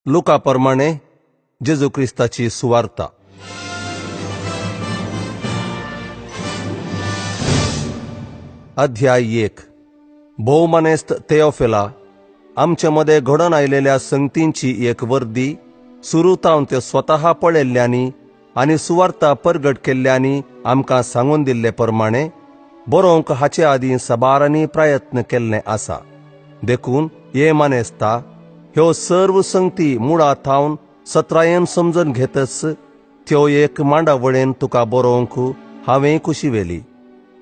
लुका प्रमाणे जेजू क्रिस्ताची सुवार्ता. अध्याय 1. भोवमानेस्त तेओफिला, आमचे मदें घडोवन आयलेल्या संगतींची एक वर्दी सुरू तावन ते स्वतः पळयल्ल्यांनी आनी सुवार्ता परगट केल्ल्यांनी आमकां सांगून दिल्ले प्रमाणे बरोवंक हाचे आदीं साबारांनी प्रयत्न केल्ले आसा. देखून हे मानेस्ता, ह्यो सर्व संगती मुळा थावन सत्रायेन समजून घेतच त्यो एक मांडावळेन तुका बरोवंक हांवें खुशी व्हेली.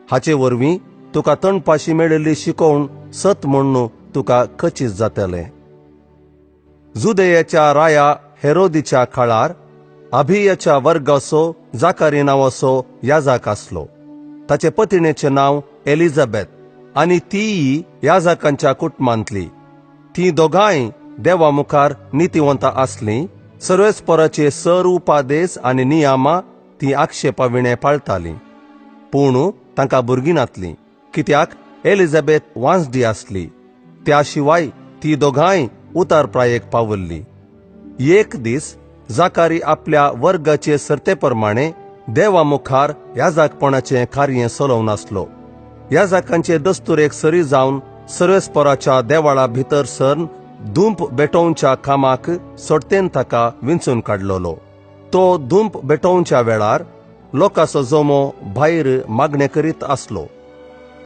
हाचे वरवीं तुका तणपाशी मेळिल्ली शिकोवण सत म्हण्णू तुका खचीत जातलें. जुदेयाच्या राया हेरोदीच्या काळार अभियाच्या वर्गाचो जाकारी नांवाचो याजक आसलो. ताचे पतिणेचें नांव एलिझाबेथ आनी तीय याजकांच्या कुटुंबांतली. ती दोगांय देवा मुखार नितिवंत आसलीं. सर्वेस्पराचे सर उपादेस आनी नियमां ती आक्षेपा विणें पाळटालीं. पूण तांकां भुरगीं नातलीं, कित्याक एलिझाबेथ वांसडी आसली. त्या शिवाय ती दोगांय उतार प्रायेक पावल्ली. एक दीस जाकारी आपल्या वर्गाचे सर्ते प्रमाणे देवा मुखार याजकपणाचें कार्य चलोवन आसलो. याजकांचे दस्तुरेक सरी जावन सर्वेस्पराच्या देवाळा भितर सरन धूंप भेटोवच्या कामाक सोडतेन ताका विंचून काडलोलो. तो धूंप भेटोवच्या वेळार लोकांचो जमो भायर मागणें करीत आसलो.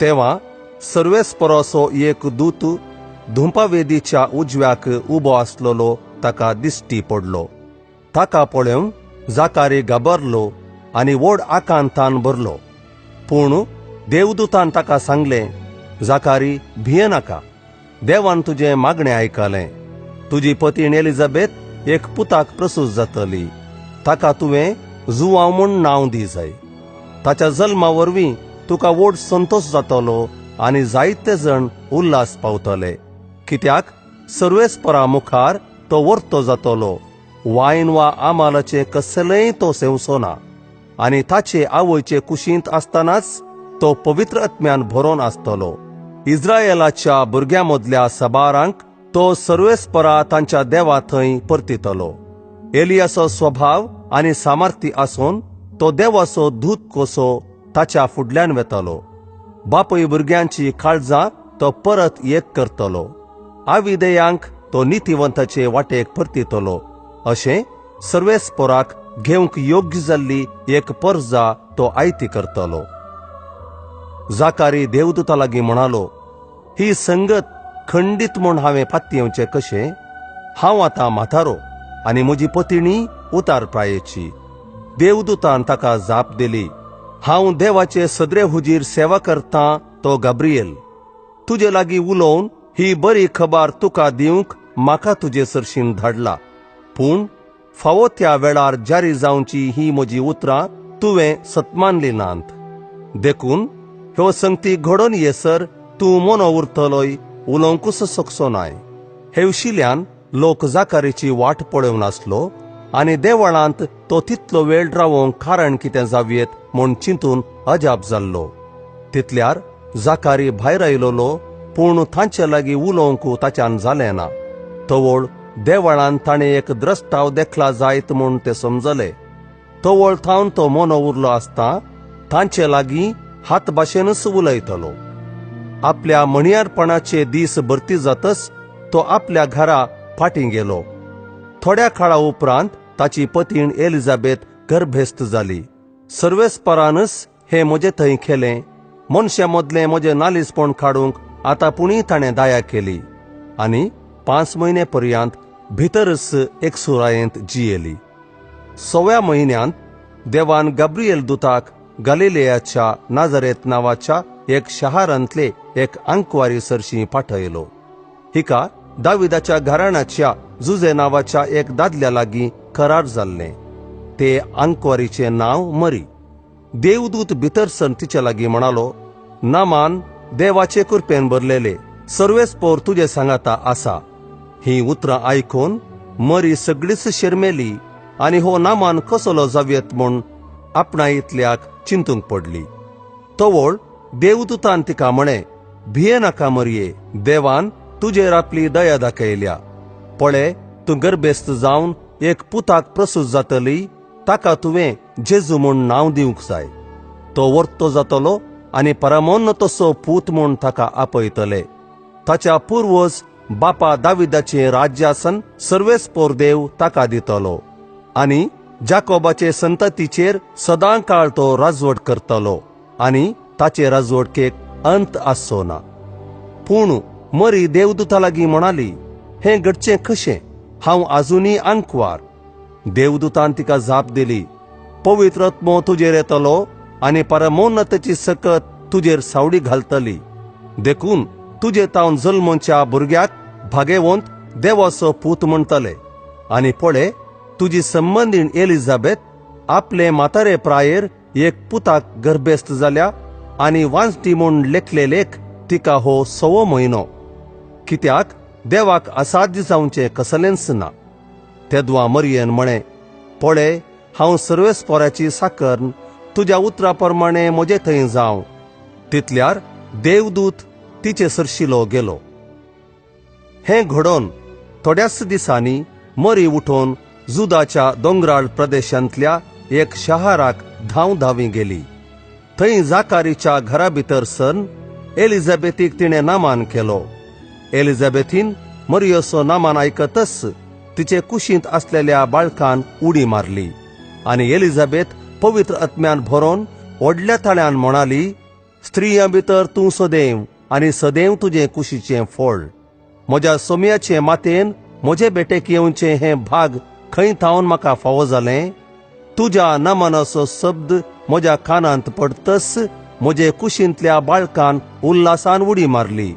तेव्हा सर्वेस्पराचो एक दूत धुंपावेदीच्या उजव्याक उबो आसलेलो ताका दिश्टी पडलो. ताका पळोवन जाकारी घाबरलो आनी व्हड आकांतान भरलो. पूण देवदूतान ताका सांगलें, जाकारी भिये नाका, देवान तुजें मागणें आयकलें. तुजी पतीण एलिझाबेथ एक पुताक प्रसूत जातली. ताका तुवें जुवांव म्हूण नांव दी जाय. ताच्या जल्मा वरवीं तुका व्हड संतोश जातलो आनी जायते जण उल्हास पावतले, कित्याक सर्वेस्परा मुखार तो वर्तो जातलो. वायन वा आमालाचें कसलेंय तो सेवचो ना आनी ताचे आवयचे कुशींत आसतनाच तो पवित्र आत्म्यान भरोन आसतलो. इस्रायलाच्या भुरग्यां मदल्या साबारांक तो सर्वेस्परा तांच्या देवा थंय परतितलो. एलियाचो स्वभाव आनी सामर्थ्य आसून तो देवाचो दूत कसो ताच्या फुडल्यान वेतलो. बापूय भुरग्यांची काळजां तो परत एक करतलो. आविदेयांक तो नितिवंताचे वाटेक परतितलो. अशें सर्वेस्पराक घेवंक योग्य जाल्ली एक परजा तो आयती करतलो. जाकारी देवदूता लागीं म्हणालो, ही संगत खंडीत म्हूण हांवें पातयेवचें कशें? हांव आतां म्हातारो आनी म्हजी पतिणी उतार प्रायेची. देवदूतान ताका जाप दिली, हांव देवाचे सदरे हुजीर सेवा करतां तो गाब्रिएल. तुजे लागीं उलोवन ही बरी खबर तुका दिवंक म्हाका तुजे सरशीन धाडला. पूण फावो त्या वेळार जारी जावची ही म्हजी उतरां तुवें सत्मानली नात. देखून ह्यो संगती घडोवन येसर तूं मोनो उरतलोय, उलोवंकूच शकचो नाय. हेवशिल्यान लोक जाकारीची वाट पळोवन आसलो आनी देवळांत तो तितलो वेळ रावोवंक कारण कितें जावयेत म्हूण चिंतून अजाप जाल्लो. तितल्यार जाकारी भायर आयलोलो, पूण तांचे लागीं उलोवंक ताच्यान जालें ना. तवळ देवळांत ताणें एक द्रश्टाव देखला जायत म्हूण ते समजले. तवळ थावन तो मोनो उरलो आसता तांचे लागीं हात भाशेनच उलयतलो. आपल्या म्हणयारपणाचे दीस भरती जातच तो आपल्या घरा फाटीं गेलो. थोड्या काळा उपरांत ताची पतीण एलिझाबेथ गर्भेस्त जाली. सर्वेस्परानच हें म्हजे थंय केलें. मनशां मदलें म्हजें नालीसपण काडूंक आतां पुणी ताणें दया केली आनी 5 म्हयने पर्यंत भितरच एकसुरायेंत जियेली. 6व्या म्हयन्यांत देवान गाब्रिएल दुताक गालिलेयाच्या नाझरेत नांवाच्या एक शहारांतले एक आंकवारी सरशी पाठयलो. हिका दाविदाच्या घराण्याच्या जुजे नांवाच्या एक दादल्या लागीं करार जाल्लें. ते आंकवारीचें नांव मरी. देवदूत भितर सर तिचे लागीं म्हणालो, नामान देवाचे कृपेन भरलेले, सर्वेस्पोर तुजे सांगाता आसा. ही उतरां आयकून मरी सगळीच शेरमेली आनी हो नामान कसलो जावयेत म्हूण आपणा इतल्याक चिंतूंक पडली. तवळ देवदूतान तिका म्हळें, भिये नाका मरये, देवान तुजेर आपली दया दाखयल्या. पळे, तूं गर्भेस्त जावन एक पुताक प्रसूत जातली, ताका तुवें जेजू म्हूण नांव दिवंक जाय. तो वर्तो जातलो आनी परमोन्नतसो पूत म्हूण ताका आपयतले. ताच्या पुर्वज बापा दाविदाचें राज्यासन सर्वेस्पोर देव ताका दितलो आनी जाकोबाचे संततीचेर सदां काळ तो राजवट करतलो आनी ताचे राजवटकेक अंत आसचो ना. पूण मरी देवदूता लागीं म्हणाली, हें घडचें कशें? हांव आजुनूय आंकवार. देवदूतान तिका जाप दिली, पवित्र आत्मो तुजेर येतलो आनी परमोन्नताची सकत तुजेर सावडी घालतली. देखून तुजे तावन जल्मच्या भुरग्याक भागेवंत देवाचो पूत म्हणटले. आनी पळय, तुजी संबंदीण एलिझाबेथ आपले म्हातारे प्रायेर एक पुताक गर्भेस्त जाल्या आनी वांजटी म्हूण लेखले लेख तिका हो 6वो म्हयनो. कित्याक देवाक असाध्य जावचें कसलेंच ना. तेदवा मरियेन म्हळें, पळय, हांव सर्वेस्पोराची साकर, तुज्या उतरा प्रमाणे म्हजे थंय जावं. तितल्यार देवदूत तिचे सरशिलो गेलो. हें घडोवन थोड्याच दिसांनी मरी उठोवन जुदाच्या दोंगराळ प्रदेशांतल्या एक शहराक धांव धांवी गेली. थंय जाकारीच्या घरा भितर सन एलिझाबेथीक तिणें नामान केलो. एलिझाबेथीन मरियोचो नामान आयकतच तिचे कुशींत आसलेल्या बाळकान उडी मारली आनी एलिझाबेथ पवित्र आत्म्यान भरोन व्हडल्या ताळ्यान म्हणाली, स्त्रियां भितर तूं सदैव आनी सदैव तुजें कुशीचें फळ. म्हज्या सोम्याचे मातेन म्हजे बेटेक येवचें हें भाग खंय थावन म्हाका फावो जालें? तुज्या नमनाचो शब्द म्हज्या कानांत पडतच म्हजे कुशींतल्या बाळकान उल्हासान उडी मारली.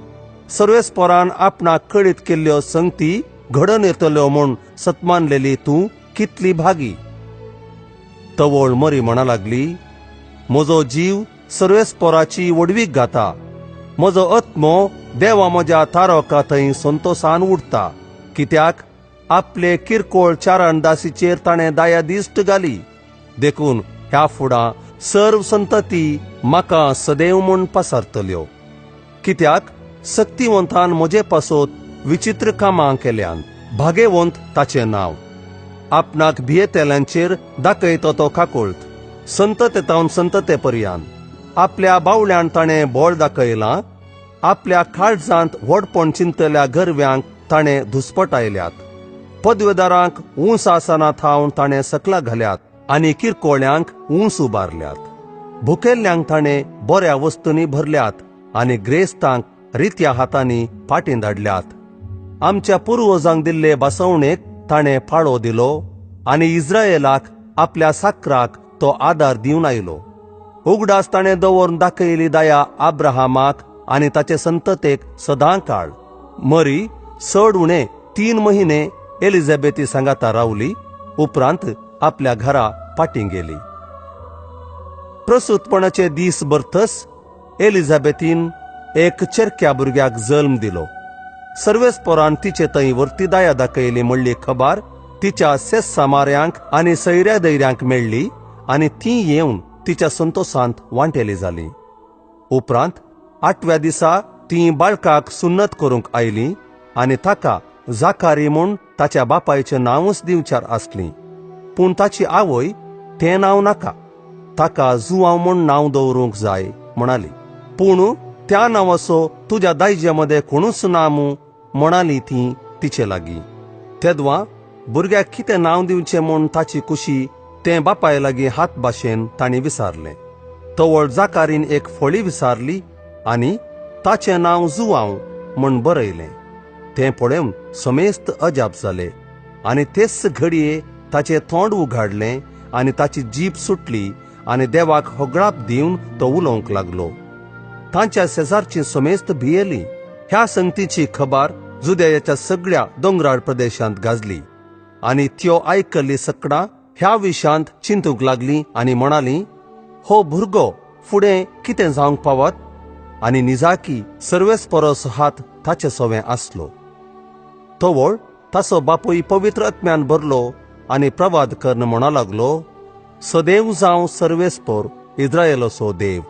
सर्वेस्पोरान आपणाक कळीत केल्ल्यो संगती घडोवन येतल्यो म्हूण सतमानलेली तूं कितली भागी. तवळ मरी म्हणा लागली, म्हजो जीव सर्वेस्पोराची व्हडवीक गाता, म्हजो आत्मो देवा म्हज्या तारका थंय संतोसान उडता. कित्याक आपले किरकोळ चारण दासीचेर ताणें दया दिश्ट घाली. देखून ह्या फुडां सर्व संतती म्हाका सदैव म्हूण पसारतल्यो. कित्याक सक्तिवंतान म्हजे पासत विचित्र कामां केल्यान, भागेवंत ताचें नांव. आपणाक भियेतेल्यांचेर दाखयतो तो काकुळत, संतते तावन संतते पर्यान. आपल्या बावल्यान ताणें बळ दाखयलां, आपल्या काळजांत व्हडपण चिंतल्या गरव्यांक ताणें धुस्पटायल्यात. पदवेदारांक ऊंच आसना थावन ताणें सकला घाल्यात आनी किरकोळ्यांक ऊंच उबारल्यात. भुकेल्ल्यांक ताणें बऱ्या वस्तूंनी भरल्यात आनी ग्रेस्तांक रित्या हातांनी फाटीं धाडल्यात. आमच्या पुर्वजांक दिल्ले बसवणेक ताणें पाळो दिलो आनी इस्रायलाक आपल्या साकराक तो आदार दिवन आयलो. उगडास ताणें दवरून दाखयली दया आब्राहामाक आनी ताचे संततेक सदां काळ. मरी चड उणे 3 महिने एलिझाबेथी सांगाता रावली, उपरांत आपल्या घरा फाटीं गेली. प्रसूतपणाचे दीस भरतच एलिझाबेथीन एक चेरक्या भुरग्याक जल्म दिलो. सर्वेस्पोरान तिचे थंय वर्ती दया दाखयली म्हणली खबर तिच्या सेस सामाऱ्यांक आनी सैऱ्या दैऱ्यांक मेळ्ळी आनी ती येवन तिच्या संतोसांत वांटेली जाली. उपरांत 8व्या दिसा ती बाळकाक सुन्नत करूंक आयली आनी ताका जाकारी म्हूण ताच्या बापायचें नांवूच दिवच्यार आसली. पूण ताची आवय तें नांव नाका, ताका जुआंव म्हूण नांव दवरूंक जाय म्हणाली. पूण त्या नांवाचो तुज्या दायज्या मदें कोणूच ना मू म्हणाली ती तिचे लागीं. तेदवा भुरग्याक कितें नांव दिवचें म्हूण ताची कुशी तें बापाय लागीं हात भाशेन तांणी विचारलें. तवळ जाकारीन एक फळी विचारली आनी ताचें नांव जुआंव म्हूण बरयलें. तें पळोवन समेस्त अजाप जाले आनी तेच घडये ताचें तोंड उगाडलें आनी ताची जीब सुटली आनी देवाक होगळाप दिवन तो उलोवंक लागलो. तांच्या शेजारची समेस्त भियेली. ह्या संगतीची खबर जुदेयाच्या सगळ्या दोंगराळ प्रदेशांत गाजली आनी त्यो आयकल्ली सकडां ह्या विशयांत चिंतूंक लागली आनी म्हणाली, हो भुरगो फुडें कितें जावंक पावत? आनी निजाकी सर्वेस्परस हात ताचे सवें आसलो. तवळ ताचो बापूय पवित्र आत्म्यान भरलो आनी प्रवाद करून म्हणा लागलो, सदैव जावं सर्वेस्पोर इस्रायलाचो देव.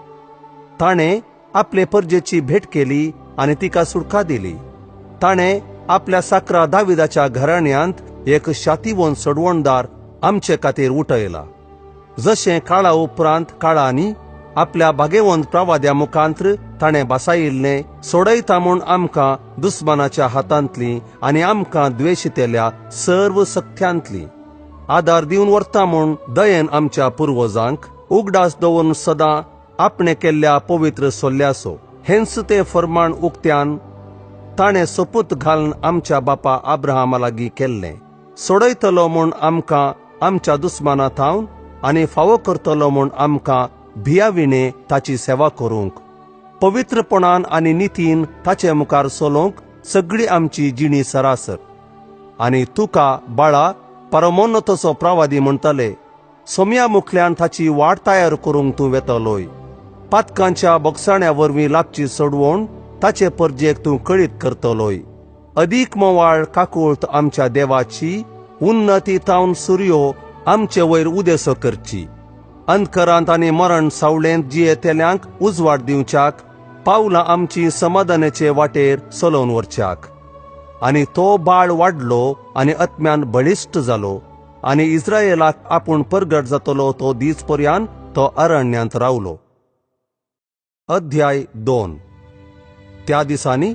ताणें आपले परजेची भेट केली आनी तिका सुटका दिली. ताणें आपल्या साकरा दाविदाच्या घराण्यांत एक शातिवंत सोडवणदार आमचे खातीर उठयला. जशें काळा उपरांत काळांनी आपल्या भागेवंत प्रवाद्या मुखांत्र ताणें भासायिल्लें, सोडयता म्हूण आमकां दुस्मानाच्या हातांतली आनी आमकां द्वेशितेल्या सर्व सक्त्यांतली आदार दिवन व्हरता म्हूण दयेन आमच्या पुर्वजांक उगडास दवरून सदां आपणे केल्ल्या पवित्र सोल्ल्याचो हेंच तें फर्माण उक्त्यान ताणें सोपूत घालून आमच्या बापा आब्राहामा लागीं केल्लें. सोडयतलो म्हूण आमकां आमच्या दुस्माना थावन आनी फावो करतलो म्हूण आमकां भियाविणे ताची सेवा करूंक, पवित्रपणान आनी नितीन ताचे मुखार चलोवंक सगळी आमची जिणी सरासर. आनी तुका बाळा परमोन्नतचो प्रवादी म्हणटले, सोम्या मुखल्यान ताची वाट तयार करूंक तूं वेतलोय. पातकांच्या बोगसाण्या वरवीं लागची सोडवण ताचे परजेक तूं कळीत करतलोय. अदीक मोवाळ काकूळत आमच्या देवाची उन्नती तावन सुर्यो आमचे वयर उदेसो करची. अंधकरांत आनी मरण सावळेंत जियेतल्यांक उजवाड दिवच्याक पावलां आमची समाधानाचे वाटेर चलोवन व्हरच्याक. आनी तो बाळ वाडलो आनी आत्म्यान बळिश्ट जालो आनी इस्रायलाक आपूण परगट जातलो तो दीस पर्यान तो अरण्यांत रावलो. अध्याय 2. त्या दिसांनी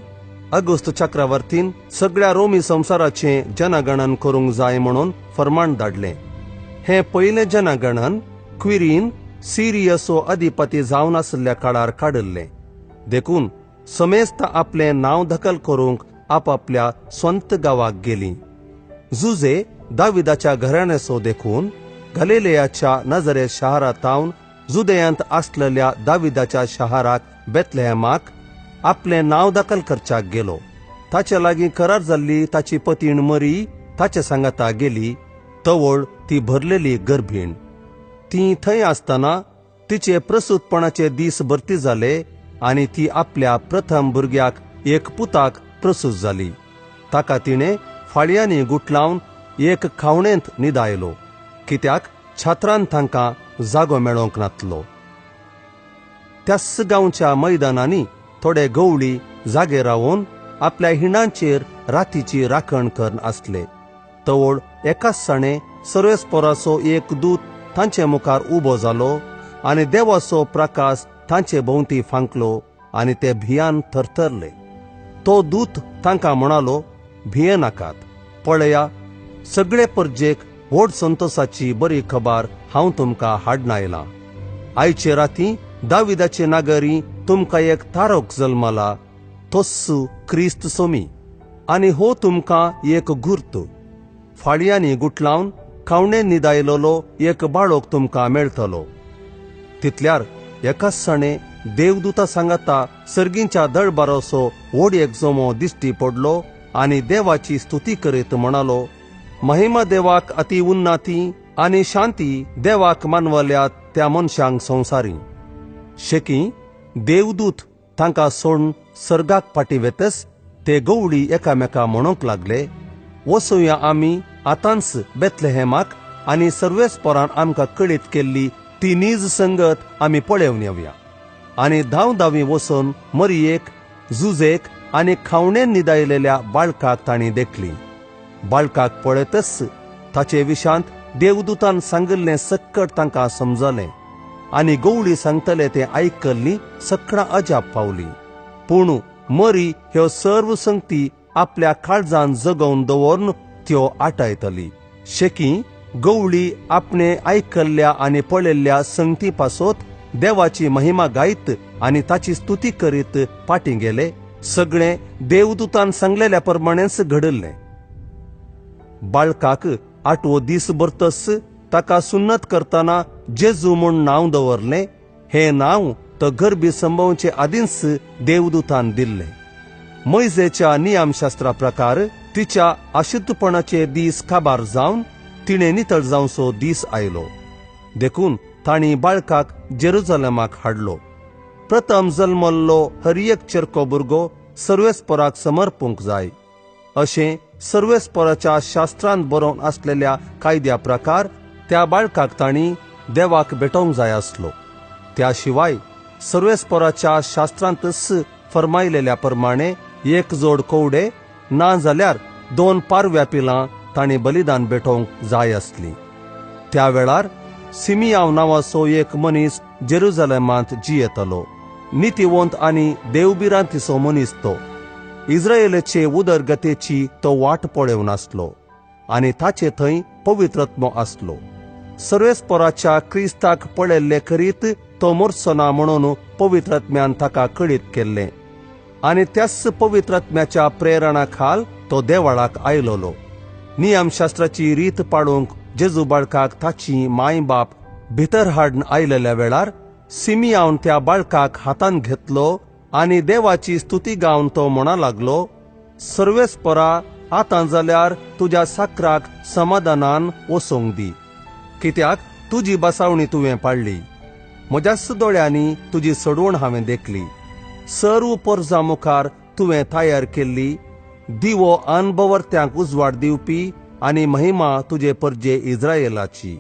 अगुस्त चक्रवर्तीन सगळ्या रोमी संवसाराचें जनगणन करूंक जाय म्हणून फर्माण धाडलें. हें पयलें जनगणन क्विरीन सिरियसो अधिपती जावन आशिल्ल्या काळार काडिल्लें. देखून समेस्त आपलें नांव दखल करूंक आपापल्या स्वंत गांवाक गेलीं. जुजे दाविदाच्या घराण्याचो देखून गलिलेयाच्या नजरे शहरा तावन जुदयांत आसलेल्या दाविदाच्या शहराक बेथलेहेमाक आपलें नांव दखल करच्याक गेलो. ताचे लागीं करार जाल्ली ताची पतीण मरी ताचे सांगाता गेली. तवळ ती भरलेली गर्भीण. ती थंय आसतना तिचे प्रसूतपणाचे दीस भरती जाले आनी ती आपल्या प्रथम भुरग्याक एक पुताक प्रसूत जाली. ताका तिणें फाळयांनी गुटलावन एक खावणेंत निदायलो, कित्याक छात्रान तांकां जागो मेळोवंक नातलो. त्याच गांवच्या मैदानांनी थोडे गवळी जागे रावन आपल्या हिणांचेर रातीची राखण करून आसले. तवळ एकाच साणे सर्वेस्पोराचो एक दूत तांचे मुखार उबो जालो आनी देवाचो प्रकाश तांचे भोंवती फांकलो आनी ते भियान थरथरले. तो दूत तांकां म्हणालो, भिये नाकात, पळया सगळे परजेक व्हड संतोसाची बरी खबर हांव तुमकां हाडून आयलां. आयचे राती दाविदाचे नागरी तुमकां एक तारक जल्मला, तोस्सू क्रिस्त सोमी. आनी हो तुमकां एक गुर्त, फाळयांनी गुटलावन खावणे निदायलोलो एक बाळोक तुमकां मेळटलो. तितल्यार एकाच सणे देवदूता सांगाता सर्गींच्या दळबाराचो व्हड एक जमो दिश्टी पडलो आनी देवाची स्तुती करीत म्हणालो, महिमा देवाक अति उन्नती आनी शांती देवाक मानवल्या त्या मनशांक संवसारी. शेकी देवदूत तांकां सोडून सर्गाक फाटी वेतस ते गवळी एकामेका म्हणूंक लागले, वसुया आमी आतांच बेथलेहेमाक आनी सर्वेस्पोरान आमकां कळीत केल्ली ती नीज संगत आमी पळोवन येवया. आनी धांव धांवी वचून मरियेक, जुजेक आनी खावणेन निदायलेल्या बाळकाक तांणी देखली. बाळकाक पळयतच ताचे विशांत देवदूतान सांगिल्लें सक्कट तांकां समजलें आनी गवळी सांगतले तें आयकल्ली सकळां अजाप पावली. पूण मरी ह्यो सर्व संगती आपल्या काळजान जगोवन दवरून त्यो आटायतली. शेकी गवळी आपणे आयकल्ल्या आनी पळयल्ल्या संगती पासत देवाची महिमा गायत आनी ताची स्तुती करीत फाटीं गेले. सगळें देवदूतान सांगलेल्या प्रमाणेच घडिल्लें. बाळकाक आठवो दीस भरतच ताका सुन्नत करतना जेजू म्हूण नांव दवरलें. हें नांव तो गर्भी संभवचे आदींच देवदूतान दिल्लें. मोयजेच्या नियमशास्त्रा प्रकार तिच्या अशुद्धपणाचे दीस काबार जावन तिणें नितळ जावचो दीस आयलो. देखून तांणी बाळकाक जेरुजलेमाक हाडलो. प्रथम जल्मल्लो हर एक चेरको भुरगो सर्वेस्पोराक समर्पूंक जाय अशें सर्वेस्पोराच्या शास्त्रांत बरोवन आसलेल्या कायद्या प्रकार त्या बाळकाक तांणी देवाक भेटोवंक जाय आसलो. त्या शिवाय सर्वेस्पोराच्या शास्त्रांतच फर्मायलेल्या प्रमाणे एक जोड कोवडे ना जाल्यार 2 पारव्या पिलां तांणी बलिदान भेटोवंक जाय आसली. त्या वेळार सिमियांव नांवाचो एक मनीस जेरुजलेमांत जियेतलो. नितीवंत आनी देवभिरांतीचो मनीस तो. इस्रायलाचे उदरगतेची तो वाट पळोवन आसलो आनी ताचे थंय पवित्रत्म आसलो. सर्वेस्पराच्या क्रिस्ताक पळयल्ले करीत तो मरचो ना म्हणून पवित्रत्म्यान ताका कळीत केल्लें आनी त्याच पवित्रत्म्याच्या प्रेरणा खाल तो देवळाक आयलोलो. नियमशास्त्राची रीत पाळूंक जेजू बाळकाक ताची माय बाप भितर हाडून आयलेल्या वेळार सिमियावन त्या बाळकाक हातान घेतलो आनी देवाची स्तुती गावन तो म्हणा लागलो, सर्वेस्परा, आतां जाल्यार तुज्या साकराक समाधानान वसोंक दी, कित्याक तुजी बसावणी तुवें पाडली, म्हज्याच दोळ्यांनी तुजी सडवण हांवें देखली. सर्व परजा मुखार तुवें तयार केल्ली दिवो अनभवर्त्यांक उजवाड दिवपी आनी महिमा तुजे परजे इस्रायलाची.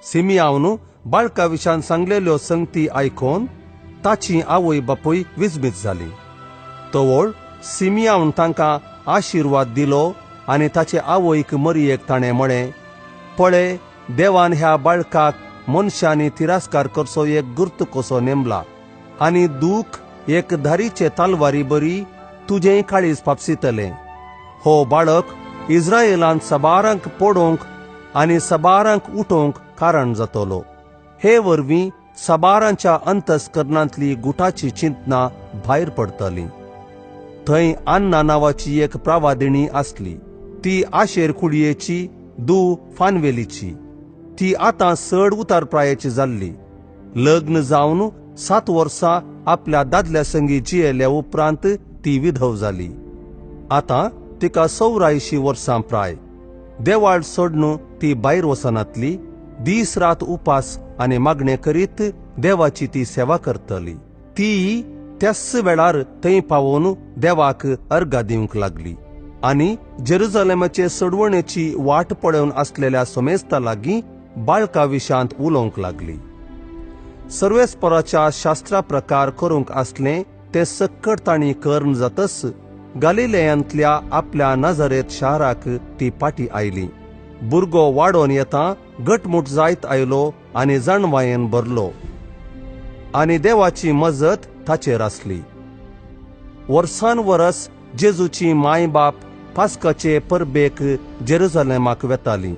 सिमियावन बाळका विशान सांगलेल्यो संगती आयकोन ताची आवय बापूय विजमीत जाली. तवळ सिमियावन तांकां आशिर्वाद दिलो आनी ताचे आवयक मरियेक ताणें म्हळें, पळय, देवान ह्या बाळकाक मनशांनी तिरस्कार करचो एक गुर्त कसो नेमला आनी दूख एक धारीचे तालवारी बरी तुजें काळीज फापसितलें. हो बाळक इस्रायलान सबारांक पडोवंक आनी सबारांक उठोवंक कारण जातलो. हे वरवीं सबारांच्या अंतस्करणांतली गुटाची चिंतना भायर पडटली. थंय अन्ना नांवाची एक प्रवादिणी आसली. ती आशेर कुळयेची दू फानवेलीची. ती आतां चड उतारप्रायेची जाल्ली. लग्न जावन 7 वर्सां आपल्या दादल्या संगी जियेल्या उपरांत ती विधव जाली. आतां तिका 84 वर्सां प्राय. देवाळ सोडून ती भायर वचनातली. दीस रात उपास आनी मागणें करीत देवाची ती सेवा करतली. ती त्याच वेळार थंय पावोवन देवाक अर्घा दिवंक लागली आनी जेरुजलेमाचे सोडवणेची वाट पळोवन आसलेल्या समेस्ता लागीं बाळका विशांत उलोवंक लागली. सर्वेस्पराच्या शास्त्रा प्रकार करूंक आसलें तें सक्कड तांणी करून जातच गालिलेयांतल्या आपल्या नजरेत शाराक ती पाटी आयली. भुरगो वाडोवन येता घटमूट जायत आयलो आनी जाणवायेन भरलो आनी देवाची मजत ताचेर आसली. वर्सान वरस जेजूची माय बाप पास्काचे परबेक जेरुजलेमाक वेताली.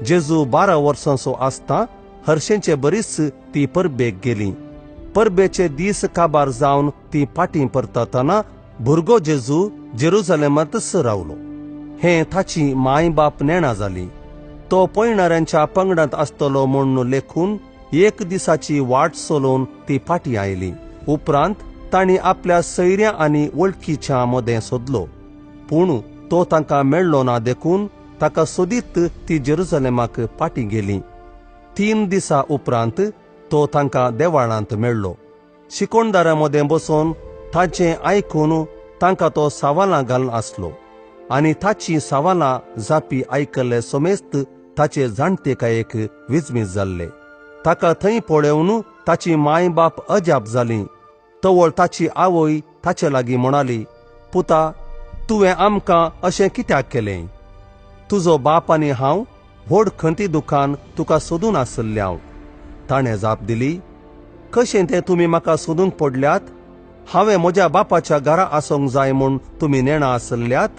जेजू 12 वर्सांचो आसता हर्शेंचे बरीच ती परबेक गेली. परबेचे दीस काबार जावन ती पाटी परततना भुरगो जेजू जेरुजलेमांतच रावलो. हें ताची माय बाप नेणा जाली. तो पयणाऱ्यांच्या पंगडांत आसतलो म्हूण लेखून एक दिसाची वाट चलोवन ती पाटी आयली. उपरांत तांणी आपल्या सैऱ्या आनी वळखीच्या मदें सोदलो, पूण तो तांकां मेळ्ळो ना देखून ताका सोदीत ती जेरुजलेमाक पाटी गेली. 3 दिसा उपरांत तो तांकां देवाळांत मेळ्ळो. शिकोणदारां मदें बसून ताचें आयकून तांकां तो सवालां घालून आसलो आनी ताची सवालां जापी आयकल्ले समेस्त ताचे जाणटेकायेक विजमीत जाल्ले. ताका थंय पळोवन ताची माय बाप अजाप जाली. तवळ ताची आवय ताचे लागीं म्हणाली, पुता, तुवें आमकां अशें कित्याक केलें? तुजो बाप आनी हांव व्हड खंती दुखान तुका सोदून आसल्ले हांव. ताणें जाप दिली, कशें तें तुमी म्हाका सोदूंक पडल्यात? हांवें म्हज्या बापाच्या घरा आसूंक जाय म्हूण तुमी नेणा आसल्यात?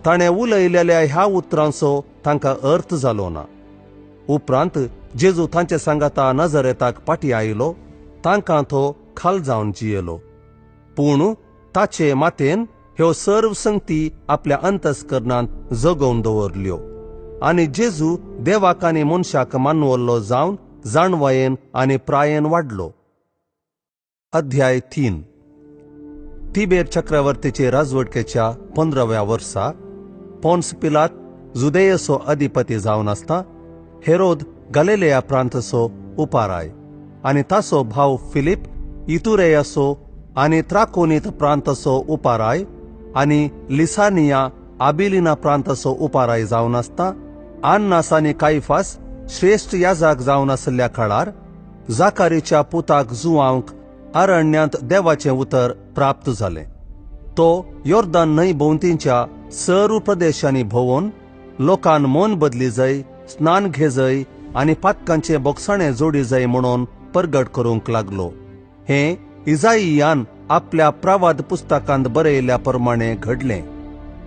ताणें उलयलेल्या ह्या उतरांचो तांकां अर्थ जालो ना. उपरांत जेजू तांचे सांगाता नजरेताक पाटी आयलो. तांकां तो खाल जावन जियेलो, पूण ताचे मातेन ह्यो सर्व संगती आपल्या अंतस्करणांत जगोवन दवरल्यो आनी जेजू देवाक आनी मनशाक मानवल्लो जावन जाणवायेन आनी प्रायेन वाडलो. अध्याय 3. तिबेर चक्रवर्तीचे राजवटकेच्या 15व्या वर्सा पोन्स पिलात जुदेयसो अधिपती जावन आसता हेरोद गलिलेया प्रांतसो उपाराय आनी ताचो भाव फिलिप इतुरेयासो आनी त्राकोनीत प्रांतसो उपाराय आनी लिसानिया आबिलिना प्रांतसो उपाराय जावन आसता आन्नास आनी कायफास श्रेश्ठ याजाक जावन आशिल्ल्या काळार जाकारीच्या पुताक जुवांक अरण्यांत देवाचें उतर प्राप्त जालें. तो योर्दान न्हंय भोंवतींच्या सर्व प्रदेशांनी भोंवून लोकान मन बदली जाय, स्नान घेजय आनी पातकांचे बोगसाणे जोडी जाय म्हणून परगट करूंक लागलो. हें इजाईयान आपल्या प्रवाद पुस्तकांत बरयल्या प्रमाणे घडलें.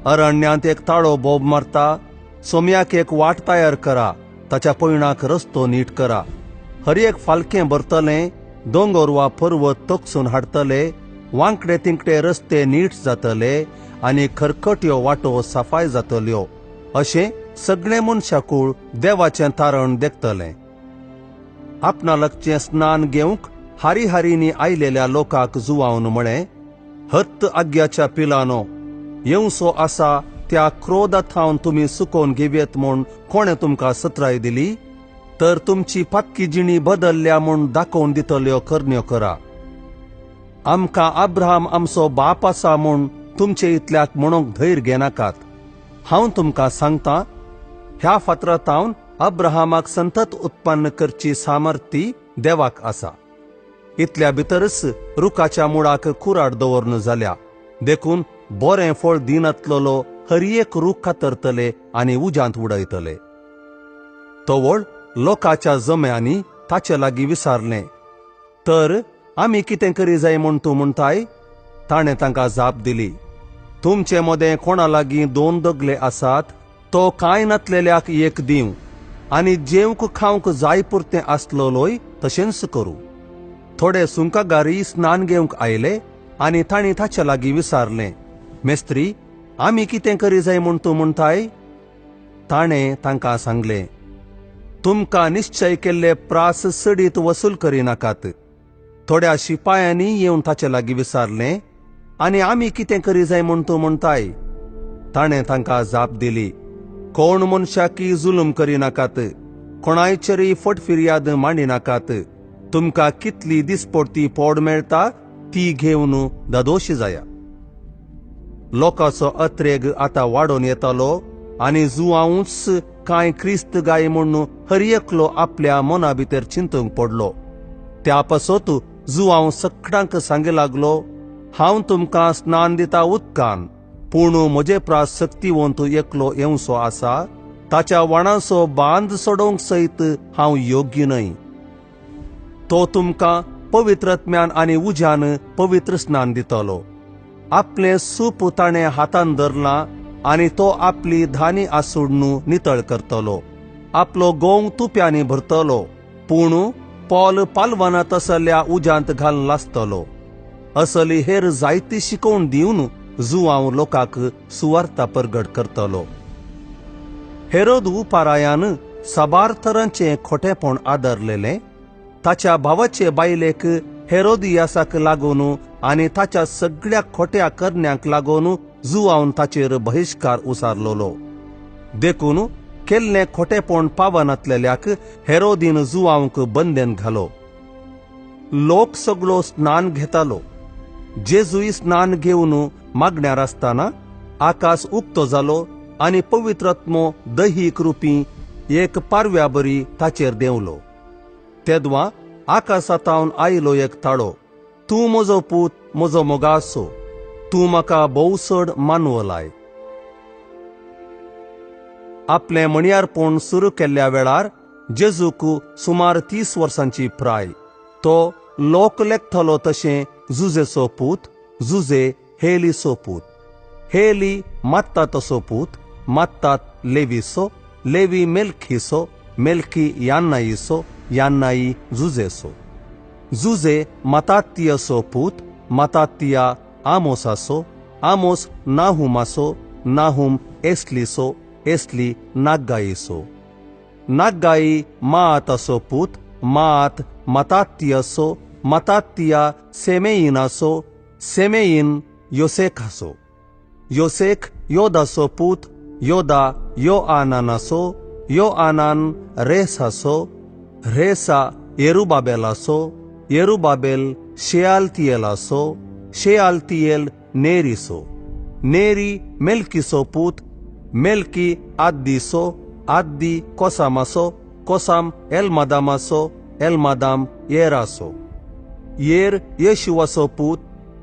अरण्यांत एक ताळो बोब मारता, सोम्याक एक वाट तयार करा, ताच्या पयणाक रस्तो नीट करा. हर एक फालकें भरतलें, दोंगर वा पर्वत तोखसून हाडटले, वांकडे तिंकडे रस्ते नीट जातले आनी खरखट्यो वाटो सफाय जातल्यो. अशें सगळें मनशाकूळ देवाचें तारण देखतलें. आपणा लागचें स्नान घेवंक हारी हारींनी आयलेल्या लोकांक जुवावन म्हळें, हत्त आग्याच्या पिलानो, येवसो आसा त्या क्रोधा थावन तुमी सुकोवन घेवयेत म्हूण कोणें तुमकां सत्राय दिली? तर तुमची पातकी जिणी बदलल्या म्हूण दाखोवन दितल्यो करण्यो करा. आमकां अब्राहम आमचो बाप आसा म्हूण तुमचे इतल्याक म्हणूंक धैर्य घेनाकात. हांव तुमकां सांगता, ह्या फातरांतावन अब्राहमाक संतत उत्पन्न करची सामर्थ्य देवाक आसा. इतल्या भितरच रुखाच्या मुळाक कुराड दवरून जाल्या, देखून बरें फळ दिनातलेलो हर एक रूख कातरतले आनी उज्यांत उडयतले. तवळ लोकाच्या जम्यांनी ताचे लागीं विचारलें, तर आमी कितें करी जाय म्हूण तूं म्हणटाय? ताणें तांकां जाप दिली, तुमचे मदें कोणा लागीं 2 दगले आसात, तो कांय नातलेल्याक एक दिवं आनी जेवंक खावंक जाय पुरतें आसलोलोय तशेंच करूं. थोडे सुंकागारी स्नान घेवंक आयले आनी तांणी ताचे लागीं विचारलें, मेस्त्री, आमी कितें करी जाय म्हूण तूं म्हणटाय? ताणें तांकां सांगलें, तुमकां निश्चय केल्ले प्रास चडीत वसूल करिनाकात. थोड्या शिपायांनी येवन ताचे लागीं विचारलें, आनी आमी कितें करी जाय म्हूण तूं म्हणटाय? ताणें तांकां जाप दिली, कोण मनशाकी जुलूम करिनाकात, कोणायचेरय फट फिर्याद मांडिनाकात. तुमकां कितली दिसपडती पोड मेळटा ती घेवन दादोशी जाया. लोकांचो अत्रेग आतां वाडोवन येतालो आनी जुआंवूच कांय क्रिस्त गाय म्हूण हर एकलो आपल्या मना भितर चिंतूंक पडलो. त्या पासत जुआंव सगळ्यांक सांगे लागलो, हांव तुमकां स्नान दिता उदकान, पूण म्हजे प्रास शक्तिवंत एकलो येवसो आसा, ताच्या वाणाचो बांद सोडोवंक सयत हांव योग्य न्हय. तो तुमकां पवित्रत्म्यान आनी उज्यान पवित्र स्नान दितलो. आपलें सूप ताणें हातान धरलां आनी तो आपली धानी आसुडून नितळ करतलो, आपलो गोंव तुप्यांनी भरतलो, पूण पोल पालवाना तसल्या उज्यांत घालून लासतलो. असली हेर जायती शिकोवन दिवन जुआंव लोकांक सुवार्ता परगट करतलो. हेरोद उपारायान साबार तरांचें खोटेपण आदरलेलें. ताच्या भावाचे बायलेक हेरोदियासाक लागून आनी ताच्या सगळ्या खोट्या करण्यांक लागून जुआवन ताचेर बहिश्कार उसारलोलो. देखून केल्लें खोटेपण पावनातलेल्याक हेरोदीन जुआवंक बंदेन घालो. लोक सगळो स्नान घेतालो. जेजूय स्नान घेवन मागण्यार आसतना आकाश उक्तो जालो आनी पवित्रात्मो दैहीक रुपी एक पारव्या बरी ताचेर देंवलो. तेदवा आकाशांतावन आयलो एक ताळो, तूं म्हजो पूत, म्हजो मोगासो, तूं म्हाका भोव चड मानवलाय. आपलें म्हणयारपण सुरू केल्ल्या वेळार जेजूक सुमार 30 वर्सांची प्राय. तो लोक लेखतलो तशें जुजेचो पूत, जुजे हेलीचो पूत, हेली मात्ताचो पूत, मात्तात लेवीचो, लेवी मेल्खीचो, मेल्खी यान्नाईचो, यान्नाई जुजेचो, जुजे मातातियाचो पूत, मातातिया आमोसाचो, आमोस नाहुमाचो, नाहुम एस्लीचो, एस्ली नागाईचो, नागाई माआताचो पूत, माआत मातातियाचो, मातातिया सेमेईनाचो, सेमेईन योसेखाचो, योसेख योदाचो पूत, योदा योआनानाचो, योआनान रेसाचो, रेसा येरुबाबेलाचो, येरुबाबेल शेआलतियेलाचो, शेआलतियेल नेरीचो, नेरी मेल्कीचो पूत, मेल्की आद्दीचो, आद्दी कोसामाचो, कोसाम एलमादामाचो, एलमादाम येराचो, येर येशुवाचो पूत,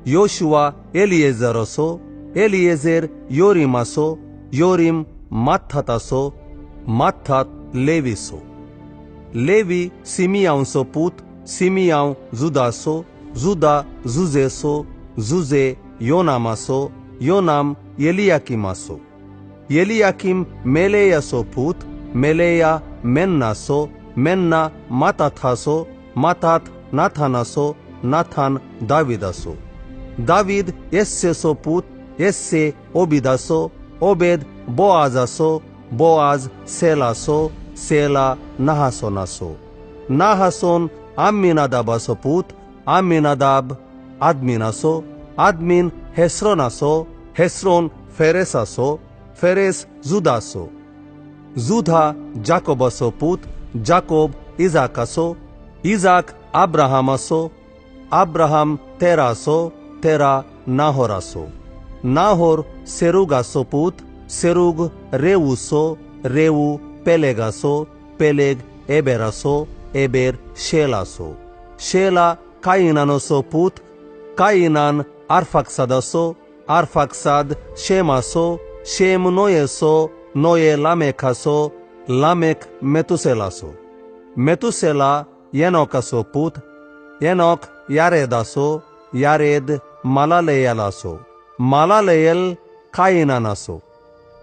योशुआ एलिएझराचो, एलिएझर योरीमाचो, योरीम मात्थाताचो, मात्थात लेवीचो, लेवी सिमियांवचो पूत, सिमियांव जुदाचो, जुदा जुजेचो, जुजे योनामाचो, योनाम एलियाकिमाचो, एलियाकीम मेलेयाचो पूत, मेलेया मेन्नाचो, मेन्ना माताथाचो, मातात नाथानाचो, नाथान दावीदाचो, दावीद येस्सेचो पूत, येस्से ओबीदाचो, ओबेद बोआजाचो, बोआज सेलाचो, सेला नाहासोनाचो, नाहासोन आम्मीनादाबाचो पूत, आम्मीनादाब आदमीनाचो, आदमीन हेस्रोनाचो, हेस्रोन फेरेसाचो, फेरेस जुदाचो, जुधा जाकोबाचो पूत, जाकोब इजाकाचो, इजाक आब्राहामाचो, आब्राहाम तेराचो, तेरा नाहोराचो, नाहोर सेरुगाचो पूत, सेरुग रेऊचो, रेऊ पेलेगाचो, पेलेग एबेराचो, एबेर शेलाचो, शेला कायिनानोचो पूत, कायिनान आर्फाक्सादाचो, आर्फाक्साद शेमाचो, शेम नोयेचो, नोये लामेखाचो, लामेक मेतुसेलाचो, मेतुसेला येनोकाचो पूत, येनोक यारेदाचो, यारेद मालालेयलाचो, मालालेयल कायिनानाचो,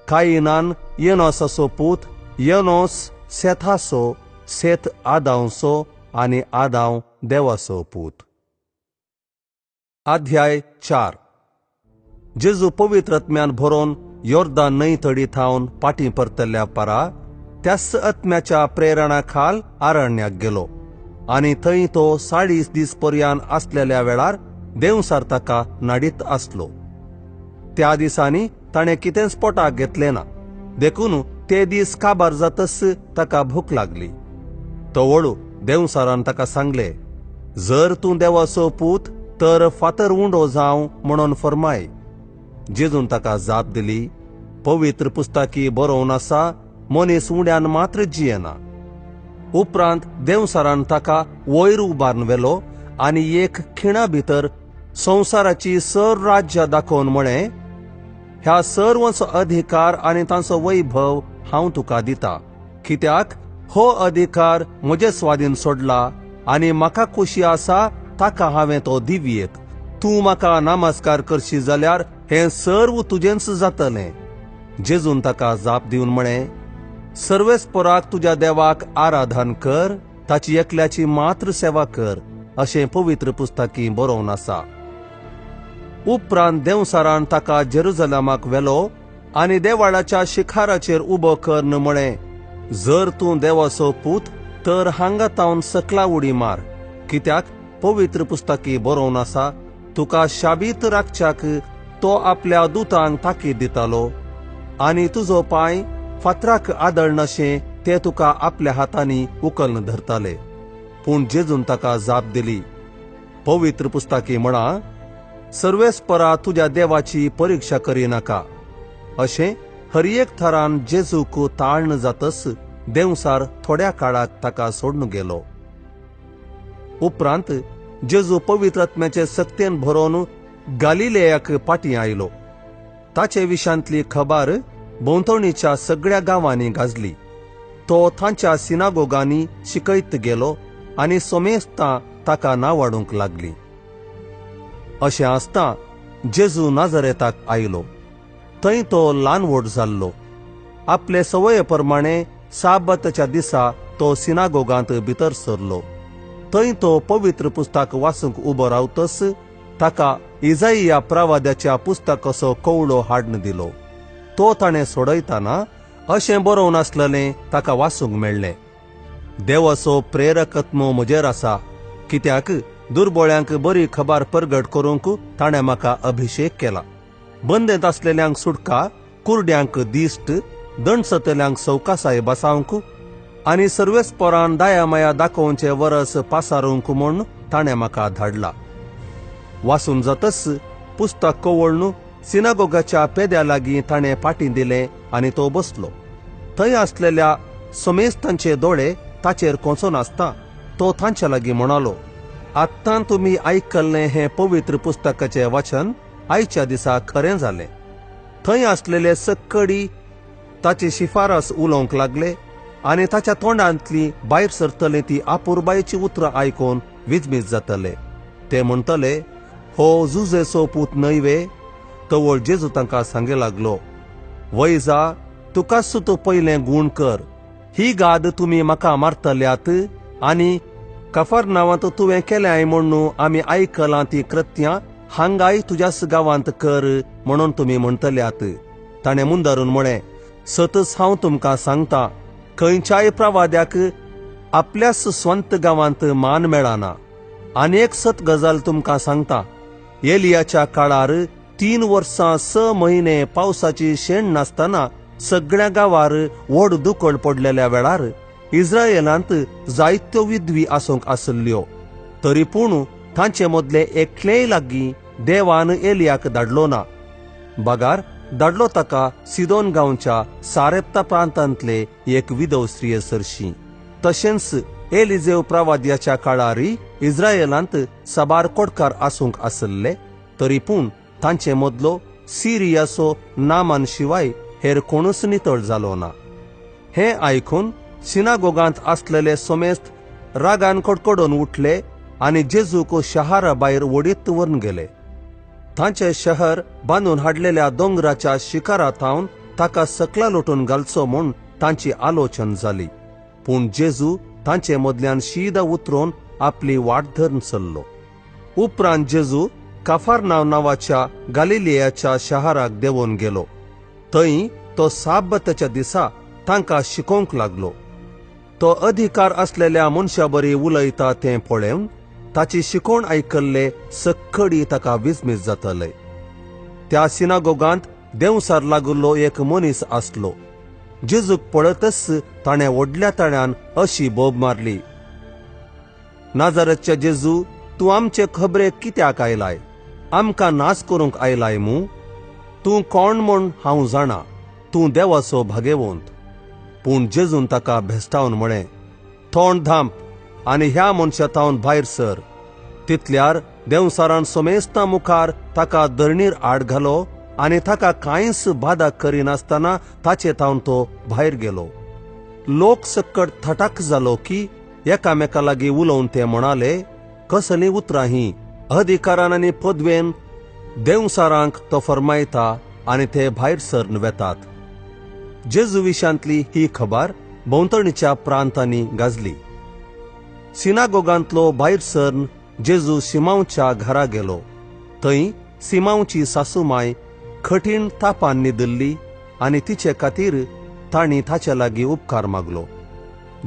कायिनान येनोसाचो पूत, येनोस सेथाचो, सेथ आदांवचो आनी आदांव देवाचो पूत. अध्याय 4. जेजू पवित्र आत्म्यान भरोन योर्दान न्हंय तडी थावन पाटी परतल्ल्या परा त्याच आत्म्याच्या प्रेरणा खाल आरण्याक गेलो आनी थंय तो 40 दीस पर्यान आसलेल्या वेळार देवसार ताका नाडीत आसलो. त्या दिसांनी ताणें कितेंच पोटाक घेतलें ना, देखून ते दीस काबार जातच ताका भूक लागली. तवळू देवसारान ताका सांगले, जर तूं देवाचो पूत तर फातर उंडो जावं म्हणून फरमाय. जेजून ताका जाप दिली, पवित्र पुस्तकी बरोवन आसा, मनीस उंड्यान मात्र जियेना. उपरांत देवसारान ताका वयर उबारून व्हेलो आनी एक खिणा भितर संवसाराची सर राज्या दाखोवन म्हळें, ह्या सर्वांचो अधिकार आनी तांचो वैभव हांव तुका दिता, कित्याक हो अधिकार म्हजे स्वाधीन सोडला आनी म्हाका खोशी आसा ताका हांवें तो दिवयेत. तूं म्हाका नमस्कार करशी जाल्यार हें सर्व तुजेंच जातलें. जेजून ताका जाप दिवन म्हळें, सर्वेस्पराक तुज्या देवाक आराधन कर, ताची एकल्याची मात्र सेवा कर, अशें पवित्र पुस्तकी बरोवन आसा. उपरांत देवसारान ताका जेरुजलेमाक व्हेलो आनी देवाळाच्या शिखाराचेर उबो करन म्हळें, जर तूं देवाचो पूत तर हांगा तावन सकला उडी मार, कित्याक पवित्र पुस्तकी बरोवन आसा, तुका शाबीत राखच्याक तो आपल्या दुतांक ताकीद दितालो आनी तुजो पांय फातराक आदळनाशें ते तुका आपल्या हातांनी उखलून धरताले. पूण जेजून ताका जाप दिली, पवित्र पुस्तकी म्हणा, सर्वेस्परा तुज्या देवाची परिक्षा करिनाका. अशें हर एक थरान जेजूक ताळण जातच देवसार थोड्या काळाक ताका सोडून गेलो. उपरांत जेजू पवित्र आत्म्याचे सक्तेन भरोवन गालिलेयाक पाटी आयलो. ताचे विशांतली खबर भोंवतणीच्या सगळ्या गांवांनी गाजली. तो तांच्या सिनागोगांनी शिकयत गेलो आनी सोमेस्तां ताका नावाडूंक लागली. अशें आसता जेजू नाजरेताक आयलो. थंय तो ल्हान व्हड जाल्लो. आपले संवये प्रमाणे साबताच्या दिसा तो सिनागोगांत भितर सरलो. थंय तो पवित्र पुस्तक वाचूंक उबो रावतच ताका इजाइया प्रवाद्याच्या पुस्तकाचो कवळो हाडून दिलो. तो ताणें सोडयतना अशें बरोवन आसलेलें ताका वाचूंक मेळ्ळें, देवाचो प्रेरक आत्मो म्हजेर आसा, कित्याक दुर्बोळ्यांक बरी खबर परगट करूंक ताणें म्हाका अभिशेक केला, बंदेंत आसलेल्यांक सुटका, कुरड्यांक दिश्ट, दणसतल्यांक सवकासाय बसावंक आनी सर्वेस्परान दयामाया दाखोवचे वरस पासारूंक म्हूण ताणें म्हाका धाडला. वाचून जातच पुस्तक कवळ्ळून सिनागोगाच्या पेद्या लागीं ताणें पाटी दिलें आनी तो बसलो. थंय आसलेल्या समेस्तांचे दोळे ताचेर कोंचोन आसता तो तांच्या लागीं म्हणालो, आत्तां तुमी आयकल्लें हें पवित्र पुस्तकाचें वाचन आयच्या दिसा खरें जालें. थंय आसलेले सक्कडी ताची शिफारस उलोवंक लागले आनी ताच्या तोंडांतली भायर सरतली ती आपुरबायेची उतरां आयकून विजमीत जातले. ते म्हणटले, हो जुजेचो पूत न्हय वे? तवळ जेजू तांकां सांगे लागलो, वैजा, तुकाच तूं पयलें गूण कर. ही गाद तुमी म्हाका मारतल्यात आनी कफरनांवांत तुवें केल्याय म्हणून आमी आयकलां ती कृत्यां हांगाय तुज्याच गांवांत कर म्हणून तुमी म्हणटल्यात. ताणें मुंदारून म्हळें, सतच हांव तुमकां सांगता, खंयच्याय प्रवाद्याक आपल्याच स्वंत गांवांत मान मेळना. आनी एक सत गजाल तुमकां सांगता, एलियाच्या काळार 3 वर्सां 6 म्हयने पावसाची शेण नासतना सगळ्या गांवार व्हड दुकळ पडलेल्या वेळार इस्रायलांत जायत्यो विधवी आसूंक आसल्ल्यो, तरी पूण तांचे मदले एकलेय लागीं देवान एलियाक धाडलो ना, बगार धाडलो ताका सिदोन गांवच्या सारेप्ता प्रांतांतले एक विधव स्त्रिये सरशी. तशेंच एलिजेव प्रवाद्याच्या काळारय इस्रायलांत साबार कोटकार आसूंक आसल्ले, तरी पूण तांचे मदलो सिरियाचो नामान शिवाय हेर कोणूच नितळ जालो ना. हें आयकून सिनागोगांत आसलेले सोमेस्त रागान कडकडून उठले आनी जेजूक शहरा भायर ओडीत व्हरून गेले. तांचे शहर बांदून हाडलेल्या दोंगराच्या शिखरा थावन ताका सकला लोटून घालचो म्हूण तांची आलोचन जाली. पूण जेजू तांचे मदल्यान शीदा उतरून आपली वाट धरून चल्लो. उपरांत जेजू काफारनाव नांवाच्या गालिलियाच्या शहराक देंवोन गेलो. थंय तो साब्बताच्या दिसा तांकां शिकोवंक लागलो. तो अधिकार आसलेल्या मनशा बरी उलयता तें पळेवन ताची शिकोवण आयकल्ले सक्कडी ताका विस्मीत जातले. त्या सिनागोगांत देंवसार लागिल्लो एक मनीस आसलो. जेजूक पळयतच ताणें व्हडल्या ताळ्यान अशी बोब मारली, नाजारतच्या जेजू, तूं आमचे खबरेक कित्याक आयलाय? आमकां नाश करूंक आयलाय मू? तूं कोण म्हूण हांव जाणा, तूं देवाचो भागेवंत. पूण जेजून ताका भेस्टावन म्हळें, तोंड धांप आनी ह्या मनशा थावन भायर सर. तितल्यार देंवसारान सोमेस्ता मुखार ताका धरणीर आड घालो आनी ताका कांयच बादा करिनासतना ताचे थावन तो भायर गेलो. लोक सक्कड थटाक जालो की एकामेका लागीं उलोवन ते म्हणाले, कसलीं उतरां हीं? अधिकारान आनी पदवेन देंवसारांक तो फरमायता आनी ते भायर सरन वेतात. जेजू विशांतली ही खबर भोंवतणीच्या प्रांतांनी गाजली. सिनागोगांतलो भायर सरन जेजू सिमांवच्या घरा गेलो. थंय सिमांवची सासूमाय कठीण तापान न्हिदिल्ली आनी तिचे खातीर तांणी ताचे लागीं उपकार मागलो.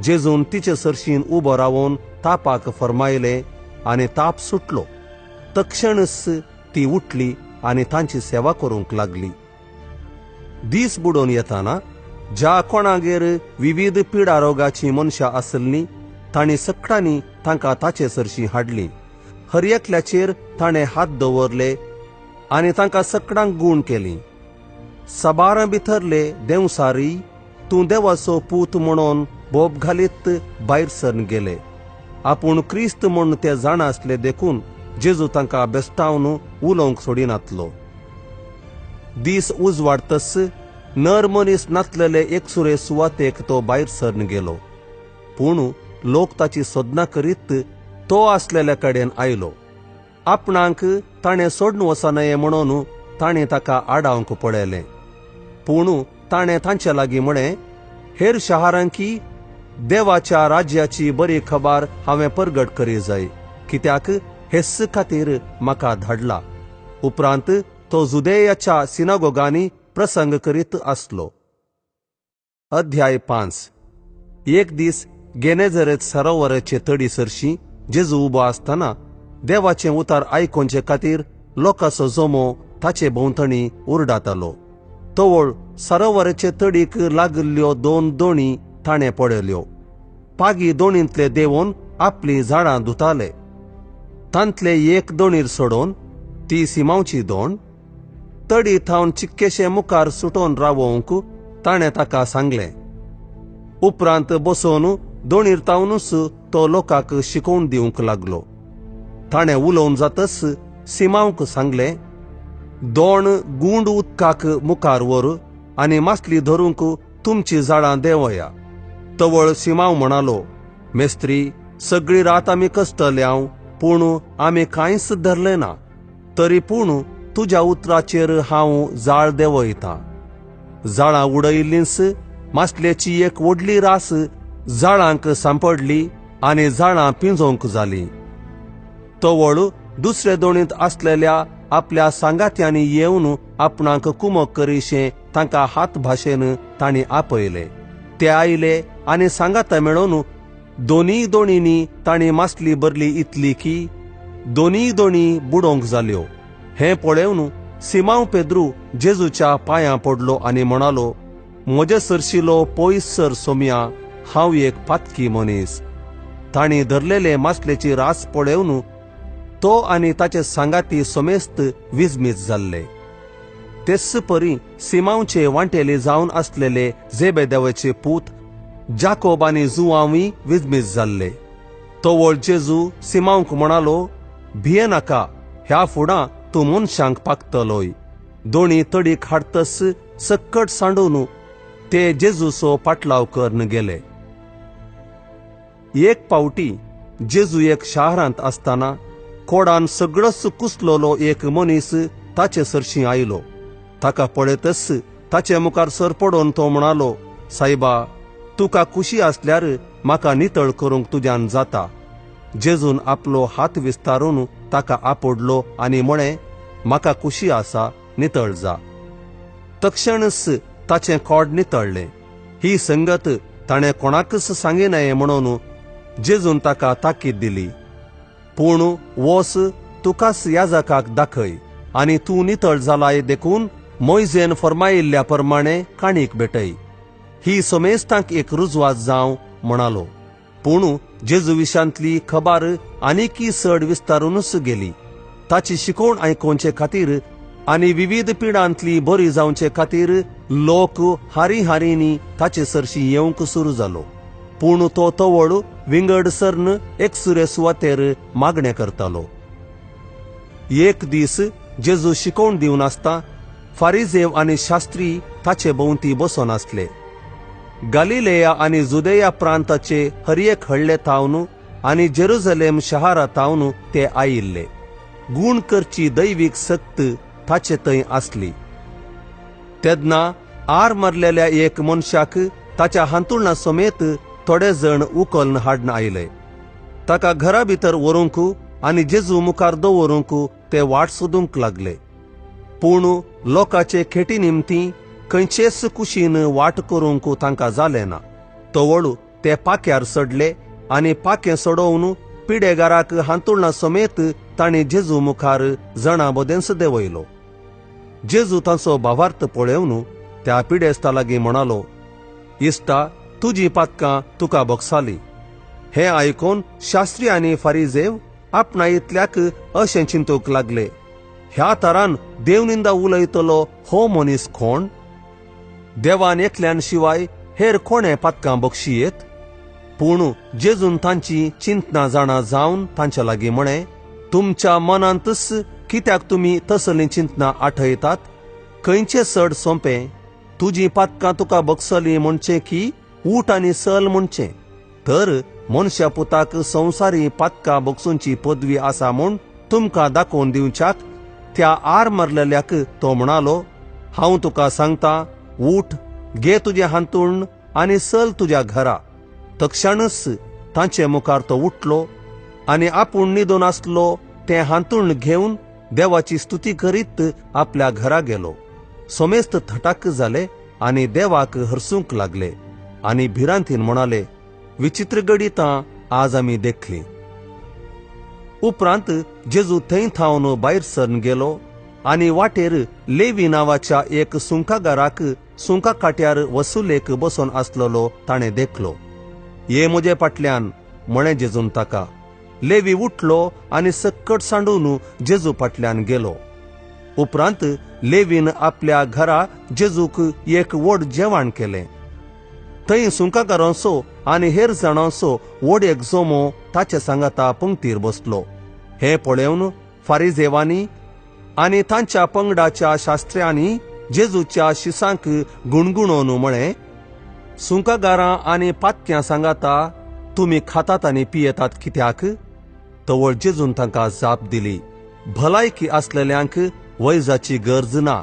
जेजून तिचे सरशीन उबो रावन तापाक फरमायले आनी ताप सुटलो. तक्षणच ती उठली आनी तांची सेवा करूंक लागली. दीस बुडोवन येताना ज्या कोणागेर विविध पिडा रोगाची मनशां आसलीं तांणी सगळ्यांनी तांकां ताचे सरशीं हाडलीं. हर एकल्याचेर ताणें हात दवरले आनी तांकां सगळ्यांक गूण केली. साबारां भितरले देंवसारी तूं देवाचो पूत म्हणून बोब घालीत भायर सरन गेले. आपूण क्रिस्त म्हूण ते जाणा आसले देखून जेजू तांकां बेस्टावन उलोवंक सोडिनातलो. दीस उजवाडतच नर मनीस नातलेले एकसुरे सुवातेक तो भायर सरन गेलो. पूण लोक ताची सोदना करीत तो आसलेल्या कडेन आयलो. आपणाक ताणें सोडून वचनये म्हणून ताणें ताका आडावंक पळयलें. पूण ताणें तांचे लागीं म्हळें, हेर शहरांकी देवाच्या राज्याची बरी खबर हांवें परगट करी जाय, कित्याक हेच खातीर म्हाका धाडला. उपरांत तो जुदेयाच्या सिनागोगांनी प्रसंग करीत आसलो. अध्याय 5. एक दीस गेनेझरेत सरोवराचे तडी सरशी जेजू उबो आसतना देवाचें उतार आयकोवचे खातीर लोकांचो जमो ताचे भोंवतणी उरडातालो. तवळ सरोवराचे तडीक लागिल्ल्यो 2 दोणी ताणें पळयल्यो. पागी दोणींतले देंवोन आपलीं झाडां धुताले. तांतले एक दोणीर सोडोवन ती सिमांवची दोण तडी थावन चिक्केशे मुखार सुटोवन रावोवंक ताणें ताका सांगलें. उपरांत बसोवन दोणीर तावनूच तो लोकांक शिकोवन दिवंक लागलो. ताणें उलोवन जातच सिमांवक सांगलें, दोण गुंड उदकाक मुखार व्हर आनी मासली धरूंक तुमची झाडां देंवया. तवळ सिमांव म्हणालो, मेस्त्री, सगळी रात आमी कसतल्यांव, पूण आमी कांयच धरलें ना. तरी पूण तुज्या उतराचेर हांव जाळ देंवयतां. जाळां उडयिल्लींच मासलेची एक व्हडली रास जाळांक सांपडली आनी जाळां पिंजोवंक जालीं. तवळ दुसरे दोणींत आसलेल्या आपल्या सांगात्यांनी येवन आपणाक कुमक करीशें तांकां हात भाशेन तांणी आपयले. ते आयले आनी सांगाता मेळोवन दोनूय दोणींनी तांणी मासली भरली इतली की दोनूय दोणी बुडोवंक जाल्यो. हें पळोवन सिमांव पेद्रू जेजूच्या पांयां पडलो आनी म्हणालो, म्हजे सरशिलो पयस सर सोमया, हांव एक पातकी मनीस. तांणी धरलेले मासलेची रास पळोवन तो आनी ताचे सांगाती समेस्त विजमीत जाल्ले. तेच परी सिमांवचे वांटेले जावन आसलेले जेबेदेवाचे पूत जाकोब आनी जुआंवूय विजमीत जाल्ले. तवळ जेजू सिमांवक म्हणालो, भिये नाका, ह्या फुडां तूं मनशांक पाकतलोय. दोणी तडीक हाडतस सक्कट सांडून ते जेजूचो पाटलाव करून गेले. एक पावटी जेजू एक शारांत आसतना कोडान सगळोच कुसलोलो एक मनीस ताचे सरशीं आयलो. ताका पळयतच ताचे मुखार सर पडोवन तो म्हणालो, सायबा, तुका खुशी आसल्यार म्हाका नितळ करूंक तुज्यान जाता. जेजून आपलो हात विस्तारून ताका आपडलो आनी म्हळें, म्हाका खुशी आसा, नितळ जा. तक्षणच ताचें कोड नितळ्ळें. ही संगत ताणें कोणाकच सांगिनाये म्हणून जेजून ताका ताकीद दिली. पूण वोस तुकाच याजकाक दाखय आनी तूं नितळ जालाय देखून मोयजेन फर्मायिल्ल्या प्रमाणे काणीक भेटय. ही समेस्तांक एक रुजवात जावं म्हणालो. पूण जेजू विशांतली खबर आनीकय चड विस्तारूनच गेली. ताची शिकवण आयकोवचे खातीर आनी विविध पिडांतली बरी जावचे खातीर लोक हारी हारींनी ताचे सरशी येवंक सुरू जालो. पूण तो तवळ विंगड सरन एकसुरे सुवातेर मागणें करतालो. एक दीस जेजू शिकवण दिवन आसता फारिजेव आनी शास्त्री ताचे भोंवती बसून आसले. गालिलेया आनी जुदेया प्रांताचे हर एक हळ्ळे थावन आनी जेरुजलेम शहरा थावन ते आयिल्ले. गूण करची दैवीक शक्त ताचे थंय आसली. तेन्ना आर मारलेल्या एक मनशाक ताच्या हांतुळणा समेत थोडे जण उखलून हाडून आयले. ताका घरा भितर व्हरूंक आनी जेजू मुखार दवरूंक ते वाट सोदूंक लागले. पूण लोकांचे खेटी निमती खंयचेच कुशीन वाट करूंक तांकां जालें ना. तवळ ते पाक्यार चडले आनी पाकें सोडोवन पिडेगाराक हांतुळणा समेत तांणी जेजू मुखार जणा बदेंस देंवयलो. जेजू तांचो भावार्थ पळोवन त्या पिडेस्ता लागीं म्हणालो, इश्टा, तुजी पातकां तुका भोगसाली. हें आयकून शास्त्री आनी फारिजेव आपणा इतल्याक अशें चिंतूंक लागले, ह्या तरान देवनिंदा उलयतलो हो मनीस कोण? देवान एकल्यान शिवाय हेर कोणें पातकां बक्षी येत? पूण जेजून तांची चिंतना जाणा जावन तांच्या लागीं म्हळें, तुमच्या मनांतच कित्याक तुमी तसलीं चिंतना आठयतात? खंयचें चड सोंपें, तुजी पातकां तुका बगसलीं म्हणचें की ऊठ आनी सल म्हणचें? तर मनशा पुताक संवसारी पातकां बगसूंची पदवी आसा म्हूण तुमकां दाखोवन दिवच्याक त्या आर मारलेल्याक तो म्हणालो, हांव तुका सांगता, ऊठ, घे तुजें हांतूण आनी सल तुज्या घरा. तक्षणच तांचे मुखार तो उठलो आनी आपूण न्हिदून आसलो तें हांतूण घेवन देवाची स्तुती करीत आपल्या घरा गेलो. समेस्त थटाक जाले आनी देवाक हरसूंक लागले आनी भिरांतीन म्हणाले, विचित्र गडितां आज आमी देखली. उपरांत जेजू थंय थावन भायर सरन गेलो आनी वाटेर लेवी नांवाच्या एक सुंकागाराक सुंका काट्यार वसुलेक बसून आसलेलो ताणें देखलो. ये म्हजे फाटल्यान, म्हळें जेजून ताका. लेवी उठलो आनी सक्कट सांडून जेजू फाटल्यान गेलो. उपरांत लेवीन आपल्या घरा जेजूक एक व्हड जेवण केलें. थंय सुंकागारांचो आनी हेर जाणांचो व्हड एक जमो ताचे सांगाता पंक्तीर बसलो. हें पळोवन फारिजेवांनी आनी तांच्या पंगडाच्या शास्त्र्यांनी जेजूच्या शिसांक गुणगुणोवन म्हळें, सुंकागारां आनी पातक्यां सांगाता तुमी खातात आनी पियेतात कित्याक? तवळ जेजून तांकां जाप दिली, भलायकी आसलेल्यांक वैजाची गरज ना,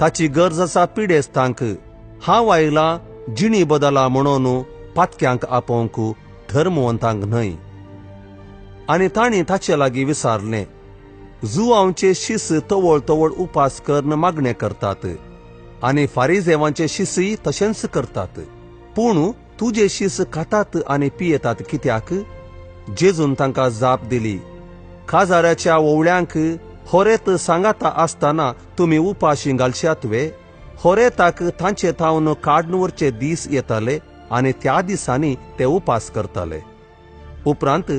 ताची गरज आसा पिडेस्तांक. हांव आयलां जिणी बदला म्हणून पातक्यांक आपोवंक, धर्मवंतांक न्हय. आनी तांणी ताचे लागीं विचारलें, जुवांचे शीस तवळ तवळ उपास करून मागणें करतात आनी फारिजेवांचे शिसूय तशेंच करतात, पूण तुजे शीस खातात आनी पियेतात कित्याक? जेजून तांकां जाप दिली, काजाराच्या ओवळ्यांक होरेत सांगाता आसतना तुमी उपाशी घालशात वे? होरेताक तांचे थावन काडून व्हरचे दीस येताले आनी त्या दिसांनी ते उपास करताले. उपरांत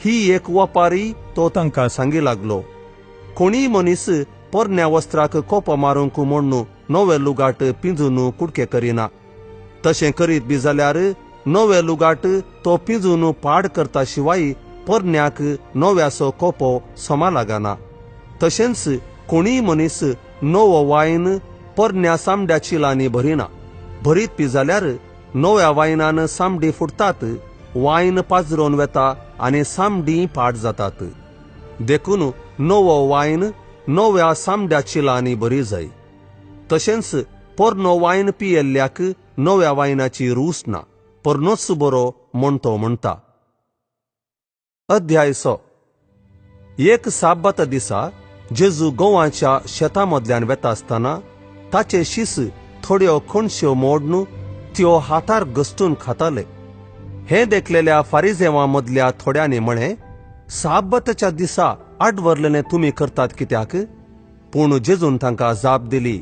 ही एक वपारी तो तांकां सांगी लागलो, कोणीय मनीस पोरण्या वस्त्राक कोपो मारूंक म्हूण नवे लुगाट पिंजून कुडके करिना. तशें करीत बी जाल्यार नवे लुगाट तो पिंजून पाड करता शिवाय पोरण्याक नव्याचो कोपो समा लागना. तशेंच कोणीय मनीस नवो वायन पोरण्या सामड्या चिलांनी भरिना. भरीत बी जाल्यार नव्या वायनान सामडी फुटतात, वायन पाजरोवन वेता आनी सामडी पाड जातात. देखून नवो वायन नव्या सामड्या चिलांनी बरी जाय. तशेंच पोरनो वायन पियेल्ल्याक नव्या वायनाची रूच ना, पोरनोच बरो म्हण तो म्हणटा. अध्याय 6. एक साबाता दिसा जेजू गोवाच्या शेता मदल्यान वेता आसतना ताचे शीस थोड्यो कणश्यो मोडून त्यो हातार घसटून खाताले. हें देखलेल्या फारिजेवां मदल्या थोड्यांनी म्हळें, साबाताच्या दिसा आडवरलेलें तुमी करतात कित्याक? पूण जेजून तांकां जाप दिली,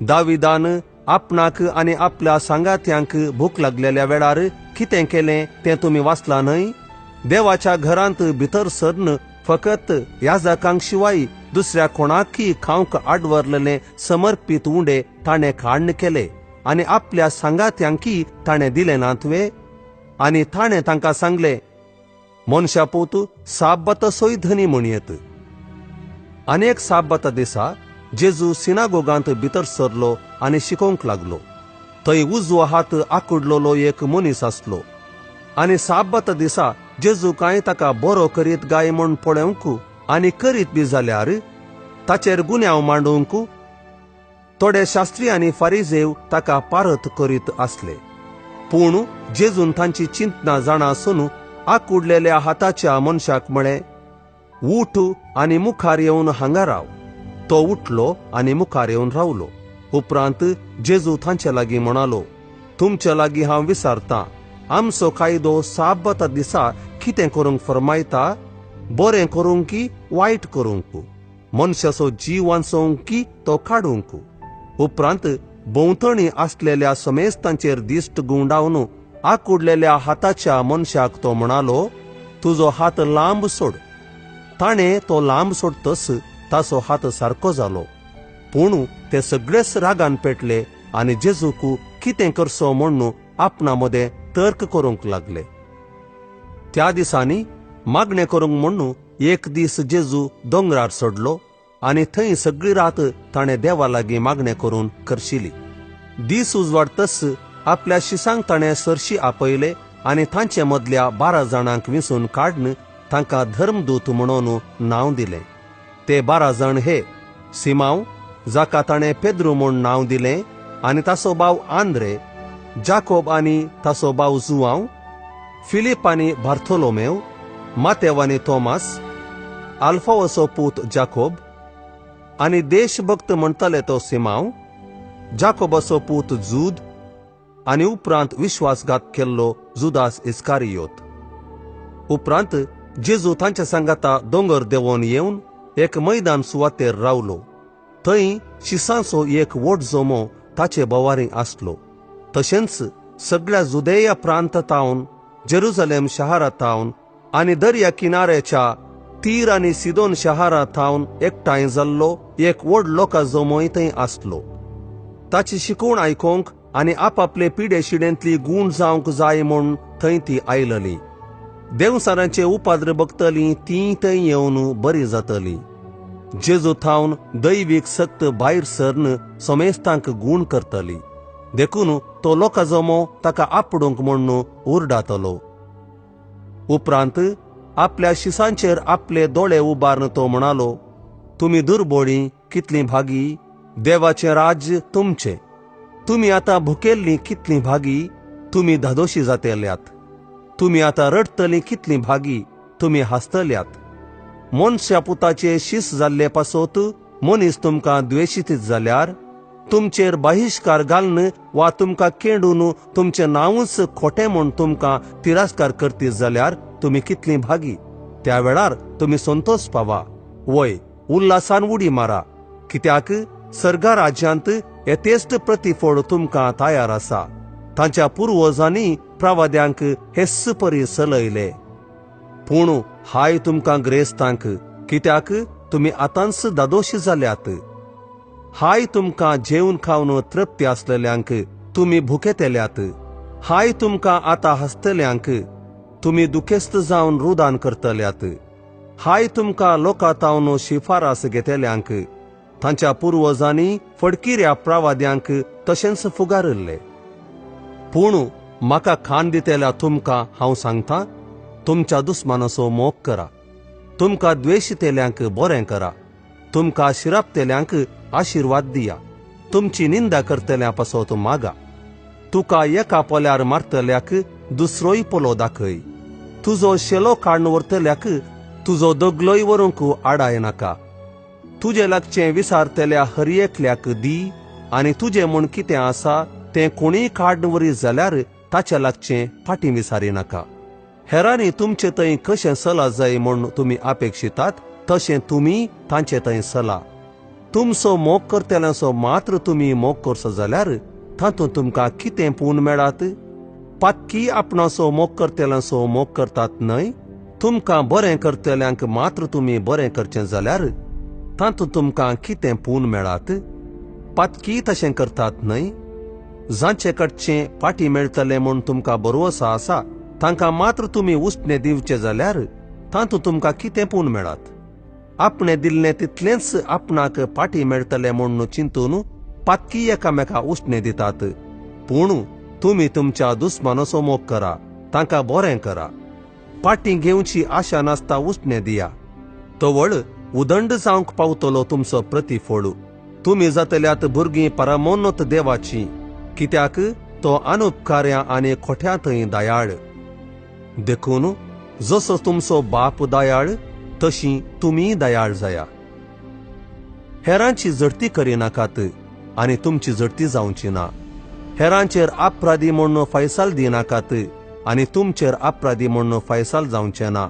दाविदान आपणाक आनी आपल्या सांगात्यांक भूक लागलेल्या वेळार कितें केलें तें तुमी वाचलां न्हय? देवाच्या घरांत भितर सरन फकत याजकांक शिवाय दुसऱ्या कोणाकय खावंक आडवरलेले समर्पीत उंडे ताणें काडून केले आनी आपल्या सांगात्यांकय ताणें दिले नात वे? आनी ताणें तांकां सांगलें, मनशापूत साबाताचोय धनी म्हणयेत. आनी एक साबाता दिसा जेजू सिनागोगांत भितर सरलो आनी शिकोवंक लागलो. थंय उजवो हात आकुडलेलो एक मनीस आसलो. आनी साबाता दिसा जेजू कांय ताका बरो करीत गाय म्हूण पळोवंक आनी करीत बी जाल्यार ताचेर गुन्यांव मांडूंक थोडे शास्त्री आनी फारिजेव ताका पारत करीत आसले. पूण जेजून तांची चिंतना जाणा आसून आकुडलेल्या हाताच्या मनशाक म्हळें, उठ आनी मुखार येवन हांगा राव. तो उठलो आनी मुखार येवन रावलो. उपरांत जेजू तांचे लागीं म्हणालो, तुमचे लागीं हांव विचारतां, आमचो कायदो साबाता दिसा कितें करूंक फर्मायता? बरें करूंक की वायट करूंक? मनशाचो जीव वांचोवंक की तो काडूंक? उपरांत भोंवतणी आसलेल्या समेस्तांचेर दिश्ट घुंवडावन आकुडलेल्या हाताच्या मनशाक तो म्हणालो, तुजो हात लांब सोड. ताणें तो लांब सोडतच ताचो हात सारको जालो. पूण ते सगळेच रागान पेटले आनी जेजूक कितें करचो म्हूण आपणा मदें तर्क करूंक लागले. त्या दिसांनी मागणें करूंक म्हूण एक दीस जेजू दोंगरार चडलो आनी थंय सगळी रात ताणें देवा लागीं मागणें करून करशिली. दीस उजवाडतच आपल्या शिसांक ताणें सरशी आपयले आनी तांचे मदल्या 12 जाणांक विंचून काडून तांकां धर्मदूत म्हणून नांव दिलें. ते 12 जाण हे: सिमांव, जाका ताणें पेद्रू म्हूण नांव दिलें, आनी ताचो भाव आंद्रे, जाकोब आनी ताचो भाव जुआंव, फिलीप आनी बार्थोलोमेव, मातेव आनी तोमास, आल्फावसो पूत जाकोब आनी देशभक्त म्हणटाले तो सिमांव, जाकोबाचो पूत जूद आनी उपरांत विश्वासघात केल्लो जुदास इस्कारियोत. उपरांत जेजू तांच्या सांगाता दोंगर देंवोन येवन एक मैदान सुवातेर रावलो. थंय शिसांचो एक व्हड जमो ताचे भोवारी आसलो. तशेंच सगळ्या जुदेया प्रांतावन, जेरुजलेम शहरांतावन आनी दर्या किनाऱ्याच्या तीर आनी सिदोन शहरांतावन एकठांय जाल्लो एक व्हड लोकां जमोय थंय आसलो. ताची शिकवण आयकूंक आनी आपापले पिडे शिडेंतली गूण जावंक जाय म्हूण थंय ती आयलली. देवसारांचे उपाद्र बघतली ती थंय येवन बरी जातली. जेजू थावन दैवीक सक्त भायर सरन समेस्तांक गूण करतली. देखून तो लोका जमो ताका आपडूंक म्हण्ण उरडातलो. उपरांत आपल्या शिसांचेर आपले दोळे उबारून तो म्हणालो, तुमी दुर्बोळी कितली भागी, देवाचें राज्य तुमचें. तुमी आतां भुकेल्लीं कितली भागी, तुमी धादोशी जातेल्यात. तुमी आतां रडटलीं कितली भागी, तुमी हांसतल्यात. मनशा पुताचे शीस जाल्ले पासत मनीस तुमकां द्वेशीत जाल्यार तुमचेर बहिश्कार घालून वा तुमकां केंडून तुमचें नांवूच खोटें म्हूण तुमकां तिरस्कार करतीत जाल्यार तुमी कितली भागी. त्या वेळार तुमी संतोष पावा, वय उल्हासान उडी मारा, कित्याक सर्गा राज्यांत यथेश्ट प्रतिफळ तुमकां तयार आसा. तांच्या पुर्वजांनी प्रवाद्यांक हेच परी चलयले. पूण हाय तुमकां ग्रेस्तांक, कित्याक तुमी आतांच दादोशी जाल्यात. हाय तुमकां जेवन खावन तृप्ती आसलेल्यांक, तुमी भुकेतेल्यात. हाय तुमकां आतां हांसतल्यांक, तुमी दुखेस्त जावन रुदान करतल्यात. हाय तुमकां लोकां तावन शिफारस घेतल्यांक, तांच्या पुर्वजांनी फडकिऱ्या प्रवाद्यांक तशेंच फुगारिल्ले. पूण म्हाका खान दितल्या तुमकां हांव सांगता, तुमच्या दुस्मानाचो मोग करा, तुमकां द्वेशितेल्यांक बरें करा, तुमकां शिरापतेल्यांक आशिर्वाद दिया, तुमची निंदा करतल्या पासत मागा. तुका एका पोल्यार मारतल्याक दुसरोय पोलो दाखय, तुजो शेलो काडून व्हरतल्याक तुजो दगलोय व्हरूंक आडाय नाका. तुजे लागचें विसारतल्या हर एकल्याक दी, आनी तुजें म्हूण कितें आसा तें कोणीय काडून व्हरी जाल्यार ताच्या लागचें फाटीं विसारी नाका. हेरांनी तुमचे थंय कशें सला जाय म्हूण तुमी अपेक्षितात तशें तुमी तांचे थंय सला. तुमचो मोग करतल्यांचो मात्र तुमी मोग करचो जाल्यार तातूंत तुमकां कितें पूण मेळात? पातकी आपणाचो मोग करतल्यांचो मोग करतात न्हय? तुमकां बरें करतल्यांक मात्र तुमी बरें करचें जाल्यार तातूंत तुमकां कितें पूण मेळात? पातकी तशें करतात न्हय? जांचे कडचें फाटीं मेळटलें म्हूण तुमकां भरवसा आसा तांकां मात्र तुमी उश्णें दिवचें जाल्यार तातूंत तुमकां कितें पूण मेळात? आपणें दिल्लें तितलेंच आपणाक फाटीं मेळटलें म्हूण चिंतून पातकी एकामेका उश्णें दितात. पूण तुमी तुमच्या दुस्मानाचो मोग करा, तांकां बरें करा, फाटीं घेवची आशा नासता उश्णें दिया. तवळ उदंड जावंक पावतलो तुमचो प्रतिफळ. तुमी जातल्यात भुरगीं परमोन्नत देवाची, कित्याक तो अनुपकार्या आनी खोट्या थंय दयाळ. देखून जसो तुमचो बाप दयाळ तशी तुमी दयाळ जाया. हेरांची झडती करिनाकात आनी तुमची झडती जावची ना. हेरांचेर अपराधी म्हूण फैसाल दिनाकात आनी तुमचेर अपराधी म्हूण फैसाल जावचें ना.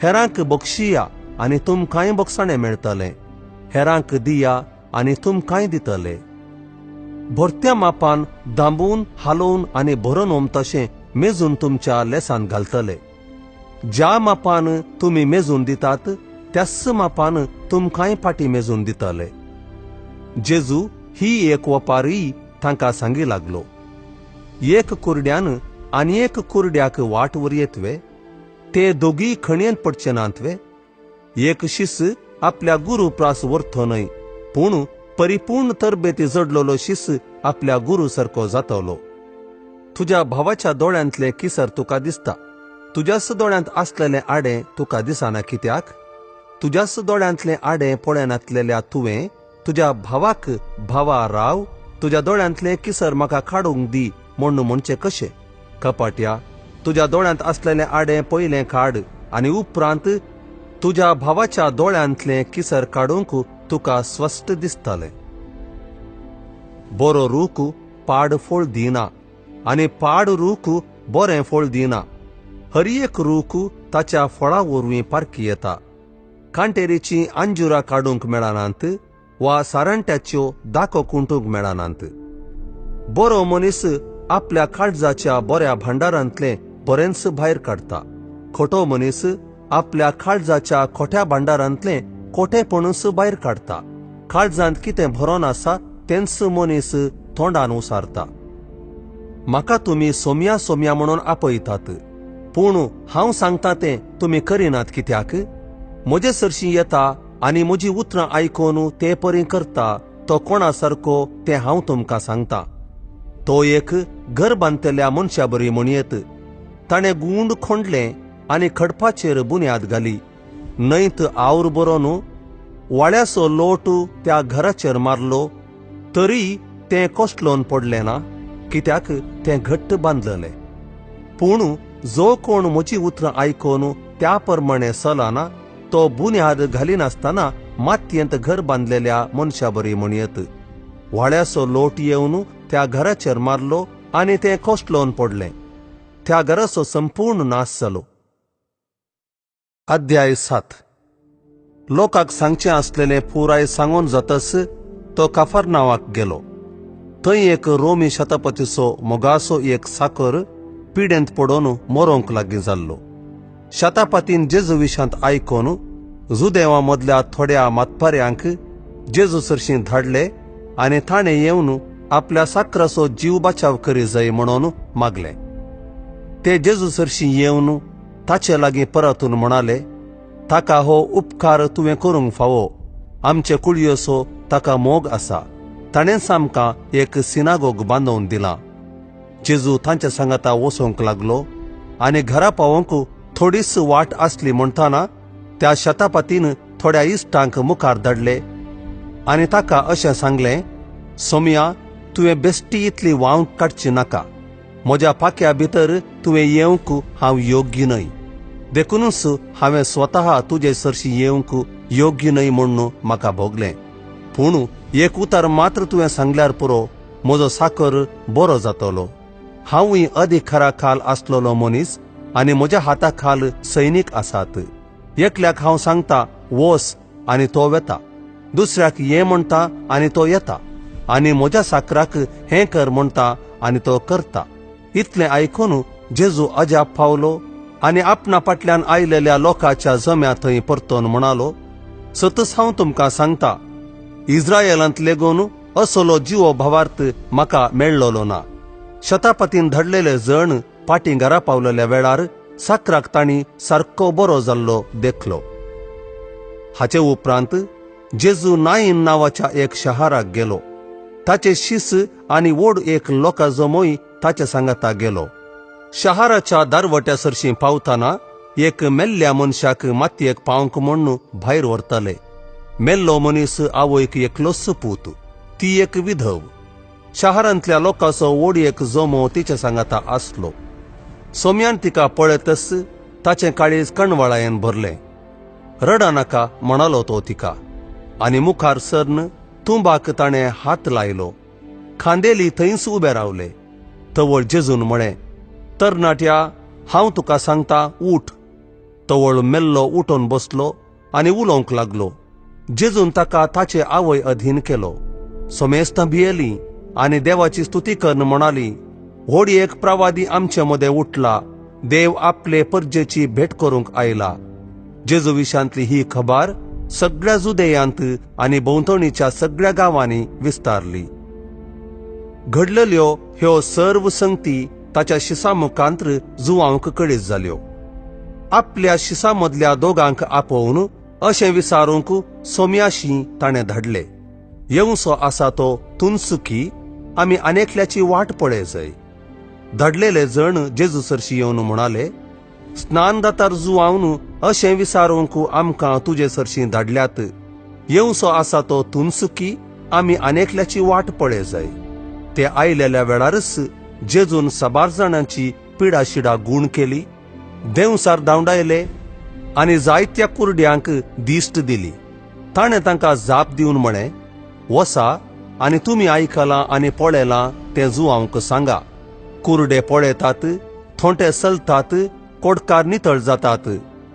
हेरांक बक्षिया आनी तुमकांय बक्षाणें मेळटलें. हेरांक दिया आनी तुमकांय दितले. भरत्या मापान दांबून हालोवन आनी भरून ओमतशें मेजून तुमच्या लेसान घालतले. ज्या मापान तुमी मेजून दितात त्याच मापान तुमकांय फाटीं मेजून दितले. जेजू ही एक वपारी तांकां सांगी लागलो, एक कुरड्यान आनी एक कुरड्याक वाट वरयेत वे? ते दोगीय खणयेंत पडचे नात वे? एक शीस आपल्या गुरू प्रास वरतो न्हय, पूण परिपूर्ण तरबेती जडलेलो शीस आपल्या गुरू सारको जातलो. तुज्या भावाच्या दोळ्यांतलें किसर तुका दिसता, तुज्याच दोळ्यांत आसलेलें आडें तुका दिसना कित्याक? तुज्याच दोळ्यांतलें आडें पळयनातलेल्या तुवें तुज्या भावाक, भावा राव, तुज्या दोळ्यांतलें किसर म्हाका काडूंक दी म्हूण म्हणचें कशें? कपाट्या, तुज्या दोळ्यांत आसलेलें आडें पयलें काड आनी उपरांत तुज्या भावाच्या दोळ्यांतलें किसर काडूंक तुका स्वस्थ दिसतलें. बरो रूख पाड फळ दिना आनी पाड रूख बरें फळ दिना. हर एक रूख ताच्या फळा वरवीं पारखी येता. कांटेरीचीं अंजुरां काडूंक मेळनात वा सारांट्याच्यो दाको कुंटूंक मेळनात. बरो मनीस आपल्या काळजाच्या बऱ्या भांडारांतलें बरेंच भायर काडटा. खोटो मनीस आपल्या काळजाच्या खोट्या भांडारांतलें खोटेपणूच भायर काडटा. काळजांत कितें भरोन आसा तेंच मनीस तोंडान उसारता. म्हाका तुमी सोम्या सोम्या म्हणून आपयतात, पूण हांव सांगता तें तुमी करिनात कित्याक? म्हजे सरशीं येता आनी म्हजी उतरां आयकून ते परी करता तो कोणा सारको तें हांव तुमकां सांगता. तो एक घर बांदतल्या मनशा बरी म्हणयेत. ताणें गुंड खोंडलें आनी खडपाचेर बुन्याद घाली. न्हंयत our बरोवन वाळ्याचो लोट त्या घराचेर मारलो, तरी तें कोसळोन पडलें ना, कित्याक तें घट्ट बांदलें. पूण जो कोण म्हजी उतरां आयकून त्या प्रमाणे चलना तो बुन्याद घालिनासतना मातयेंत घर बांदलेल्या मनशा बरी म्हणयेत. वाळ्याचो लोट येवन त्या घराचेर मारलो आनी तें कोसळोन पडलें. त्या घराचो संपूर्ण नाश जालो. अध्याय 7. लोकांक सांगचें आसलेलें पुराय सांगून जातच तो काफरनावाक गेलो. थंय एक रोमी शतपतीचो मोगाचो एक साकर पिडेंत पडोवन मरोंक लागीं जाल्लो. शतापतीन जेजू विशांत आयकून जुदेवा मदल्या थोड्या मातपाऱ्यांक जेजू सरशीं धाडले आनी ताणें येवन आपल्या साकराचो जीव बचाव करी जाय म्हणून मागलें. ते जेजू सरशीं येवन ताचे लागीं परतून म्हणाले, ताका हो उपकार तुवें करूंक फावो. आमचे कुळयेचो ताका मोग आसा. ताणेंच आमकां एक सिनागोग बांदोवन दिला. जेजू तांच्या सांगाता वचोंक लागलो आनी घरा पावोवंक थोडीच वाट आसली म्हणटाना त्या शतापतीन थोड्या इश्टांक मुखार धाडले आनी ताका अशें सांगलें, सोमया, तुवें बेश्टी इतली वावंक काडची नाका. म्हज्या पाक्या भितर तुवें येवंक हांव योग्य न्हय, देखूनच हांवें स्वतः तुजे सरशी येवंक योग्य न्हय म्हूण म्हाका भोगलें. पूण एक उतर मात्र तुवें सांगल्यार पुरो, म्हजो साकर बरो जातलो. हांवूय अधिकारा खाल आसलेलो मनीस आनी म्हज्या हाता खाल सैनीक आसात. एकल्याक हांव सांगता वोस आनी तो वेता, दुसऱ्याक ये म्हणटा आनी तो येता, आनी म्हज्या साकराक हें कर म्हणटा आनी तो करता. इतलें आयकून जेजू अजाप पावलो आनी आपणा फाटल्यान आयलेल्या लोकांच्या जम्या थंय परतून म्हणालो, सतच हांव तुमकां सांगता, इस्रायलांत लेगून असलो जिवो भावार्थ म्हाका मेळ्ळलो ना. शतापतीन धाडलेले जण फाटीं घरा पावलेल्या वेळार साकराक तांणी सारको बरो जाल्लो देखलो. हाचे उपरांत जेजू नाईन नांवाच्या एक शहराक गेलो. ताचे शीस आनी व्हड एक लोका जमोय ताचे सांगाता गेलो. शहराच्या दारवट्या सरशीं पावतना एक मेल्ल्या मनशाक मातयेक पावंक म्हूण भायर व्हरताले. मेल्लो मनीस आवयक एकलोच पूत, ती एक विधव. शहरांतल्या लोकांचो व्हड एक जमो तिच्या सांगाता आसलो. सोम्यान तिका पळयतच ताचें काळीज कणवळायेन भरलें. रडा नाका म्हणालो तो तिका आनी मुखार सरन तुंबाक ताणें हात लायलो. खांदेली थंयच उबे रावले. तवळ जेजून म्हळें, तरणाट्या, हांव तुका सांगता, उठ. तवळ मेल्लो उठून बसलो आनी उलोवंक लागलो. जेजून ताका ताचे आवय अधीन केलो. समेस्तां भियेलीं आनी देवाची स्तुती करून म्हणाली, व्हड एक प्रवादी आमचे मदें उठला, देव आपले परजेची भेट करूंक आयला. जेजू विशांतली ही खबर सगळ्या जुदेयांत आनी भोंवतणीच्या सगळ्या गांवांनी विस्तारली. घडलेल्यो ह्यो सर्व संगती ताच्या शिसा मुखांत्र जुवांक कळीत जाल्यो. आपल्या शिसा मदल्या दोगांक आपोवन अशें विचारूंक सोम्याशी ताणें धाडले, येवचो आसा तो तुनसुकी, आमी आनेकल्याची वाट पळय जाय. धाडलेले जण जेजू सरशी येवन म्हणाले, स्नानदातार जुवावन अशें विचारूंक आमकां तुजे सरशी धाडल्यात, येवचो आसा तो तुनसुकी, आमी आनेकल्याची वाट पळय जाय. ते आयलेल्या वेळारच जेजून साबार जाणांची पिडाशिडा गूण केली, देंवसार धांवडायले आनी जायत्या कुरड्यांक दिश्ट दिली. ताणें तांकां जाप दिवन म्हळें, वसा आनी तुमी आयकलां आनी पळयलां तें जुवांक सांगा. कुरडे पळयतात, थोंटे चलतात, कोडकार नितळ जातात,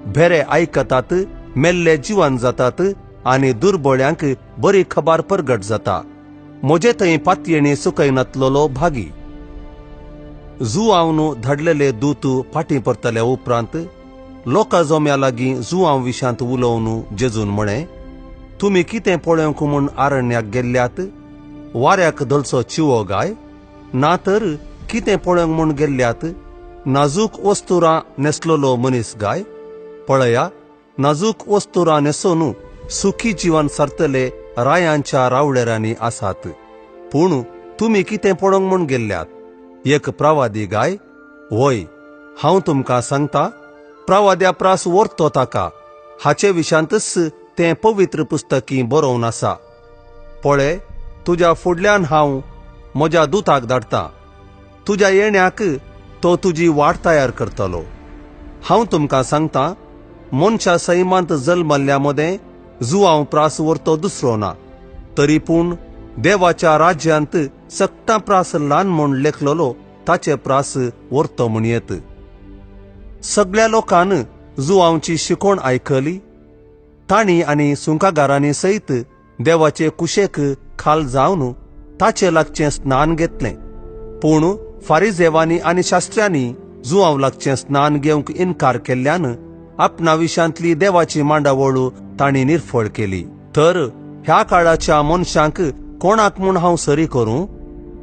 भेरे आयकतात, मेल्ले जिवन जातात आनी दुर्बळ्यांक बरी खबर परगट जाता. म्हजे थंय पातयेणी सुकयनातलेलो भागी. जुवावन धाडलेले दूत फाटीं परतल्या उपरांत लोकां जम्या लागीं जुवांव विशांत उलोवन जेजून म्हळें, तुमी कितें पळोवंक म्हूण आरण्याक गेल्ल्यात? वाऱ्याक धोलचो चिवो गाय? ना तर कितें पळोवंक म्हूण गेल्ल्यात? नाजूक वस्तुरां न्हेसलेलो मनीस गाय? पळया, नाजूक वस्तुरां न्हेसून सुखी जीवन सारतले रायांच्या रावळेरांनी आसात. पूण तुमी कितें पळोवंक म्हूण गेल्ल्यात? एक प्रवादी गाय? व्हय, हांव तुमकां सांगता, प्रवाद्या प्रास व्हरतो ताका. हाचे विशांतच तें पवित्र पुस्तकी बरोवन आसा. पळय, तुज्या फुडल्यान हांव म्हज्या दुताक धाडटा, तुज्या येण्याक तो तुजी वाट तयार करतलो. हांव तुमकां सांगता, मनशा सैमांत जल्मल्ल्या मदें जुवांव प्रास व्हरतो दुसरो ना, तरी पूण देवाच्या राज्यांत सगटां प्रास ल्हान म्हूण लेखलेलो ताचे प्रास व्हरतो म्हूण येत. सगळ्या लोकान जुवांवची शिकोवण आयकली. तांणी आनी सुंकागारांनी सयत देवाचे कुशेक खाल जावन ताचे लागचें स्नान घेतलें. पूण फारिजेवांनी आनी शास्त्र्यांनी जुवांव लागचें स्नान घेवंक इनकार केल्ल्यान आपणा विशांतली देवाची मांडावळ तांणी निर्फळ केली. तर ह्या काळाच्या मनशांक कोणाक म्हूण हांव सरी करूं?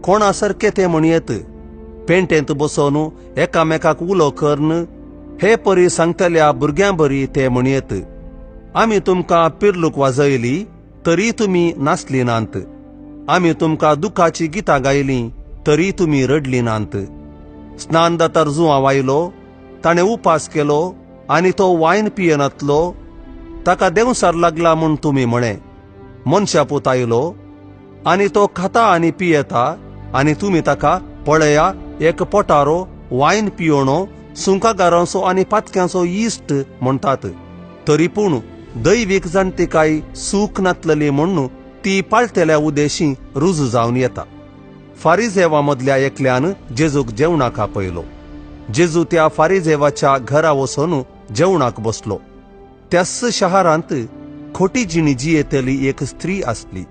कोणा सारके ते म्हणयेत? पेंटेंत बसोवन एकामेकाक उलो करून हे परी सांगतल्या भुरग्यां बरी ते म्हणयेत, आमी तुमकां पिर्लूक वाजयली तरी तुमी नाचली नात, आमी तुमकां दुखाची गितां गायलीं तरी तुमी रडली नात. स्नानदातार जुवांव आयलो, ताणें उपास केलो आनी तो वायन पियेनातलो, ताका देंवसार लागला म्हूण तुमी म्हळें. मनशापूत आयलो आनी तो खाता आनी पियेता आनी तुमी ताका पळया एक पोटारो, वायन पियोणो, सुंकागारांचो आनी पातक्यांचो इश्ट म्हणटात. तरी पूण दैवीक जाणतिकाय सूख नातलेली म्हूण ती पाळटेल्या उदेशी रुजू जावन येता. फारिजेवा मदल्या एकल्यान जेजूक जेवणाक आपयलो. जेजू त्या फारिजेवाच्या घरा वचून जेवणाक बसलो. त्याच शहरांत खोटी जिणी जियेतली एक स्त्री आसली.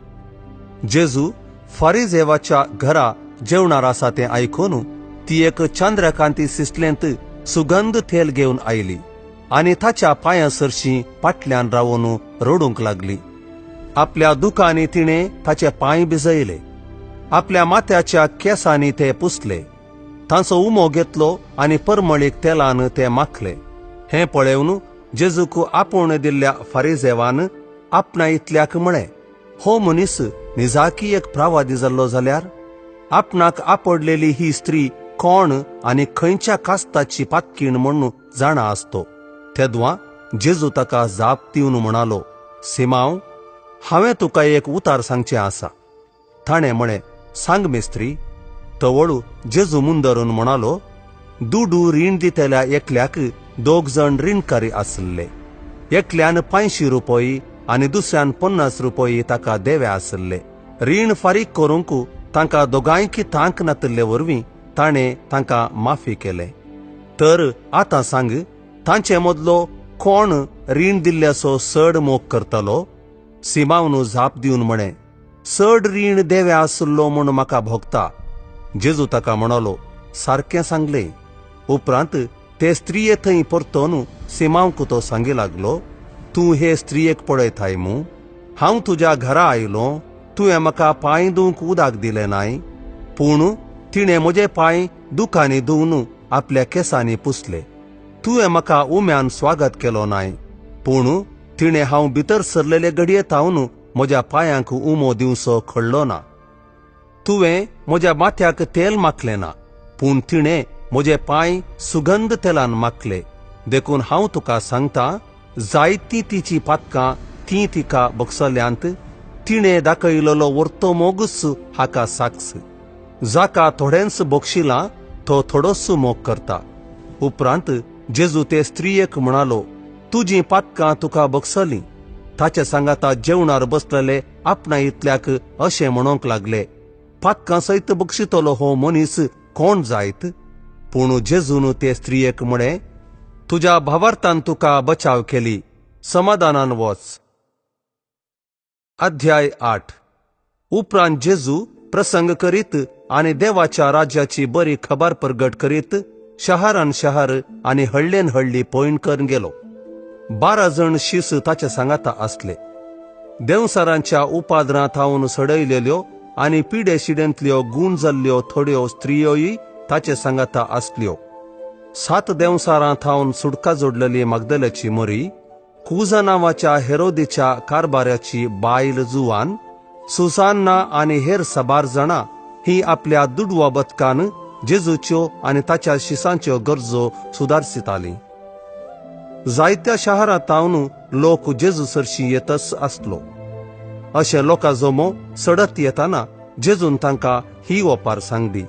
जेजू फारिजेवाच्या घरा जेवणार आसा तें आयकून ती एक चंद्रकांती सिसलेंत सुगंध तेल घेवन आयली आनी ताच्या पांयां सरशी फाटल्यान रावन रडूंक लागली. आपल्या दुखांनी तिणें ताचे पांय भिजयले, आपल्या माथ्याच्या केंसांनी ते पुसले, तांचो उमो घेतलो आनी परमळीक तेलान ते माखले. हें पळेवन जेजूक आपोवणें दिल्ल्या फारिजेवान आपणा इतल्याक म्हळें, हो मनीस निजाकी एक प्रावादी जाल्लो जाल्यार आपणाक आपडलेली ही स्त्री कोण आनी खंयच्या कास्ताची पातकीण म्हूण जाणा आसतो. तेदवा जेजू ताका जाप दिवन म्हणालो, सिमांव, हांवें तुका एक उतार सांगचें आसा. ताणें म्हळें, सांग मिस्त्री. तवळू जेजू मुंदरून म्हणालो, दुडू रीण दितल्या एकल्याक दोग जण रिणकारी आसले. एकल्यान 500 रुपये आनी दुसऱ्यान 50 रुपये ताका देवे आसले. रीण फारीक करूंक तांकां दोगांयकी तांक नातिल्ले वरवीं ताणें तांकां माफी केलें. तर आतां सांग, तांचे मदलो कोण रीण दिल्ल्याचो चड मोग करतलो? सिमांवन जाप दिवन म्हळें, चड रीण देवे आसलो म्हूण म्हाका भोगता. जेजू ताका म्हणालो, सारकें सांगलें. उपरांत ते स्त्रिये थंय परतोन सिमांवक तो सांगी लागलो, तूं हे स्त्रियेक पळयताय मू? हांव तुज्या घरा आयलो, तुवें म्हाका पांय धुवंक उदक दिलें नाय, पूण तिणें म्हजे पांय दुखांनी धुवन आपल्या केंसांनी पुसले. तुवें म्हाका उम्यान स्वागत केलो नाय, पूण तिणें हांव भितर सरलेले घडये थावन म्हज्या पांयांक उमो दिवचो खडलो ना. तुवें म्हज्या माथ्याक तेल माखलें ना, पूण तिणें म्हजे पांय सुगंध तेलान माखले. देखून हांव तुका सांगता, जायतीं तिची पातकां तीं तिका बगसल्यांत. तिणें दाखयलेलो वर्तो मोगूच हाका साक्ष. जाका थोडेंच बक्षिलां तो थोडोच मोग करता. उपरांत जेजू ते स्त्रियेक म्हणालो, तुजीं पातकां तुका बगसलीं. ताचे सांगाता जेवणार बसलेले आपणा इतल्याक अशें म्हणूंक लागले, पातकां सयत बक्षितलो हो मनीस कोण जायत? पूण जेजून ते स्त्रियेक म्हळें, तुज्या भावार्थान तुका बचाव केली, समाधानान वच. अध्याय 8. उपरांत जेजू प्रसंग करीत आनी देवाच्या राज्याची बरी खबर प्रगट करीत शहरान शहर आनी हळ्ळेन हळ्ळी पयण करून गेलो. 12 जण शीस ताचे सांगाता आसले. देंवसारांच्या उपाद्रां थावन सडयलेल्यो आनी पिडे शिडेंतल्यो गूण जाल्ल्यो थोड्यो स्त्रियोय ताचे सांगाता आसल्यो. 7 देंवसारां थावन सुटका जोडलेली मागदल्याची मरी, कुजा नांवाच्या हेरोदीच्या कारभाराची बायल जुवान, सुसान्ना आनी हेर साबार जाणां ही आपल्या दुडवा बदकान जेजूच्यो आनी ताच्या शिसांच्यो गरजो सुदारसितालीं. जायत्या शहरांतावन लोक जेजू सरशी येतच आसलो. अशें लोकां जमो सडत येताना जेजून तांकां ही ओपार सांगली.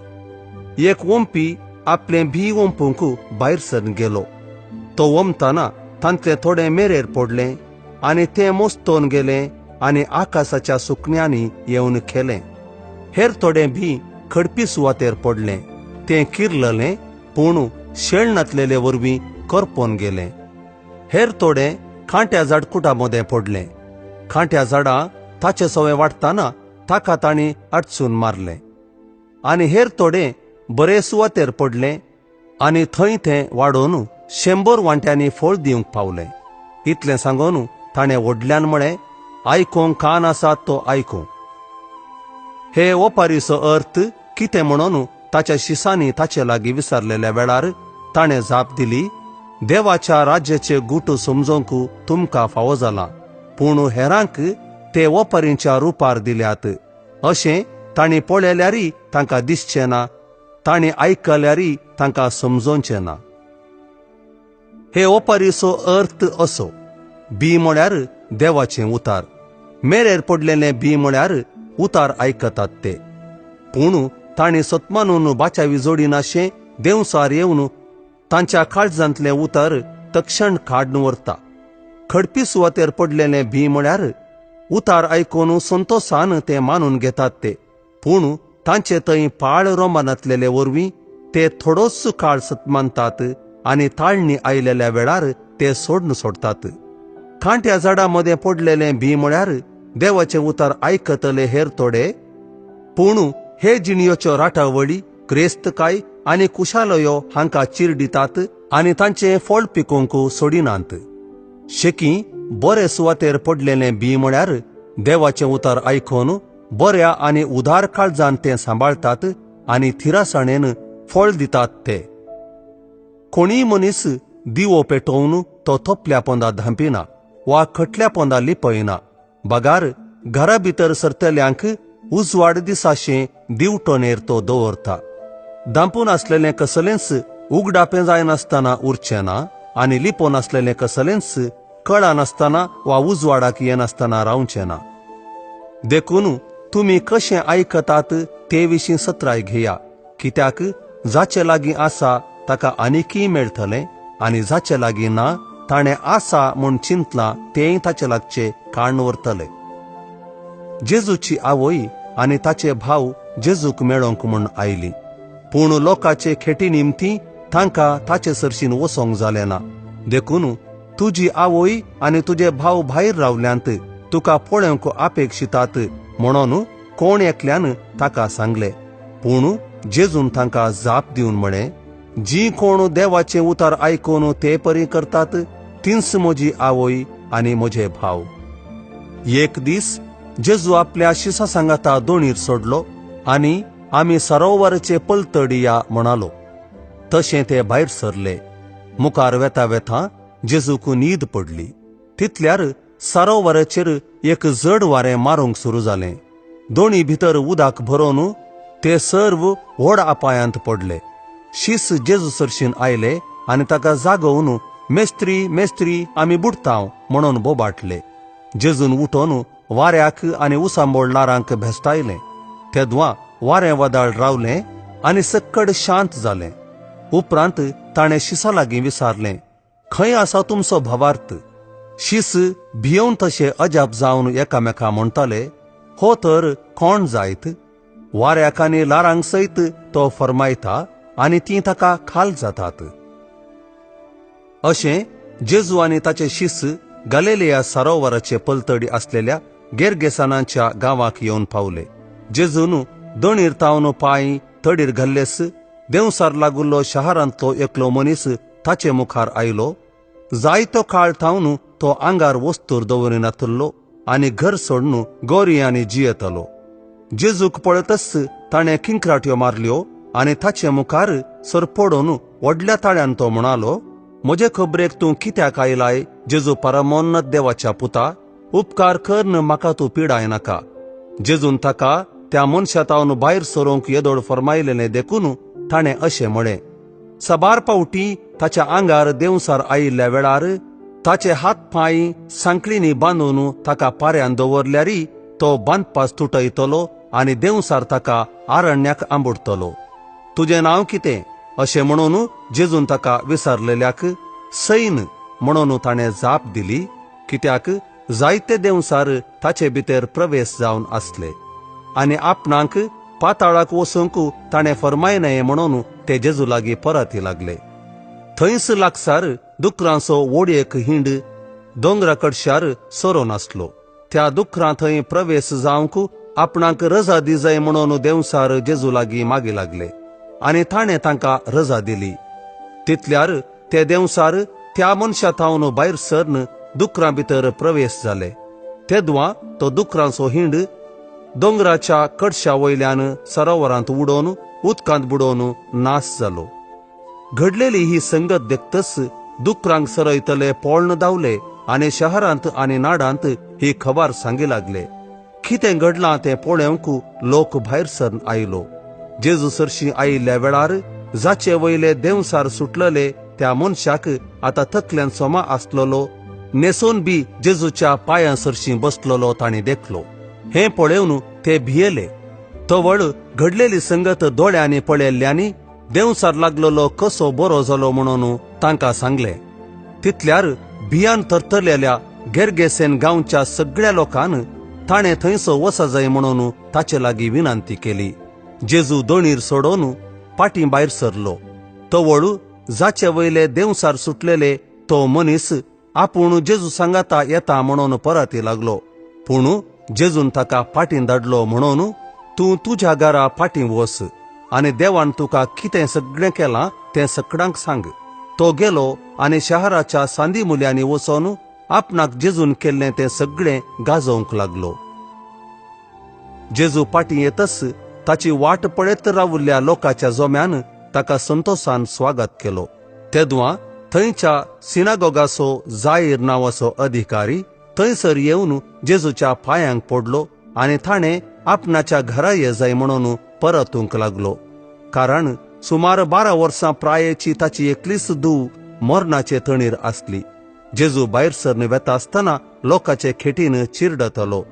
एक ओंपी आपलें भी ओंपूंक भायर सरून गेलो. तो ओंपतना तांतलें थोडें मेरेर पडलें आनी तें मोस्तोन गेलें आनी आकाशाच्या सुकण्यांनी येवन खेलें. हेर थोडें भी खडपी सुवातेर पडलें, तें किरललें पूण शेळ नातलेले वरवीं करपोन गेलें. हेर थोडें कांट्या झाडकुटा मदें पडलें. कांट्या झाडां ताचे सवे वाडटना ताका तांणी अडचून मारलें. आनी हेर थोडें बरे सुवातेर पडलें आनी थंय तें वाडोवन 100 वांट्यांनी फळ दिवंक पावलें. इतलें सांगून ताणें व्हडल्यान म्हळें, आयकूंक कान आसा तो आयकूं. हे ओपारीचो अर्थ कितें म्हणून ताच्या शिसांनी ताचे लागीं विचारलेल्या वेळार ताणें जाप दिली, देवाच्या राज्याचे गुट समजूंक तुमकां फावो जालां, पूण हेरांक ते ओपारींच्या रुपार दिल्यात. अशें तांणी पळयल्यारय तांकां दिसचें ना, तांणी आयकल्यारय तांकां समजोवचें ना. हे ओपारीचो अर्थ असो, बी म्हळ्यार देवाचें उतार, मेरेर पडलेलें बी म्हळ्यार उतार आयकतात ते, पूण तांणी सतमानून बाचावी जोडिनाशें देंवसार येवन तांच्या काळजांतलें उतार तक्षण काडून व्हरता. खडपी सुवातेर पडलेलें बी म्हळ्यार उतार आयकून संतोसान ते मानून घेतात ते, पूण तांचे थंय पाळ रोमानातलेले वरवीं ते थोडोच काळ सतमानतात आनी ताळणी आयलेल्या वेळार ते सोडून सोडतात. कांट्या झाडां मदें पडलेलें बी म्हळ्यार देवाचें उतार आयकतले हेर थोडे, पूण हे जिणयोच्यो राटावळी, क्रेस्तकाय आनी कुशालयो हांकां चिरडितात आनी तांचें फळ पिकोवंक सोडिनात. शेकी बरे सुवातेर पडलेलें बी म्हळ्यार देवाचें उतार आयकून बऱ्या आनी उदार काळजान तें सांबाळटात आनी थिरासाणेन फळ दितात ते. कोणीय मनीस दिवो पेटोवन तो तोपल्या पोंदा धांपिना वा खटल्या पोंदा लिपयना, बगार घरा भितर सरतल्यांक उजवाड दिसाशें दिवटोनेर तो दवरता. धांपून आसलेलें कसलेंच उगडापें जायनासतना उरचें ना आनी लिपोवन आसलेलें कसलेंच कळनासतना वा उजवाडाक येनासतना रावचें ना. देखून तुमी कशें आयकतात ते विशीं सत्राय घेया, कित्याक जाचे लागीं आसा ताका आनीकय मेळटलें आनी जाचे लागीं ना ताणें आसा म्हूण चिंतलां तेंय ताचे लागचें काडून व्हरतलें. जेजूची आवय आनी ताचे भाव जेजूक मेळोवंक म्हूण आयली, पूण लोकांचे खेटी निमती तांकां ताचे सरशीन वचोंक जालें ना. देखून तुजी आवय आनी तुजे भाव भायर रावल्यांत, तुका पळोवंक अपेक्षितात म्हणून कोण एकल्यान ताका सांगलें. पूण जेजून तांकां जाप दिवन म्हळें, जी कोण देवाचें उतार आयकून ते परी करतात तींच म्हजी आवय आनी म्हजे भाव. एक दीस जेजू आपल्या शिसा सांगाता दोणीर सोडलो आनी आमी सरोवराचे पलतडी या म्हणालो. तशें ते भायर सरले. मुखार वेता वेता जेजूक न्हीद पडली. तितल्यार सरोवराचेर एक जड वारें मारूंक सुरू जालें. दोणी भितर उदक भरोवन ते सर्व व्हड अपायांत पडले. शीस जेजू सरशीन आयले आनी ताका जागोवन, मेस्त्री मेस्त्री आमी बुडताव म्हणून बोबाटले. जेजून उठोवन वाऱ्याक आनी उसांबोळ लारांक भेस्टायलें. तेदवा वारें वादळ रावलें आनी सक्कड शांत जालें. उपरांत ताणें शिसा लागीं विचारलें, खंय आसा तुमचो भावार्थ? शीस भियेवन तशें अजाप जावन एकामेका म्हणटाले, हो तर कोण जायत? वाऱ्याक आनी लारांक सयत तो फरमायता आनी तीं ताका खाल जातात. अशें जेजू आनी ताचे शीस गलिलिया सरोवराचे पलतडी आसलेल्या गेरगेसानाच्या गांवाक येवन पावले. जेजून दोणीर तावन पांय तडीर घाल्लेस देंवसार लागुल्लो शहरांतलो एकलो मनीस ताचे मुखार आयलो. जायतो काळ थावन तो आंगार वस्तूर दवरिनातल्लो आनी घर सोडून गोरयांनी जियेतालो. जेजूक पळयतच ताणें किंक्राट्यो मारल्यो आनी ताचे मुखार सरपडून व्हडल्या ताळ्यान तो म्हणालो, म्हजे खबरेक तूं कित्याक आयलाय जेजू परमोन्नत देवाच्या पुता, उपकार करन म्हाका तूं पिडाय नाका. जेजून ताका त्या मनशा तावन भायर सरूंक येदोळ फर्मायलेलें देखून ताणें अशें म्हळें. साबार पावटी ताच्या आंगार देंवसार आयिल्ल्या वेळार ताचे हात पांय सांकळींनी बांदून ताका पाऱ्यान दवरल्यारी तो बांदपास तुटयतलो आनी देंवसार ताका आरण्याक आंबुडटलो. तुजें नांव कितें अशें म्हणून जेजून ताका विसरलेल्याक सैन म्हणून ताणें जाप दिली, कित्याक जायते देंवसार ताचे भितर प्रवेश जावन आसले आनी आपणाक पाताळाक वचूंक ताणें फर्मायनाय म्हणून ते जेजू लागीं परती लागले. थंयस लागसार दुकरांचो व्हड एक हिंड दोंगरा कडशार सरोन आसलो. त्या दुकरां थंय प्रवेश जावंक आपणाक रजा दिजाय म्हणून देंवसार जेजू लागीं मागी लागले आनी ताणें तांकां रजा दिली. तितल्यार ते देंवसार त्या मनशा थावन भायर सरन दुकरां भितर प्रवेश जाले. तेदवा तो दुकरांचो हिंड दोंगराच्या कडशा वयल्यान सरोवरांत उडोवन उदकांत बुडोवन नाश जालो. घडलेली ही संगत देखतच दुकरांक सरयतले पोळण धांवले आनी शहरांत आनी नाडांत ही खबर सांगी लागले. कितें घडलां तें पळोवंक लोक भायर सरन आयलो. जेजू सरशी आयिल्ल्या वेळार जाचे वयले देंवसार सुटलेले त्या मनशाक आतां तकल्यान सोमा आसलेलो न्हेसून बी जेजूच्या पांयां सरशी बसलेलो तांणी देखलो. हें पळोवन ते भियेले. तवळ घडलेली संगत दोळ्यांनी पळयल्ल्यांनी देंवसार लागलेलो कसो बरो जालो म्हणून तांकां सांगलें. तितल्यार भियान थरथरलेल्या गेरगेसेन गांवच्या सगळ्या लोकान ताणें थंयसो वचा जाय म्हणून ताचे लागीं विनंती केली. जेजू दोणीर सोडोवन पाटी भायर सरलो. तवळ जाचे वयले देंवसार सुटलेले तो मनीस आपूण जेजू सांगाता येता म्हणून परती लागलो. पूण जेजून ताका फाटीं धाडलो म्हणून तूं तुज्या घरा फाटीं वच आनी देवान तुका कितें सगळें केलां तें सकडांक सांग. तो गेलो आनी शहराच्या सांदी मुल्यांनी वचून आपणाक जेजून केल्लें तें सगळें गाजोवंक लागलो. जेजू फाटीं येतच ताची वाट पळयत रावल्ल्या लोकांच्या जोम्यान ताका संतोशान स्वागत केलो. तेदवा थंयच्या सिनागोगाचो जाहीर नांवाचो अधिकारी थंयसर येवन जेजूच्या पांयांक पडलो आनी ताणें आपणाच्या घरा ये जाय म्हणून परतूंक लागलो. कारण सुमार 12 वर्सां प्रायेची ताची एकलीच धूव मरणाचे तणीर आसली. जेजू भायर सरन वेता आसतना लोकांचे खेटीन चिरडतलो.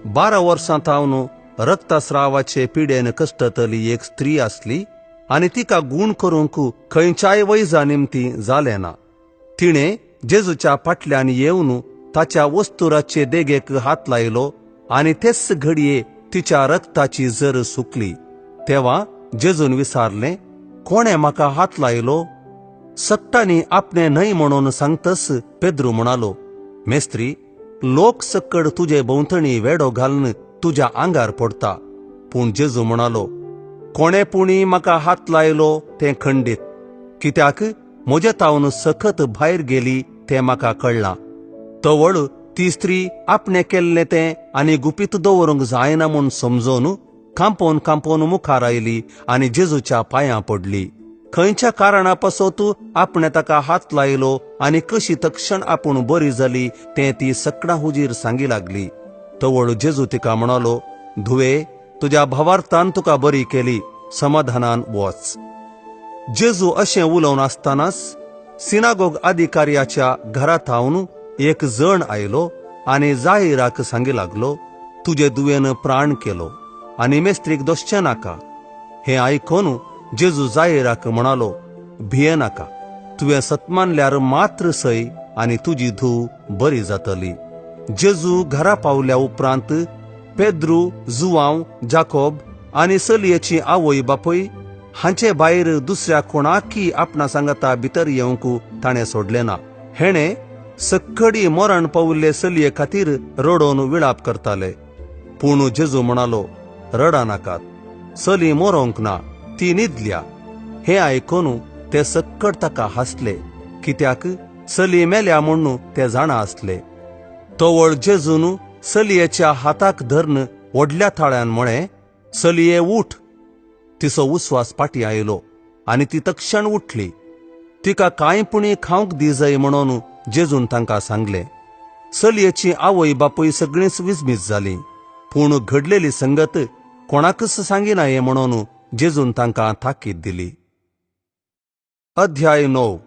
12 वर्सां थावन रक्तस्रावाचे पिडेन कश्टतली एक स्त्री आसली आनी तिका गूण करूंक खंयच्याय वैजा निमती जालें ना. तिणें जेजूच्या फाटल्यान येवन ताच्या वस्तुराचे देगेक हात लायलो आनी तेच घडये तिच्या रक्ताची जर सुकली. तेवा जेजून विचारलें, कोणें म्हाका हात लायलो? सट्टांनी आपणे न्हय म्हणून सांगतच पेद्रू म्हणालो, मेस्त्री, लोक सक्कड तुजे भोंवतणी वेडो घालून तुज्या आंगार पडटा. पूण जेजू म्हणालो, कोणे पुणी म्हाका हात लायलो तें खंडीत, कित्याक म्हजे तावन सखत भायर गेली तें म्हाका कळ्ळां. तवळ ती स्त्री आपणे केल्लें तें आनी गुपीत दवरूंक जायना म्हूण समजून कांपोवन कांपोवन मुखार आयली आनी जेजूच्या पांयां पडली. खंयच्या कारणा पासत आपणे ताका हात लायलो आनी कशी तक्षण आपूण बरी जाली तें ती सकडां हुजीर सांगी लागली. तवळ जेजू तिका म्हणालो, धुवे, तुज्या भावार्थान तुका बरी केली, समाधानान वच. जेजू अशें उलोवन आसतनाच सिनागोग अधिकाऱ्याच्या घरा थावन एक जण आयलो आनी जाहिराक सांगी लागलो, तुजे दुवेन प्राण केलो आनी मेस्त्रीक दोशचें नाका. हें आयकून जेजू जाहिराक म्हणालो, भिये नाका, तुवें सतमानल्यार मात्र सय आनी तुजी धूव बरी जातली. जेजू घरा पावल्या उपरांत पेद्रू, जुवांव, जाकोब आनी चलयेची आवय बापूय हांचे भायर दुसऱ्या कोणाकी आपणा सांगाता भितर येवंक ताणें सोडलें ना. हेणें सक्कडी मरण पावल्ले चलये खातीर रडोवन विळाप करताले. पूण जेजू म्हणालो, रडा नाकात, चली मरोंक ना, ती न्हिदल्या. हें आयकून ते सक्कड ताका हांसले, कित्याक चली मेल्या म्हूण ते जाणा आसले. तवळ जेजून चलयेच्या हाताक धरून व्हडल्या थाळ्यान म्हळें, चलये उठ. तिचो उस्वास फाटीं आयलो आनी ती तक्षण उठली. तिका कांय पुणी खावंक दी जाय म्हणून जेजून तांकां सांगलें. चलयेची आवय बापूय सगळींच विस्मीत जालीं, पूण घडलेली संगत कोणाकच सांगिना हें म्हणून जेजून तांकां ताकीद दिली. अध्याय 9.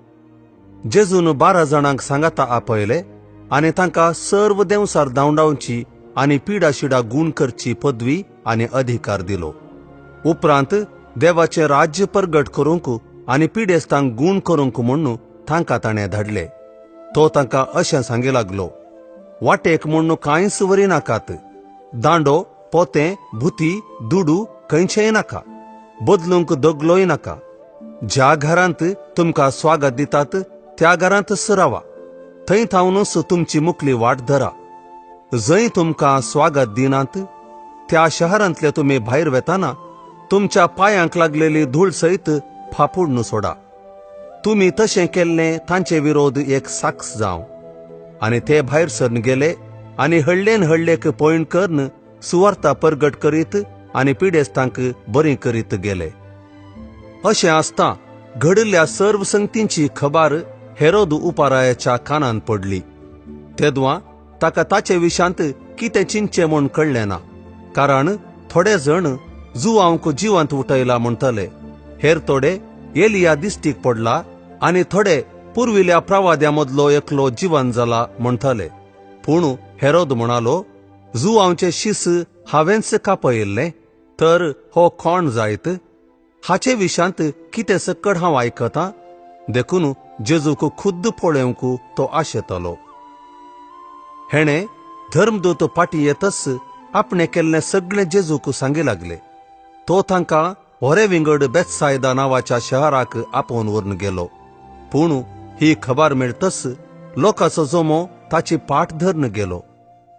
जेजून 12 जाणांक सांगाता आपयले आनी तांकां सर्व देंवसार धांवडावची आनी पिडाशिडा गूण करची पदवी आनी अधिकार दिलो. उपरांत देवाचें राज्य परगट करूंक आनी पिडेस्तांक गूण करूंक म्हूण तांकां ताणें धाडले. तो तांकां अशें सांगी लागलो, वाटेक म्हूण कांयच वरी नाकात, दांडो, पोतें, भुती, दुडू खंयचेय नाका, बदलूंक दगलोय नाका. ज्या घरांत तुमकां स्वागत दितात त्या घरांतच रावा, थंय थावनूच तुमची मुखली वाट धरा. जंय तुमकां स्वागत दिनात त्या शहरांतले तुमी भायर वेताना तुमच्या पायांक लागलेली धूळ सयत फापुडून सोडा. तुमी तशें केल्लें तांचे विरोध एक साक्ष जावं. आनी ते भायर सरन गेले आनी हळ्ळेन हळ्ळेक पयण करून सुवार्ता परगट करीत आनी पिडेस्तांक बरी करीत गेले. अशें आसता घडिल्ल्या सर्व संगतींची खबर हेरोद उपारायाच्या कानान पडली. तेदवा ताका ताचे विशांत कितें चिंतचें म्हूण कळ्ळें ना, कारण थोडे जण जुवांक जिवंत उठयला म्हणटले, हेर थोडे एलिया दिश्टीक पडला आनी थोडे पुर्विल्या प्रवाद्या मदलो एकलो जिवन जाला म्हणटले. पूण हेरोद म्हणालो, जुवांचे शीस हांवेंच कापयिल्लें, तर हो कोण जायत? हाचे विशांत कितें सकड हांव आयकतां. देखून जेजूक खुद्द पळोवंक तो आशेतालो. हेणें धर्मदूत फाटीं येतच आपणें केल्लें सगळें जेजूक सांगी लागले. तो तांकां होरे विंगड बेत्सायदा नांवाच्या शहराक आपोवन व्हरून गेलो. पूण ही खबर मेळतच लोकांचो जमो ताची पाट धरून गेलो.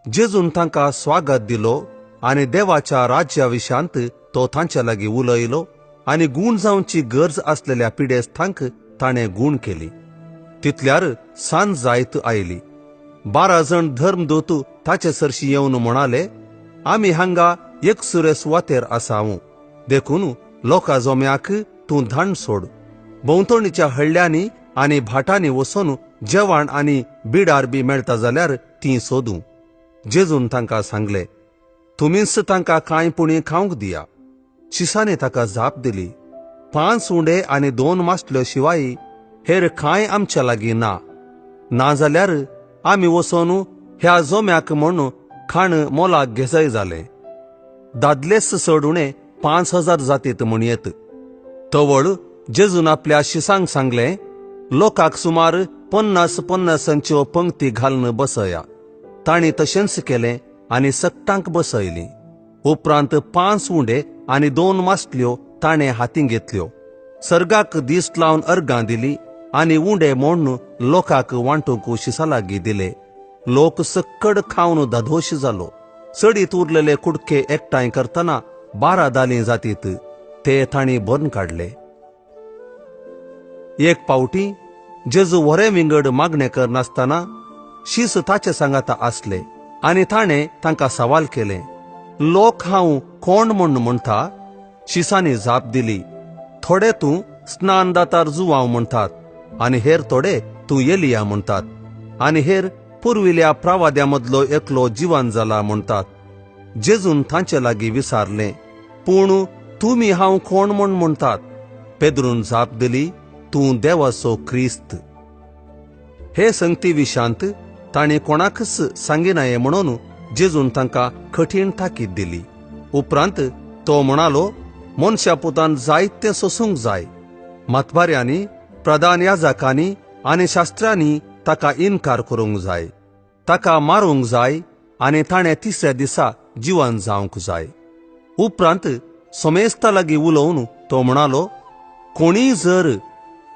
जेजून तांकां स्वागत दिलो आनी देवाच्या राज्या विशांत तो तांच्या लागीं उलयलो आनी गूण जावची गरज आसलेल्या पिडेस्तांक ताणें गूण केली. तितल्यार सांज जायत आयली. 12 जण धर्मदूत ताचे सरशी येवन म्हणाले, आमी हांगा एकसुरे सुवातेर आसावं, देखून लोका जोम्याक तूं धाण सोड. भोंवतणीच्या हळ्ळ्यांनी आनी भाटांनी वचून जेवण आनी बिडार बी मेळटा जाल्यार तीं सोदूं. जेजून तांकां सांगले, तुमीच तांकां कांय पुणी खावंक दिया. शिसांनी ताका जाप दिली, 5 उंडे आनी 2 मासल्यो शिवाय हेर कांय आमच्या लागीं ना. नाजाल्यार आमी वचून ह्या जोम्याक म्हूण खाण मोलाक घेजय जालें. दादलेच चड उणें 5000 जातीत म्हणयेत. तवळ जेजून आपल्या शिसांक सांगलें, लोकांक सुमार 50-50 पंक्ती घालून बसया. तांणी तशेंच केलें आनी सगटांक बसयलीं. उपरांत 5 उंडे आनी 2 मासल्यो ताणें हातीं घेतल्यो, सर्गाक दीस लावन अर्गां दिली आनी उंडे मोडून लोकांक वांटूंक शिसा लागीं दिले. लोक सक्कड खावन धादोश जालो. चडीत उरलेले कुडके एकठांय करतना 12 दालीं जातीत ते तांणी भरून काडले. एक पावटी जेजू व्हरे विंगड मागणें करनासतना शीस ताचे सांगाता आसले आनी ताणें तांकां सवाल केलें, लोक हांव कोण म्हूण म्हणटा? शिसांनी जाप दिली, थोडे तूं स्नानदातार जुवांव म्हणटात आनी हेर थोडे तूं एलिया म्हणटात आनी हेर पुर्विल्या प्रवाद्या मदलो एकलो जिवन जाला म्हणटात. जेजून तांचे लागीं विचारलें, पूण तुमी हांव कोण म्हूण म्हणटात? पेद्रून जाप दिली, तूं देवाचो क्रिस्त. हे संगती विशांत तांणी कोणाकच सांगिनाये म्हणून जेजून तांकां कठीण ताकीद दिली. उपरांत तो म्हणालो, मनशा पुतान जायतें सोसूंक जाय. मातबाऱ्यांनी, प्रधान याजकांनी आनी शास्त्रांनी ताका इनकार करूंक जाय, ताका मारूंक जाय आनी ताणें तिसऱ्या दिसा जिवन जावंक जाय. उपरांत समेस्ता लागीं उलोवन तो म्हणालो, कोणीय जर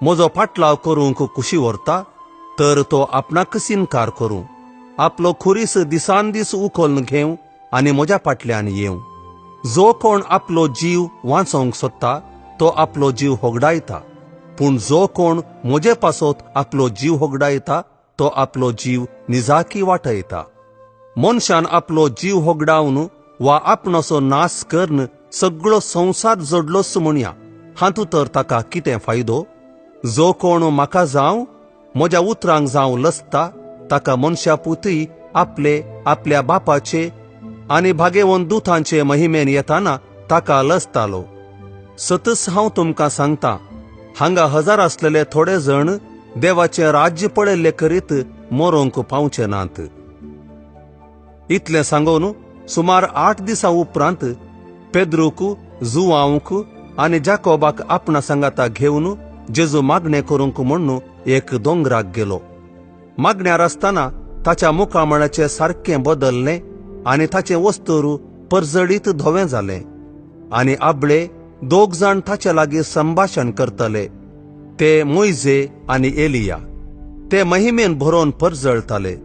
म्हजो फाटलाव करूंक कुशी व्हरता तर तो आपणाकच इनकार करूं, आपलो खुरीस दिसान दीस उखोलन घेवं आनी म्हज्या फाटल्यान येवं. जो कोण आपलो जीव वांचोवंक सोदता तो आपलो जीव होगडायता, पूण जो कोण म्हजे पासत आपलो जीव होगडायता तो आपलो जीव निजाकी वाटयता. मनशान आपलो जीव होगडावन वा आपणाचो नाश करून सगळो संवसार जोडलोच म्हणया, हातूंत तर ताका कितें फायदो? जो कोण म्हाका जावं म्हज्या उतरांक जावं लजता ताका मनशापुतूय आपले आपल्या बापाचे आनी भागेवन दुतांचे महिमेन येताना ताका लजतालो. सतच हांव तुमकां सांगता, हांगा हजार आसलेले थोडे जण देवाचें राज्य पळयल्ले करीत मरोंक पावचे नात. इतलें सांगून सुमार 8 दिसां उपरांत पेद्रूक, जुआंवक आनी जाकोबाक आपणा सांगाता घेवन जेजू मागणें करूंक म्हण्ण एक दोंगराक गेलो. मागण्यार आसतना ताच्या मुखामळाचें सारकें बदललें आनी ताचें वस्तूर परजळीत धवें जालें. आनी आबळे 2 जाण ताचे लागीं संभाशण करतले, ते मोयजे आनी एलिया. ते महिमेन भरोवन परजळताले.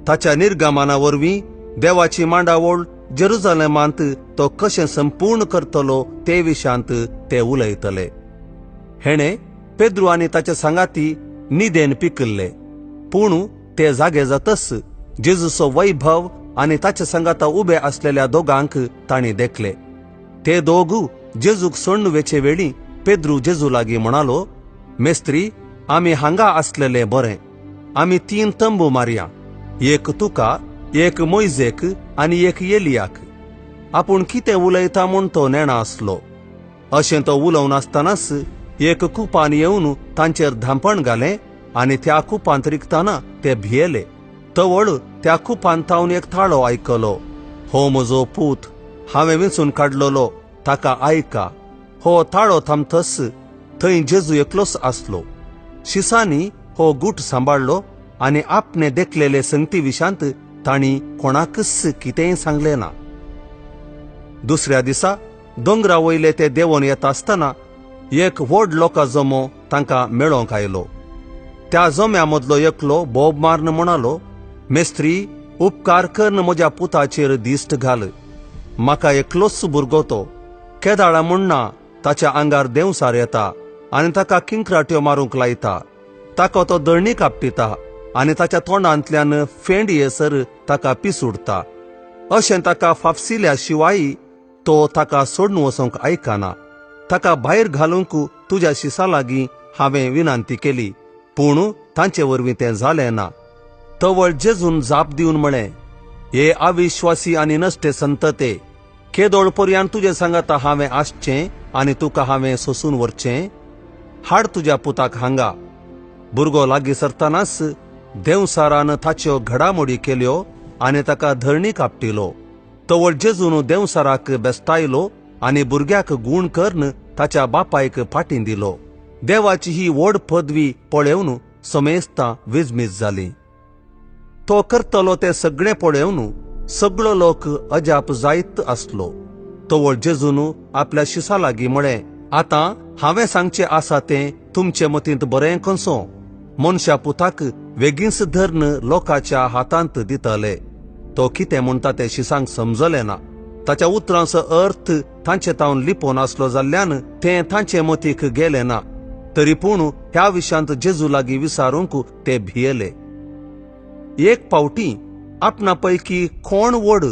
ताच्या निर्गमना वरवीं देवाची मांडावळ जेरुजालेमांत तो कशें संपूर्ण करतलो ते विशांत ते उलयतले. हेणे पेद्रू आनी ताचे सांगाती निदेन पिकल्ले, पूण ते जागे जातच जेजूचो वैभव आनी ताचे सांगाता उबे आसलेल्या दोगांक तांणी देखले. ते दोग जेजूक सोडून वेचे वेळी पेद्रू जेजू लागीं म्हणालो, मेस्त्री, आमी हांगा आसलेले बरें. आमी 3 तंबू मारया, एक तुका, एक मोयजेक आनी एक एलियाक. आपूण कितें उलयता म्हूण तो नेणा आसलो. अशें तो उलोवन आसतनाच एक कुपान येवन तांचेर धांपण घालें आनी त्या कुपांत रिगतना ते भियेले. तवळ त्या कुपान तावन एक थाळो आयकलो, हो म्हजो पूत, हांवें विंचून काडलेलो, ताका आयका. हो ताळो थांबतस थंय जेजू एकलोच आसलो. शिसांनी हो गूट सांबाळ्ळो आनी आपणे देखलेले संगती विशांत तांणी कोणाकच कितेंय सांगलें ना. दुसऱ्या दिसा दोंगरा वयले ते देंवन येता आसतना एक व्हड लोकां जमो तांकां मेळोवंक आयलो. त्या जम्या मदलो एकलो बोब मारून म्हणालो, मेस्त्री, उपकार करन म्हज्या पुताचेर दिश्ट घाल. म्हाका एकलोच भुरगो तो. केदाळा म्हणना ताच्या आंगार देंवसार येता आनी ताका किंक्राट्यो मारूंक लायता. ताका तो दळणी कापटिता आनी ताच्या तोंडांतल्यान फेंड येसर ताका पिसुडटा. अशें ताका फाफसिल्या शिवाय तो ताका सोडून वचूंक आयकना. ताका भायर घालूंक तुज्या शिसा लागीं हांवें विनंती केली, पूण तांचे वरवीं तें जालें ना. तवळ जेजून जाप दिवन म्हळें, हे अविश्वासी आनी नश्टे संतते, केदोळ पर्यान तुजे सांगाता हांवें आसचें आनी तुका हांवें सोसून व्हरचें? हाड तुज्या पुताक हांगा. भुरगो लागीं सरतनाच देंवसारान ताच्यो घडामोडी केल्यो आनी ताका धरणी कापटिलो. तवळ जेजून देंवसाराक बेस्टायलो आनी भुरग्याक गूण करन ताच्या बापायक फाटीं दिलो. देवाची ही व्हड पदवी पळेवन समेस्तां विजमीत जालीं. तो करतलो तें सगळें पळेवन सगळो लोक अजाप जायत आसलो. तवळ जेजून आपल्या शिसा लागीं म्हळें, आतां हांवें सांगचें आसा तें तुमचे मतींत बरें कसो. मनशा पुताक वेगींच धरून लोकांच्या हातांत दितले. तो कितें म्हणटा तें शिसांक समजलें ना. ताच्या उतरांचो अर्थ तांचे तावन लिपोवन आसलो जाल्ल्यान तें तांचे मतीक गेलें ना. तरी पूण ह्या विशयांत जेजू लागीं विचारूंक ते भियेले. एक फावटी आपणा पैकी कोण व्हड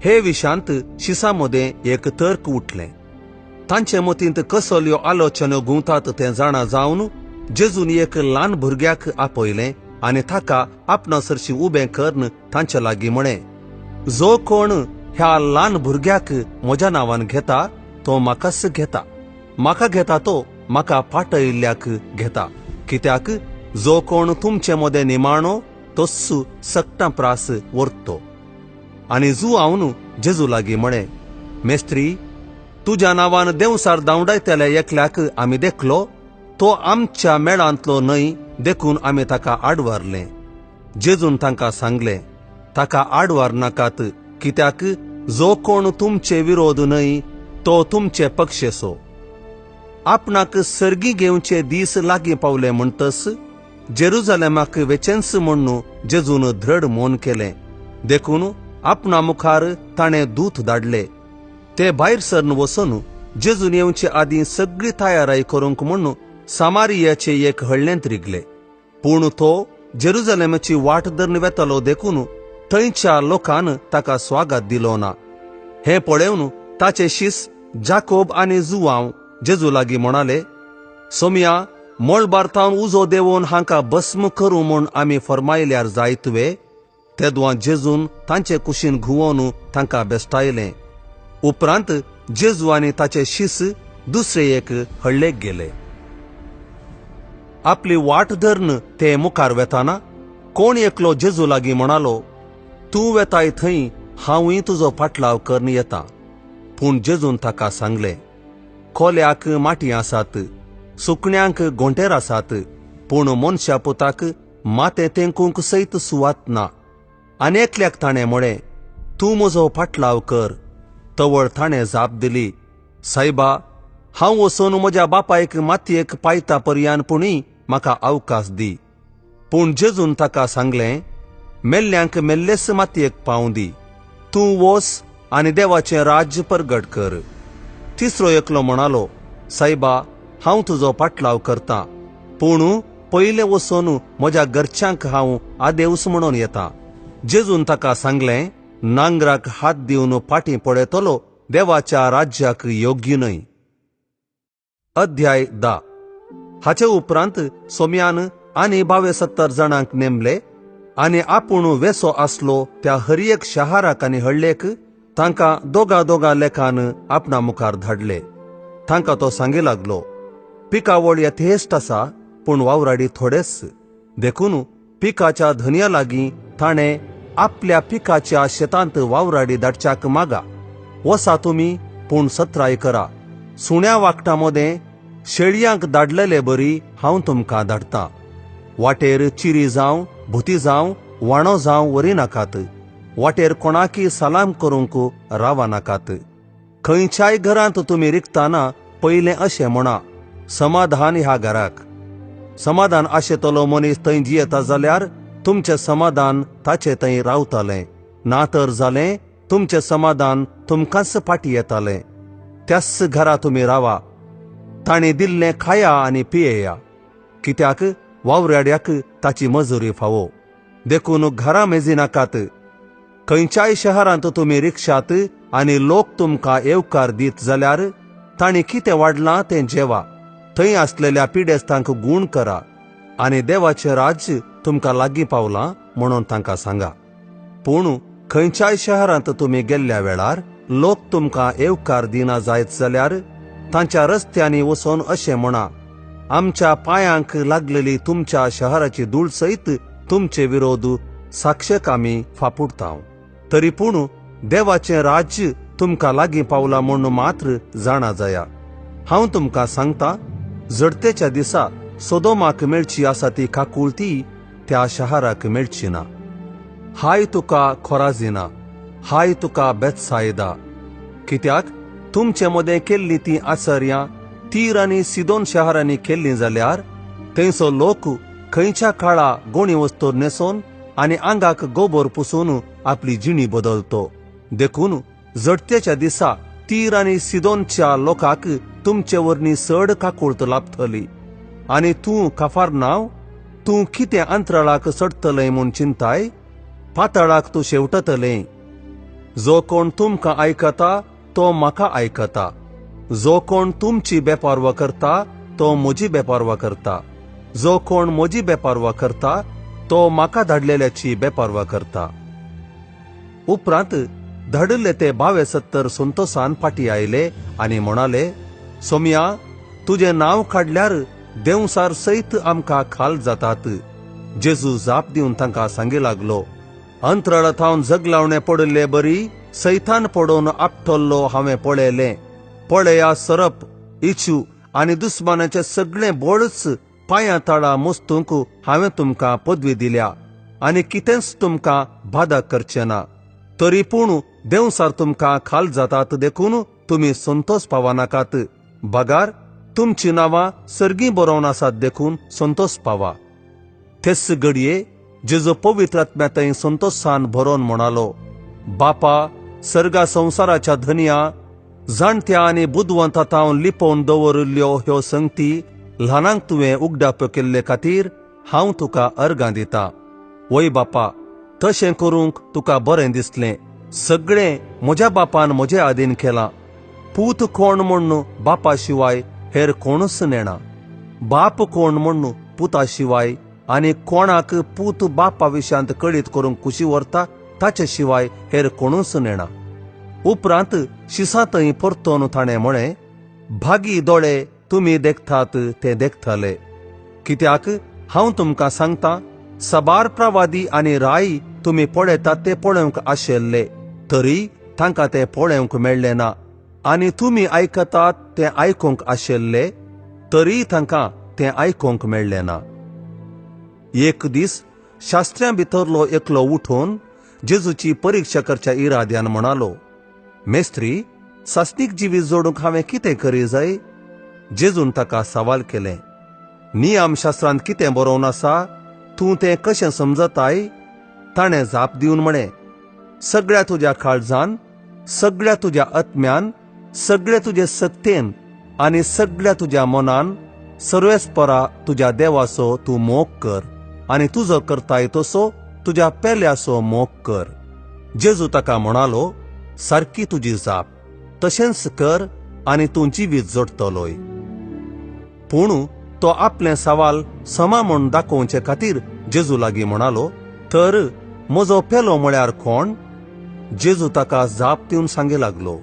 हे विशयांत शिसां मदें एक तर्क उठलें. तांचे मतींत कसल्यो आलोचन्यो घुंवतात तें जाणा जावन जेजून एक ल्हान भुरग्याक आपयलें आनी ताका आपणा सरशी उबें करन तांचे लागीं म्हळें, जो कोण ह्या ल्हान भुरग्याक म्हज्या नांवान घेता तो म्हाकाच घेता, म्हाका घेता तो म्हाका पाटयिल्ल्याक घेता. कित्याक जो कोण तुमचे मदें निमाणो तोच सक्टां प्रास व्हरतो. आनी जुआवन जेजू लागीं म्हळें, मेस्त्री, तुज्या नांवान देंवसार धांवडायतल्या एकल्याक आमी देखलो, तो आमच्या मेळांतलो न्हय, देखून आमी ताका आडवारलें. जेजून तांकां सांगलें, ताका आडवार नाकात, कित्याक जो कोण तुमचे विरोध न्हय तो तुमचे पक्षेसो. आपणाक सर्गी घेवचे दीस लागीं पावले म्हणटच जेरुजालेमाक वेचेंच म्हण्णू जेजून धड मौन केलें. देखून आपणा मुखार ताणें दूत धाडले. ते भायर सरन वचून जेजून येवचे आदीं सगळी तयाराय करूंक म्हण्णू सामारियाचे एक हळ्ळेंत रिगले. पूण तो जेरुजालेमाची वाट धरून वेतालो, देखून थंयच्या लोकान ताका स्वागत दिलो ना. हें पळेवन ताचे शीस जाकोब आनी जुआंव जेजू लागीं म्हणाले, सोमया, मळबार थावन उजो देवोन हांकां भस्म करूं म्हूण आमी फरमायल्यार जायत वे? तेदवां जेजून तांचे कुशीन घुंवोन तांकां बेस्टायलें. उपरांत जेजू आनी ताचे शीस दुसरे एक हळ्ळेक गेले. आपली वाट धरून ते मुखार वेताना कोण एकलो जेजू लागीं म्हणालो, तूं वेताय थंय हांवूय तुजो फाटलाव करून येता. पूण जेजून ताका सांगलें, कोल्याक माटी आसात, सुकण्यांक गोंटेर आसात, पूण मनशा पुताक मातें तेंकूंक सयत सुवात ना. आनी एकल्याक ताणें म्हळें, तूं म्हजो फाटलाव कर. तवळ ताणें जाप दिली, सायबा, हांव वचून म्हज्या बापायक मातयेक पायता पर्यान पुणी म्हाका अवकाश दी. पूण जेजून ताका सांगलें, मेल्ल्यांक मेल्लेच मातयेक पावूं दी, तूं वोस आनी देवाचें राज्य परगट कर. तिसरो एकलो म्हणालो, सायबा, हांव तुजो पाटलाव करता, पूण पयलें वचून म्हज्या घरच्यांक हांव आदेवस म्हणून येता. जेजून ताका सांगलें, नांगराक हात दिवन फाटीं पळयतलो देवाच्या राज्याक योग्य न्हय. अध्याय 10. हाचे उपरांत सोम्यान आनी 72 जाणांक नेमले आनी आपूण वेसो आसलो त्या हर एक शहाराक आनी हळ्ळेक तांकां दोगा दोगा लेखान आपणा मुखार धाडले. तांकां तो सांगी लागलो, पिकावळ यथेश्ट आसा, पूण वावराडी थोडेच. देखून पिकाच्या धनया लागीं ताणें आपल्या पिकाच्या शेतांत वावराडी धाडच्याक मागा. वसा तुमी, पूण सत्राय करा. सुण्या वागटां मदें शेळयांक धाडलेले बरी हांव तुमकां धाडटां. वाटेर चिरी जावं, भुती जावं, वाणो जावं वरी नाकात. वाटेर कोणाकी सलाम करूंक रावा नाकात. खंयच्याय घरांत तुमी रिगताना पयलें अशें म्हणा, समाधान ह्या घराक. समाधान आशेतलो मनीस थंय जियेता जाल्यार तुमचें समाधान ताचे थंय रावतालें, ना तर जालें तुमचें समाधान तुमकांच फाटी येतालें. त्याच घरा तुमी रावा, ताणें दिल्लें खाया आनी पियेया, कित्याक वावराड्याक ताची मजुरी फावो. देखून घरां मेजिनाकात. खंयच्याय शहरांत तुमी रिक्षात आनी लोक तुमकां येवकार दीत जाल्यार तांणी कितें वाडलां तें जेवा. थंय आसलेल्या पिडेस्तांक गूण करा आनी देवाचें राज्य तुमकां लागीं पावलां म्हणून तांकां सांगा. पूण खंयच्याय शहरांत तुमी गेल्ल्या वेळार लोक तुमकां येवकार दिना जायत जाल्यार तांच्या रस्त्यांनी वचून अशें म्हणा, आमच्या पांयांक लागलेली तुमच्या शहराची धूळ सयत तुमचे विरोध साक्षक आमी फापुडता. तरी पूण देवाचें राज्य तुमकां लागीं पावलां म्हूण मात्र जाणा जाया. हांव तुमकां सांगता, जडतेच्या दिसा सोदोमाक मेळची आसा ती काकुळती त्या शहराक मेळची ना. हाय तुका खोराजिना, हाय तुका बेतसायदा, कित्याक तुमचे मदें केल्ली ती आचर्यां तीर आनी सिदोन शहरांनी केल्ली जाल्यार थंयचो लोक खंयच्या काळा गोणी वस्तूर न्हेसोन आनी आंगाक गोबोर पुसून आपली जिणी बदलतो. देखून जडतेच्या दिसा तीर आनी सिदोनच्या लोकांक तुमचे वरवीं चड काकुळत लाभतली. आनी तूं काफारनांव, तूं कितें अंतराळाक चडटलें म्हूण चिंताय, पाताळाक तूं शेवटतलें. जो कोण तुमकां आयकता तो म्हाका आयकता, जो कोण तुमची बेपारवा करता तो म्हजी बेपारवा करता, जो कोण म्हजी बेपारवा करता तो म्हाका धाडलेल्याची बेपारवा करता. उपरांत धाडिल्ले ते 72 संतोसान फाटी आयले आनी म्हणाले, सोम्या, तुजें नांव काडल्यार देंवसार सयत आमकां खाल जातात. जेजू जाप दिवन तांकां सांगी लागलो, अंतराळा थावन जगलावणें पडिल्ले बरी सैतान पडोवन आपटल्लो हांवें पळयलें. पळया, सरप, इचू आनी दुस्मानाचें सगळें बळच पांयां तळा मोस्तूंक हांवें तुमकां पदवी दिल्या आनी कितेंच तुमकां बादा करचें ना. तरी पूण देंवसार तुमकां खाल जातात, देखून तुमी संतोष पावनाकात. बगार तुमची नांवां सर्गीं बरोवन आसात, देखून संतोष पावा. तेच घडये जेजू पवित्र आत्म्या थंय संतोषान भरोवन म्हणालो, बापा, सर्गा संवसाराच्या धनया, जाणत्या आनी बुदवंता थावन लिपोवन दवरिल्ल्यो ह्यो संगती ल्हानांक तुवें उगडाप्यो केल्ले खातीर हांव तुका अर्गां दिता. वय बापा, तशें करूंक तुका बरें दिसलें. सगळें म्हज्या बापान म्हजे आदीन केलां. पूत कोण म्हूण बापा शिवाय हेर कोणूच नेणा, बाप कोण म्हूण पुता शिवाय आनी कोणाक पूत बापा विशयांत कळीत करूंक खुशी व्हरता ताचे शिवाय हेर कोणूच नेणा. उपरांत शिसा थंय परतोन ताणें म्हळें, भागी दोळे तुमी देखतात ते देखतले. कित्याक हांव तुमकां सांगता, साबार प्रवादी आनी राय तुमी पळयतात ते पळोवंक आशिल्ले, तरी तांकां ते पळोवंक मेळ्ळे ना, आनी तुमी आयकतात ते आयकूंक आशिल्ले, तरी तांकां तें आयकूंक मेळ्ळें ना. एक दीस शास्त्र्यां भितरलो एकलो उठून जेजूची परिक्षा करच्या इराद्यान म्हणालो, मेस्त्री, सासणीक जिवीत जोडूंक हांवें कितें करी जाय? जेजून ताका सवाल केलें, नियमशास्त्रांत कितें बरोवन आसा, तूं तें कशें समजताय? ताणें जाप दिवन म्हळें, सगळ्या तुज्या काळजान, सगळ्या तुज्या आत्म्यान, सगळे तुजे सक्तेन आनी सगळ्या तुज्या मनान सर्वेस्परा तुज्या देवाचो तूं मोग कर आनी तुजो करताय तसो तुज्या पेल्याचो मोग कर. जेजू ताका म्हणालो, सारकी तुजी जाप, तशेंच कर आनी तूं जिवीत जोडटलोय. पूण तो आपलें सवाल समा म्हूण दाखोवचे खातीर जेजू लागीं म्हणालो, तर म्हजो पेलो म्हळ्यार कोण? जेजू ताका जाप दिवन सांगी लागलो,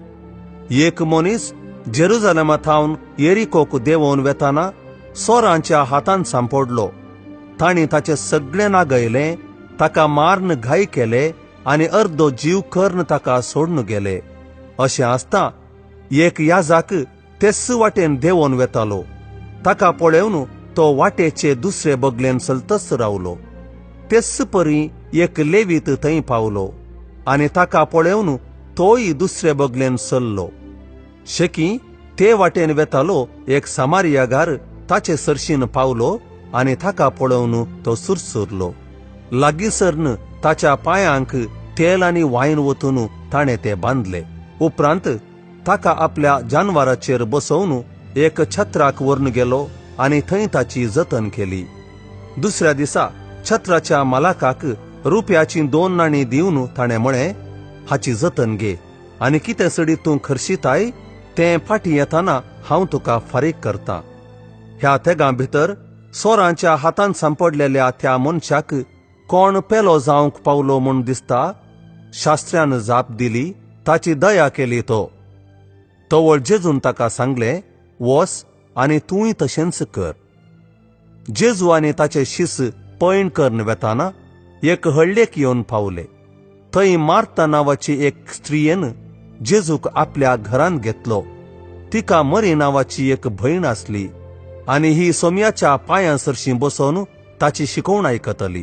एक मनीस जेरुजालेमा थावन येरिकोक देंवोवन वेताना सोरांच्या हातान सांपडलो. तांणी ताचें सगळें नागयलें, ताका माਰਨ घाय केले आनी अर्दो जीव करून ताका सोडून गेले. अशें आसता एक याजाक तेच वाटेन देंवोवन वेतालो. ताका पळोवन तो वाटेचे दुसरे बगलेन चलतच रावलो. तेच परी एक लेवीत थंय पावलो आनी ताका पळोवन तोय दुसरे बगलेन चल्लो. शेकी ते वाटेन वेतालो एक सामारियागार ताचे सरशीन पावलो आनी ताका पळोवन तो सुरसुरलो. लागींसर्न ताच्या पांयांक तेल आनी वायन वतून ताणें ते बांदले. उपरांत ताका आपल्या जानवराचेर बसोवन एक छत्राक व्हरून गेलो आनी थंय ताची जतन केली. दुसऱ्या दिसा छत्राच्या मालकाक रुपयाची 2 नाणी दिवन ताणें म्हळें, हाची जतन घे आनी कितें सडी तूं खर्शीताय तें फाटीं येताना हांव तुका फारीक करता. ह्या तेगां भितर सोरांच्या हातान सांपडलेल्या त्या मनशाक कोण पेलो जावंक पावलो म्हूण दिसता? शास्त्र्यान जाप दिली, ताची दया केली तो. तवळ जेजून ताका सांगलें, वस आनी तूंय तशेंच कर. जेजू आनी ताचे शिस पैण करून वेताना एक हळ्ळेक येवन पावले. थंय मार्ता नांवाची एक स्त्रियेन जेजूक आपल्या घरांत घेतलो. तिका मरी नांवाची एक भयण आसली आनी ही सोम्याच्या पांयां सरशीं बसोवन ताची शिकवण आयकतली.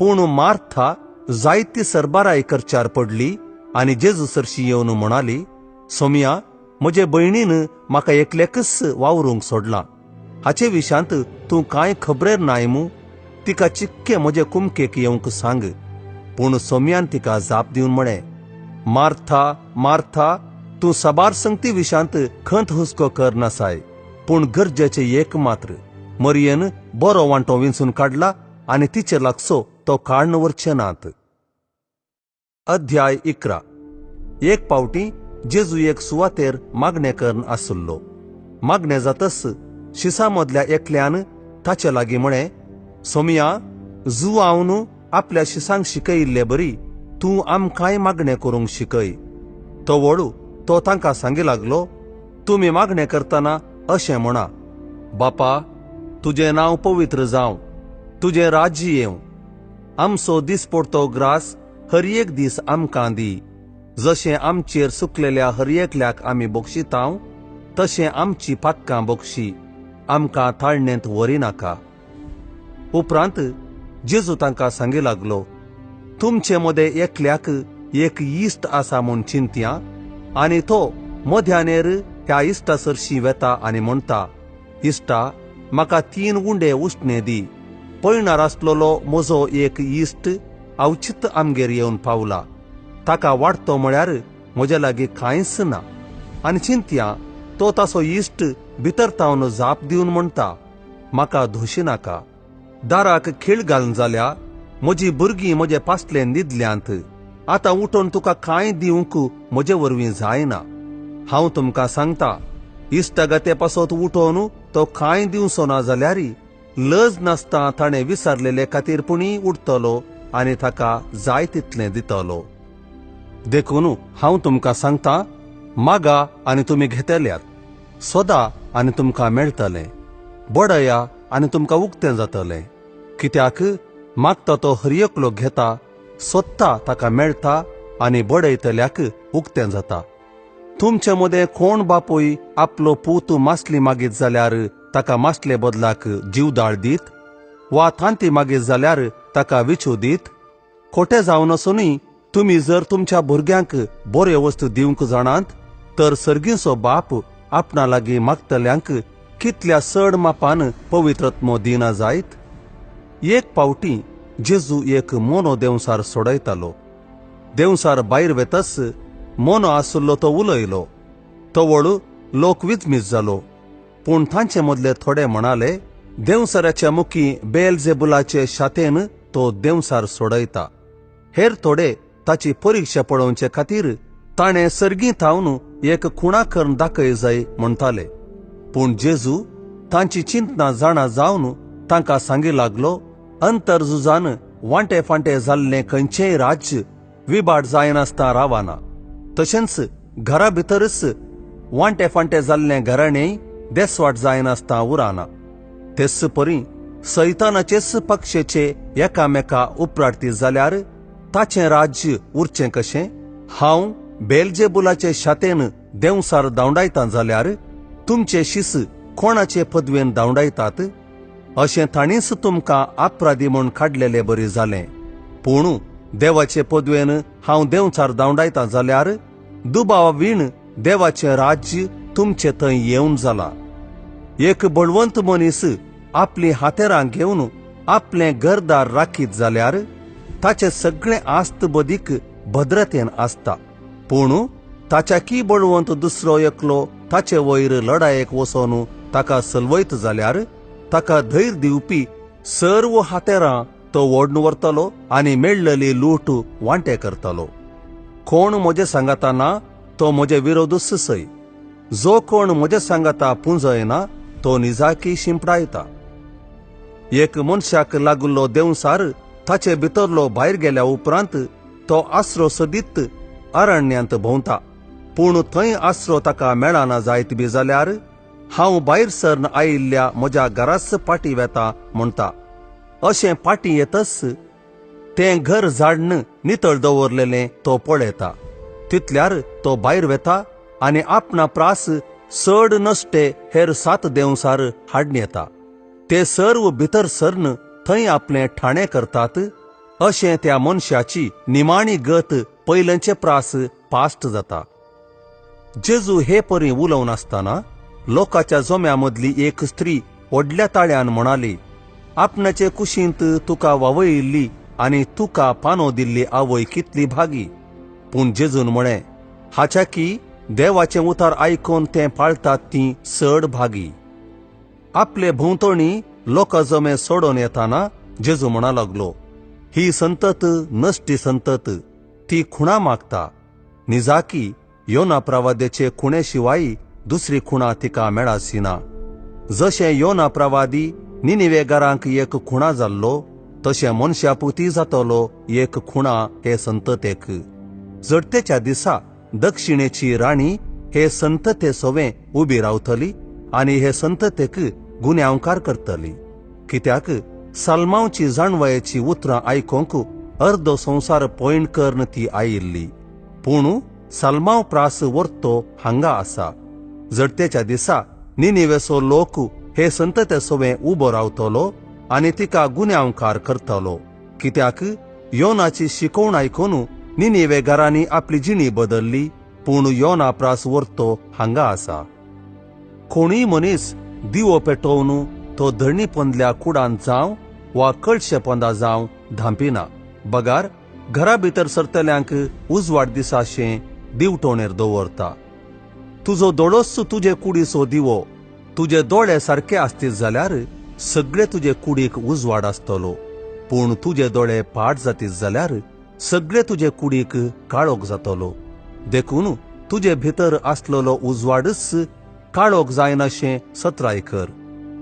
पूण मार्था जायती सरबाराय करच्यार पडली आनी जेजू सरशीं येवन म्हणाली, सोम्या, म्हजे भयणीन म्हाका एकल्याकच वावरूंक सोडलां. हाचे विशांत तूं कांय खबरेर नाय मू? तिका चिक्के म्हजे कुमकेक येवंक सांग. पूण सोम्यान तिका जाप दिवन म्हळें, मार्था मार्था, तूं साबार संगती विशांत खंत हुस्को कर नासाय, पूण गरजेचें एक मात्र. मरियेन बरो वांटो विंचून काडला आनी तिचे लागसो तो काडून व्हरचे नात. अध्याय 11. एक पावटी जेजू एक सुवातेर मागणें करून आसलो. मागणें जातच शिसा मदल्या एकल्यान ताचे लागीं म्हळें, सोम्या, जुआवन आपल्या शिसांक शिकयिल्ले बरी तूं आमकांय मागणें करूंक शिकय. तो वळू तो तांकां सांगी लागलो, तुमी मागणें करतना अशें म्हणा, बापा, तुजें नांव पवित्र जावं, तुजें राज्य येवं, आमचो दिसपडतो ग्रास हर एक दीस आमकां दी, जशें आमचेर सुकलेल्या हर एकल्याक आमी बक्षितांव तशें आमची पातकां बक्षी, आमकां ताळणेंत व्हरी नाका. उपरांत जेजू तांकां सांगी लागलो, तुमचे मदें एकल्याक एक इश्ट आसा म्हूण चिंतया आनी तो मध्यानेर ह्या इश्टा सरशीं वेता आनी म्हणटा, इश्टा, म्हाका 3 उंडे उश्णे दी, पयणार आसलेलो म्हजो एक इश्ट अवचित आमगेर येवन पावला, ताका वाडतो म्हळ्यार म्हज्या लागीं कांयच ना. आनी चिंतया तो ताचो इश्ट भितर तावन जाप दिवन म्हणटा, म्हाका धोशी नाका, दाराक खीळ घालून जाल्या म्हजी भुरगीं म्हजे पासले न्हिदल्यांत, आतां उठून तुका कांय दिवंक म्हजे वरवीं जायना. हांव तुमकां सांगता, इश्टागते पासत उठोवन तो कांय दिवचो ना जाल्यार लज नासता ताणें विसरलेले खातीर पुणी उडटलो आनी ताका जाय तितलें दितलो. देखून हांव तुमकां सांगता, मागा आनी तुमी घेतल्यात, सोदा आनी तुमकां मेळटलें, बडया आनी तुमकां उक्तें जातलें. कित्याक मागता तो हर एकलो घेता, सोदता ताका मेळटा आनी बडयतल्याक उक्तें जाता. तुमचे मदें कोण बापूय आपलो पूत मासली मागीत जाल्यार ताका मासले बदलाक जीवदाळ दीत, वा तांती मागीत जाल्यार ताका विचू दीत? खोटे जावन आसुनूय तुमी जर तुमच्या भुरग्यांक बऱ्यो वस्तू दिवंक जाणात तर सर्गीचो बाप आपणा लागीं मागतल्यांक कितल्या चड मापान पवित्रत्मो दिना जायत. एक पावटी जेजू एक मोनो देंवसार सोडयतालो. देंवसार भायर वेतच मोनो आसलो तो उलयलो. तवळ लोक विजमीत जालो. पूण तांचे मदले थोडे म्हणाले, देंवसाराच्या मुखी बेलजेबुलाचे शातेन तो देंवसार सोडयता. हेर थोडे ताची परिक्षा पळोवचे खातीर ताणें सर्गी थावन एक खुणा करून दाखय जाय म्हणटाले. पूण जेजू तांची चिंतना जाणा जावन तांकां सांगी लागलो, अंतरझुजान वांटे फांटे जाल्लें खंयचेंय राज्य विबाड जायनासतना रावना. तशेंच घरा भितरच वांटे फांटे जाल्लें घराणें देसवाट जायनासतना उराना. तेच परी सैतानाचेच पक्षेचे एकामेका उपराटती जाल्यार ताचें राज्य उरचें कशें? हांव बेलजेबुलाचे शातेन देंवसार धांवडायता जाल्यार तुमचे शीस कोणाचे पदवेन धांवडायतात? अशें तांणीच तुमकां अपराधी म्हूण काडलेले बरी जालें. पूण देवाचे पदवेन हांव देंवचार धांवडायता जाल्यार दुबावा वीण देवाचें राज्य तुमचे थंय येवन जालां. एक बळवंत मनीस आपली हातेरां घेवन आपलें घरदार राखीत जाल्यार ताचें सगळें आस्त बदीक भद्रतेन आसता. पूण ताच्याकी बळवंत दुसरो एकलो ताचे वयर लडायेक वचोन ताका सलवयत जाल्यार ताका धैर्य दिवपी सर्व हातेरां तो ओडून व्हरतलो आनी मेळ्ळली लूट वांटे करतलो. कोण म्हजे सांगाता ना तो म्हजे विरोधूच सय. जो कोण म्हजे सांगाता पुंजयना तो निजाकी शिंपडायता. एक मनशाक लागुल्लो देंवसार ताचे भितरलो भायर गेल्या उपरांत तो आसरो सदीत अरण्यांत भोंवता. पूण थंय आसरो ताका मेळना जायत बी जाल्यार हांव भायर सरन आयिल्ल्या म्हज्या घराच पाटी वेता म्हणटा. अशें पाटी येतच तें घर झाडन नितळ दवरलेलें तो पळयता. तितल्यार तो भायर वेता आनी आपणा प्रास चड नश्टे हेर 7 देंवसार हाडून येता. ते सर्व भितर सरन थंय आपलें ठाणें करतात. अशें त्या मनशाची निमाणी गत पयलेंचे प्रास पास्ट जाता. जेजू हे परी उलोवन आसतना लोकांच्या जोम्या मदली एक स्त्री व्हडल्या ताळ्यान म्हणाली, आपणाचे कुशींत तुका वावयिल्ली आनी तुका पानो दिल्ली आवय कितली भागी. पूण जेजून म्हळें, हाच्याकी देवाचें उतार आयकून तें पाळतात ती चड भागी. आपले भोंवतणी लोकां जमे सोडून येताना जेजू म्हणा लागलो, ही संतत नश्टी संतत, ती खुणा मागता. निजाकी योना प्रवाद्याचे खुणे शिवाय दुसरी खुणा तिका मेळाची ना. जशें योना प्रवादी निनिवेगारांक एक खुणा जाल्लो तशें मनशापुती जातलो एक खुणा हे संततेक. जडतेच्या दिसा दक्षिणेची राणी हे संतते सोवें उबी रावतली आनी हे संततेक गुन्यांवकार करतली. कित्याक साल्मांवची जाणवायेची उतरां आयकोंक अर्दो संवसार पयण करून ती आयिल्ली. पूण साल्मांव प्रास वर्तो हांगा आसा. जडतेच्या दिसा निनिवेसो लोक हे संतते सोवें उबो रावतलो आनी तिका गुन्यांवकार करतलो. कित्याक योनाची शिकवण आयकून निनिवेगारांनी आपली जिणी बदलली. पूण योना प्रास वर्तो हांगा आसा. कोणूय मनीस दिवो पेटोवन तो धरणी पोंदल्या कुडान जावं वा कळशे पोंदा जावं धांपिना, बगार घरा भितर सरतल्यांक उजवाड दिसाशें दिवटोणेर दवरता. तुजो दोळोच तुजे कुडीचो दिवो. तुजे दोळे सारके आसतीत जाल्यार सगळे तुजे कुडीक उजवाड आसतलो. पूण तुजे दोळे पाड जातीत जाल्यार सगळे तुजे कुडीक काळोख जातलो. देखून तुजे भितर आसलेलो उजवाडच काळोख जायनाशें सत्राय कर.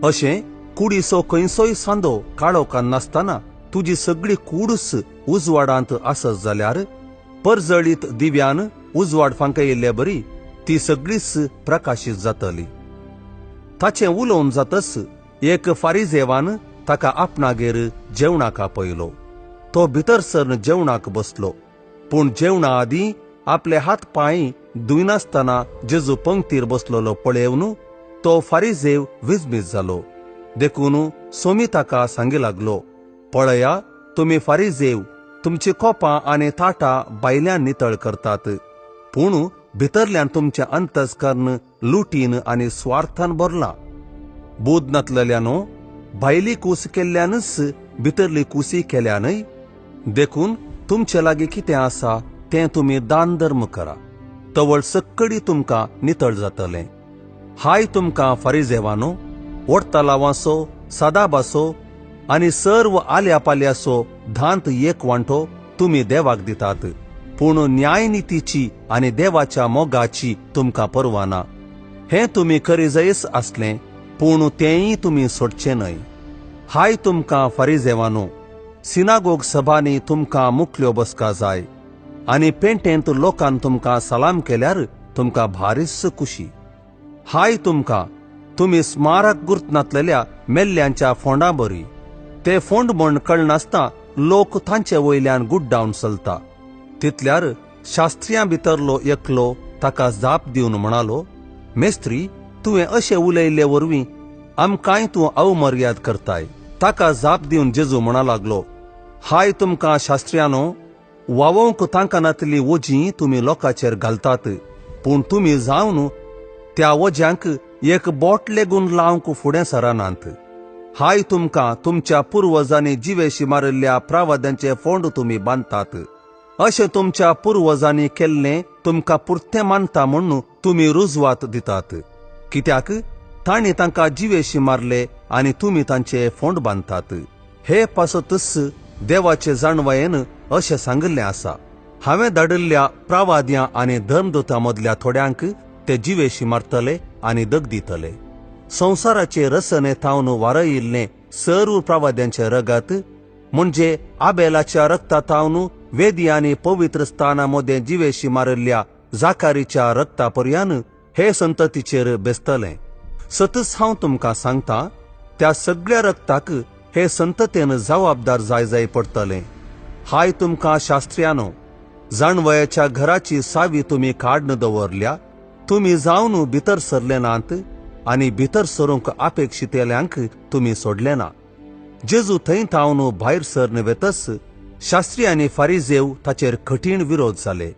अशें कुडीचो खंयचोय सांदो काळोखान नासतना तुजी सगळी कूडच उजवाडांत आसत जाल्यार परजळीत दिव्यान उजवाड फांकयिल्ले बरी ती सगळीच प्रकाशीत जातली. ताचें उलोवन जातच एक फारिजेवान ताका आपणागेर जेवणाक आपयलो. तो भितर सरन जेवणाक बसलो. पूण जेवणा आदीं आपले हात पांय धुयनासतना जेजू पंक्तीर बसलेलो पळेवन तो फारिजेव विजमीत जालो. देखून सोमी ताका सांगी लागलो, पळया, तुमी फारिजेव तुमची कोपां आनी ताटां भायल्यान नितळ करतात, पूण भितरल्यान तुमचें अंतस्कर्ण लुटीन आनी स्वार्थान भरलां. बूद नातलेल्यानो, भायली कूस केल्ल्यानच भितरली कुसी केल्या न्हय? देखून तुमचे लागीं कितें आसा तें तुमी दान धर्म करा, तवळ सक्कडी तुमकां नितळ जातलें. हाय तुमकां फारिजेवानो, वडतलावांचो, सादाबाचो आनी सर्व आल्या पाल्याचो धांत एक वांटो तुमी देवाक दितात, पूण न्यायनितीची आनी देवाच्या मोगाची तुमकां पर्वा ना. हें तुमी करीजयच आसलें, पूण तेंय तुमी सोडचें न्हय. हाय तुमकां फारिजेवानो, सिनागोग सभांनी तुमकां मुखल्यो बसका जाय आनी पेंटेंत लोकान तुमकां सलाम केल्यार तुमकां भारीच खुशी. हाय तुमकां, तुमी स्मारक गुर्तनातलेल्या मेल्ल्यांच्या फोंडां बरी. ते फोंड म्हण कळनासतना लोक तांचे वयल्यान गुड्डावन चलता. तितल्यार शास्त्रियां भितरलो एकलो ताका जाप दिवन म्हणालो, मेस्त्री, तुवें अशें उलयल्ले वरवीं आमकांय तूं अवमर्याद करताय. ताका जाप दिवन जेजू म्हणा लागलो, हाय तुमकां शास्त्रियानो, वावोवंक तांकां नातली वजीं तुमी लोकांचेर घालतात, पूण तुमी जावन त्या वज्यांक एक बोट लेगून लावंक फुडें सरनात. हाय तुमकां, तुमच्या पुर्वजांनी जिवेशी मारिल्ल्या प्रावाद्यांचे फोंड तुमी बांदतात. अशें तुमच्या पुर्वजांनी केल्लें तुमकां पुरतें मानता म्हूण तुमी रुजवात दितात, कित्याक तांणी तांकां जिवेशी मारले आनी तुमी तांचे फोंड बांदतात. हे पासतच देवाचे जाणवायेन अशें सांगिल्लें आसा, हांवें धाडिल्ल्या प्रावाद्यां आनी धर्मदूतां मदल्या थोड्यांक ते जिवेशी मारतले आनी दग दितले. संवसाराचे रसने थावन वारयिल्लें सर्व प्रावाद्यांचें रगत म्हणजे आबेलाच्या रक्ता थावन वेदी आनी पवित्र स्थाना मदें जिवेशी मारिल्ल्या जाकारीच्या रक्ता पर्यान हे संततीचेर बेसतलें. सतच हांव तुमकां सांगता, त्या सगळ्या रक्ताक हे संततेन जबाबदार जाय जाय पडटलें. हाय तुमकां शास्त्रियानो, जाणवयाच्या घराची सावी तुमी काडून दवरल्या, तुमी जावन भितर सरले नात आनी भितर सरूंक अपेक्षितेल्यांक तुमी सोडले ना. जेजू थंय थावन भायर सरन वेतच शास्त्री आनी फारिजेव ताचेर कठीण विरोध जाले.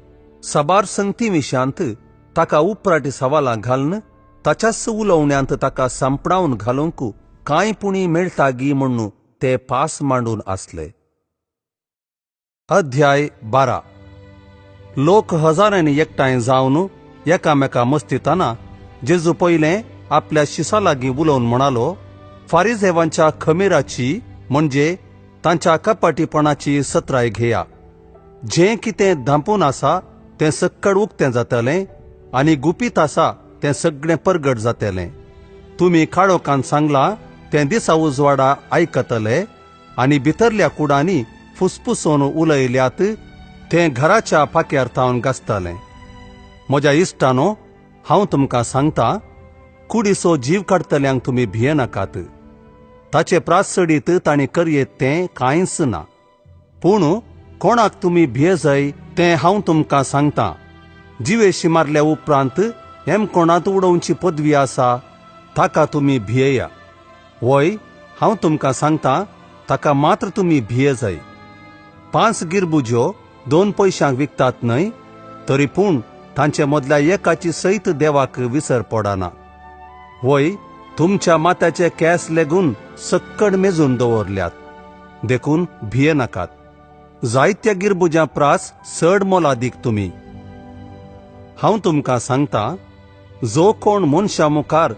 साबार संगती विशयांत ताका उपराटी सवालां घालून ताच्याच उलोवण्यांत ताका सांपडावन घालूंक कांय पुणी मेळटा गी म्हूण ते पास मांडून आसले. अध्याय 12. लोक हजारांनी एकठांय जावन एकामेका मस्तिताना जेजू पयलें आपल्या शिसा लागीं उलोवन म्हणालो, फारिजेवांच्या खमीराची म्हणजे तांच्या कपाटीपणाची सत्राय घेया. जें कितें धांपून आसा तें सक्कड उक्तें जातलें आनी गुपीत आसा तें सगळें परगट जातलें. तुमी काळोखान सांगलां तें दिसा उजवाडा आयकतले आनी भितरल्या कुडांनी फुसफुसून उलयल्यात तें घराच्या पाक्यार थावन गाजतलें. म्हज्या इश्टानो, हांव तुमकां सांगता, कुडीचो जीव काडटल्यांक तुमी भियेनाकात. ताचे प्रासडीत तांणी करयेत तें कांयच ना. पूण कोणाक तुमी भियेजय तें हांव तुमकां सांगता. जिवेशी मारल्या उपरांत हेमकोणांत उडोवची पदवी आसा ताका तुमी भियेया. वय, हांव तुमकां सांगता, ताका मात्र तुमी भियेजय. 5 गिरबुज्यो 2 पयशांक विकतात न्हय? तरी पूण तांचे मदल्या एकाची सयत देवाक विसर पडना. वय, तुमच्या माथ्याचे केंस लेगून सक्कड मेजून दवरल्यात, देखून भियेनाकात. जायत्या गिरबुज्यां प्रास चड मोलादीक तुमी. हांव तुमकां सांगता, जो कोण मनशा मुखार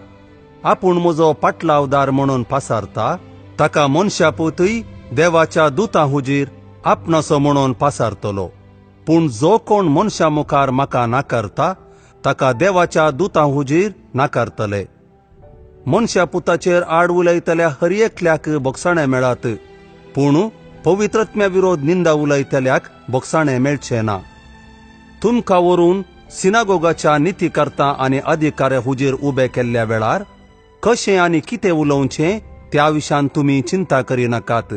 आपूण म्हजो पाटलावदार म्हणून पासारता ताका मनशापुतूय देवाच्या दुतां हुजीर आपणासो म्हणून पासारतलो. पूण जो कोण मनशा मुखार म्हाका नाकारता ताका देवाच्या दुतां हुजीर नाकारतले. मनशा पुताचेर आड उलयतल्या हर एकल्याक बोगसाणें मेळात, पूण पवित्रत्म्या विरोध निंदा उलयतल्याक बोगसाणें मेळचें ना. तुमकां व्हरून सिनागोगाच्या नितीकर्ता आनी अधिकाऱ्या हुजीर उबे केल्ल्या वेळार कशें आनी कितें उलोवचें त्या विशयान तुमी चिंता करिनाकात.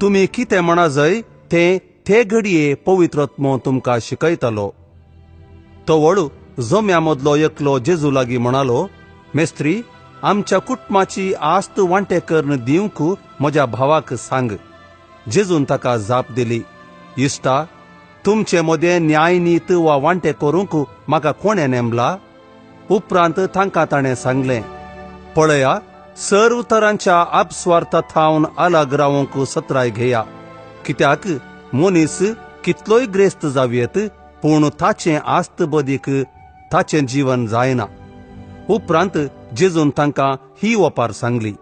तुमी कितें म्हणा जाय तें ते घडये पवित्रत्मो तुमकां शिकयतलो. तवळ जम्या मदलो एकलो जेजू लागीं म्हणालो, मेस्त्री, आमच्या कुटुंबाची आस्त वांटे करून दिवंक म्हज्या भावाक सांग. जेजून ताका जाप दिली, इश्टा, तुमचे मदें न्यायनीत वा वांटे करूंक म्हाका कोणें नेमला? उपरांत तांकां ताणें सांगलें, पळया, सर्व तरांच्या आपस्वार्था थावन अलग रावंक सत्राय घेया. कित्याक मनीस कितलोय ग्रेस्त जावयेत, पूण ताचें आस्त बदीक ताचें जीवन जायना. उपरांत जेजून तांकां ही ओपार सांगली,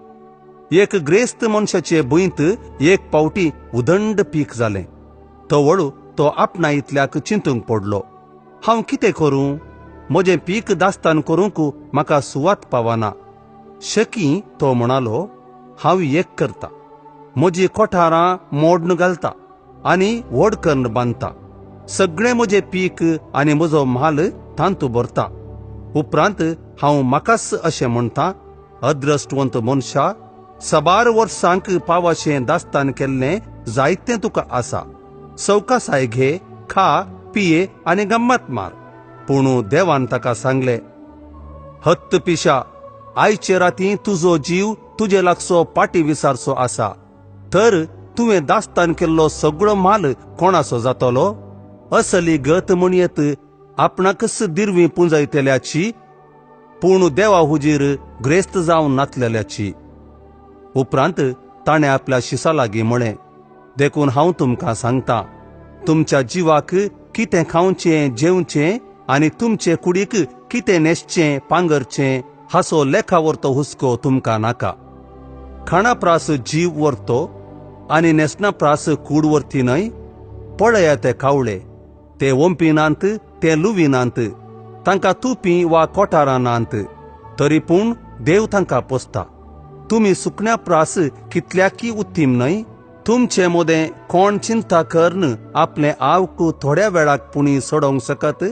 एक ग्रेस्त मनशाचे भुंयत एक पावटी उदंड पीक जालें. तवळ तो आपणा इतल्याक चिंतूंक पडलो, हांव कितें करूं? म्हजें पीक दास्तान करूंक म्हाका सुवात पावना. शकी तो म्हणालो, हांव एक करता, म्हजी कोठारां मोडून घालता आनी व्हड करून बांदता, सगळें म्हजें पीक आनी म्हजो म्हाल तांतू भरता. उपरांत हांव म्हाकाच अशें म्हणटा, अद्रश्टवंत मनशा, साबार वर्सांक पावाशें दास्तान केल्लें जायतें तुका आसा, सवकासाय घे, खा, पिये आनी गम्मत मार. पूण देवान ताका सांगलें, हत्त पिशा, आयचे राती तुजो जीव तुजे लागसो पाटी विसारचो आसा, तर तुवें दास्तान केल्लो सगळो माल कोणाचो जातलो? असली गत म्हणयेत आपणाकच दिरवी पुंजयतल्याची, पूण देवा हुजीर ग्रेस्त जावन नातलेल्याची. उपरांत ताणें आपल्या शिसा लागीं म्हळें, देखून हांव तुमकां सांगता, तुमच्या जिवाक कितें खावचें जेवचें आनी तुमचे कुडीक कितें न्हेसचें पांगरचें हाचो लेखा व्हरतो हुस्को तुमकां नाका. खाणा प्रास जीव व्हरतो आनी न्हेसणा प्रास कूड व्हरती न्हय? पळया ते कावळे, ते ओंपिनात, ते लुविनात, तांकां तुपी वा कोठारां नात, तरी पूण देव तांकां पोसता. तुमी सुकण्या प्रास कितल्याकी उत्तीम न्हय? तुमचे मदें कोण चिंता करून आपले आवक थोड्या वेळाक पुणी सोडोवंक शकत?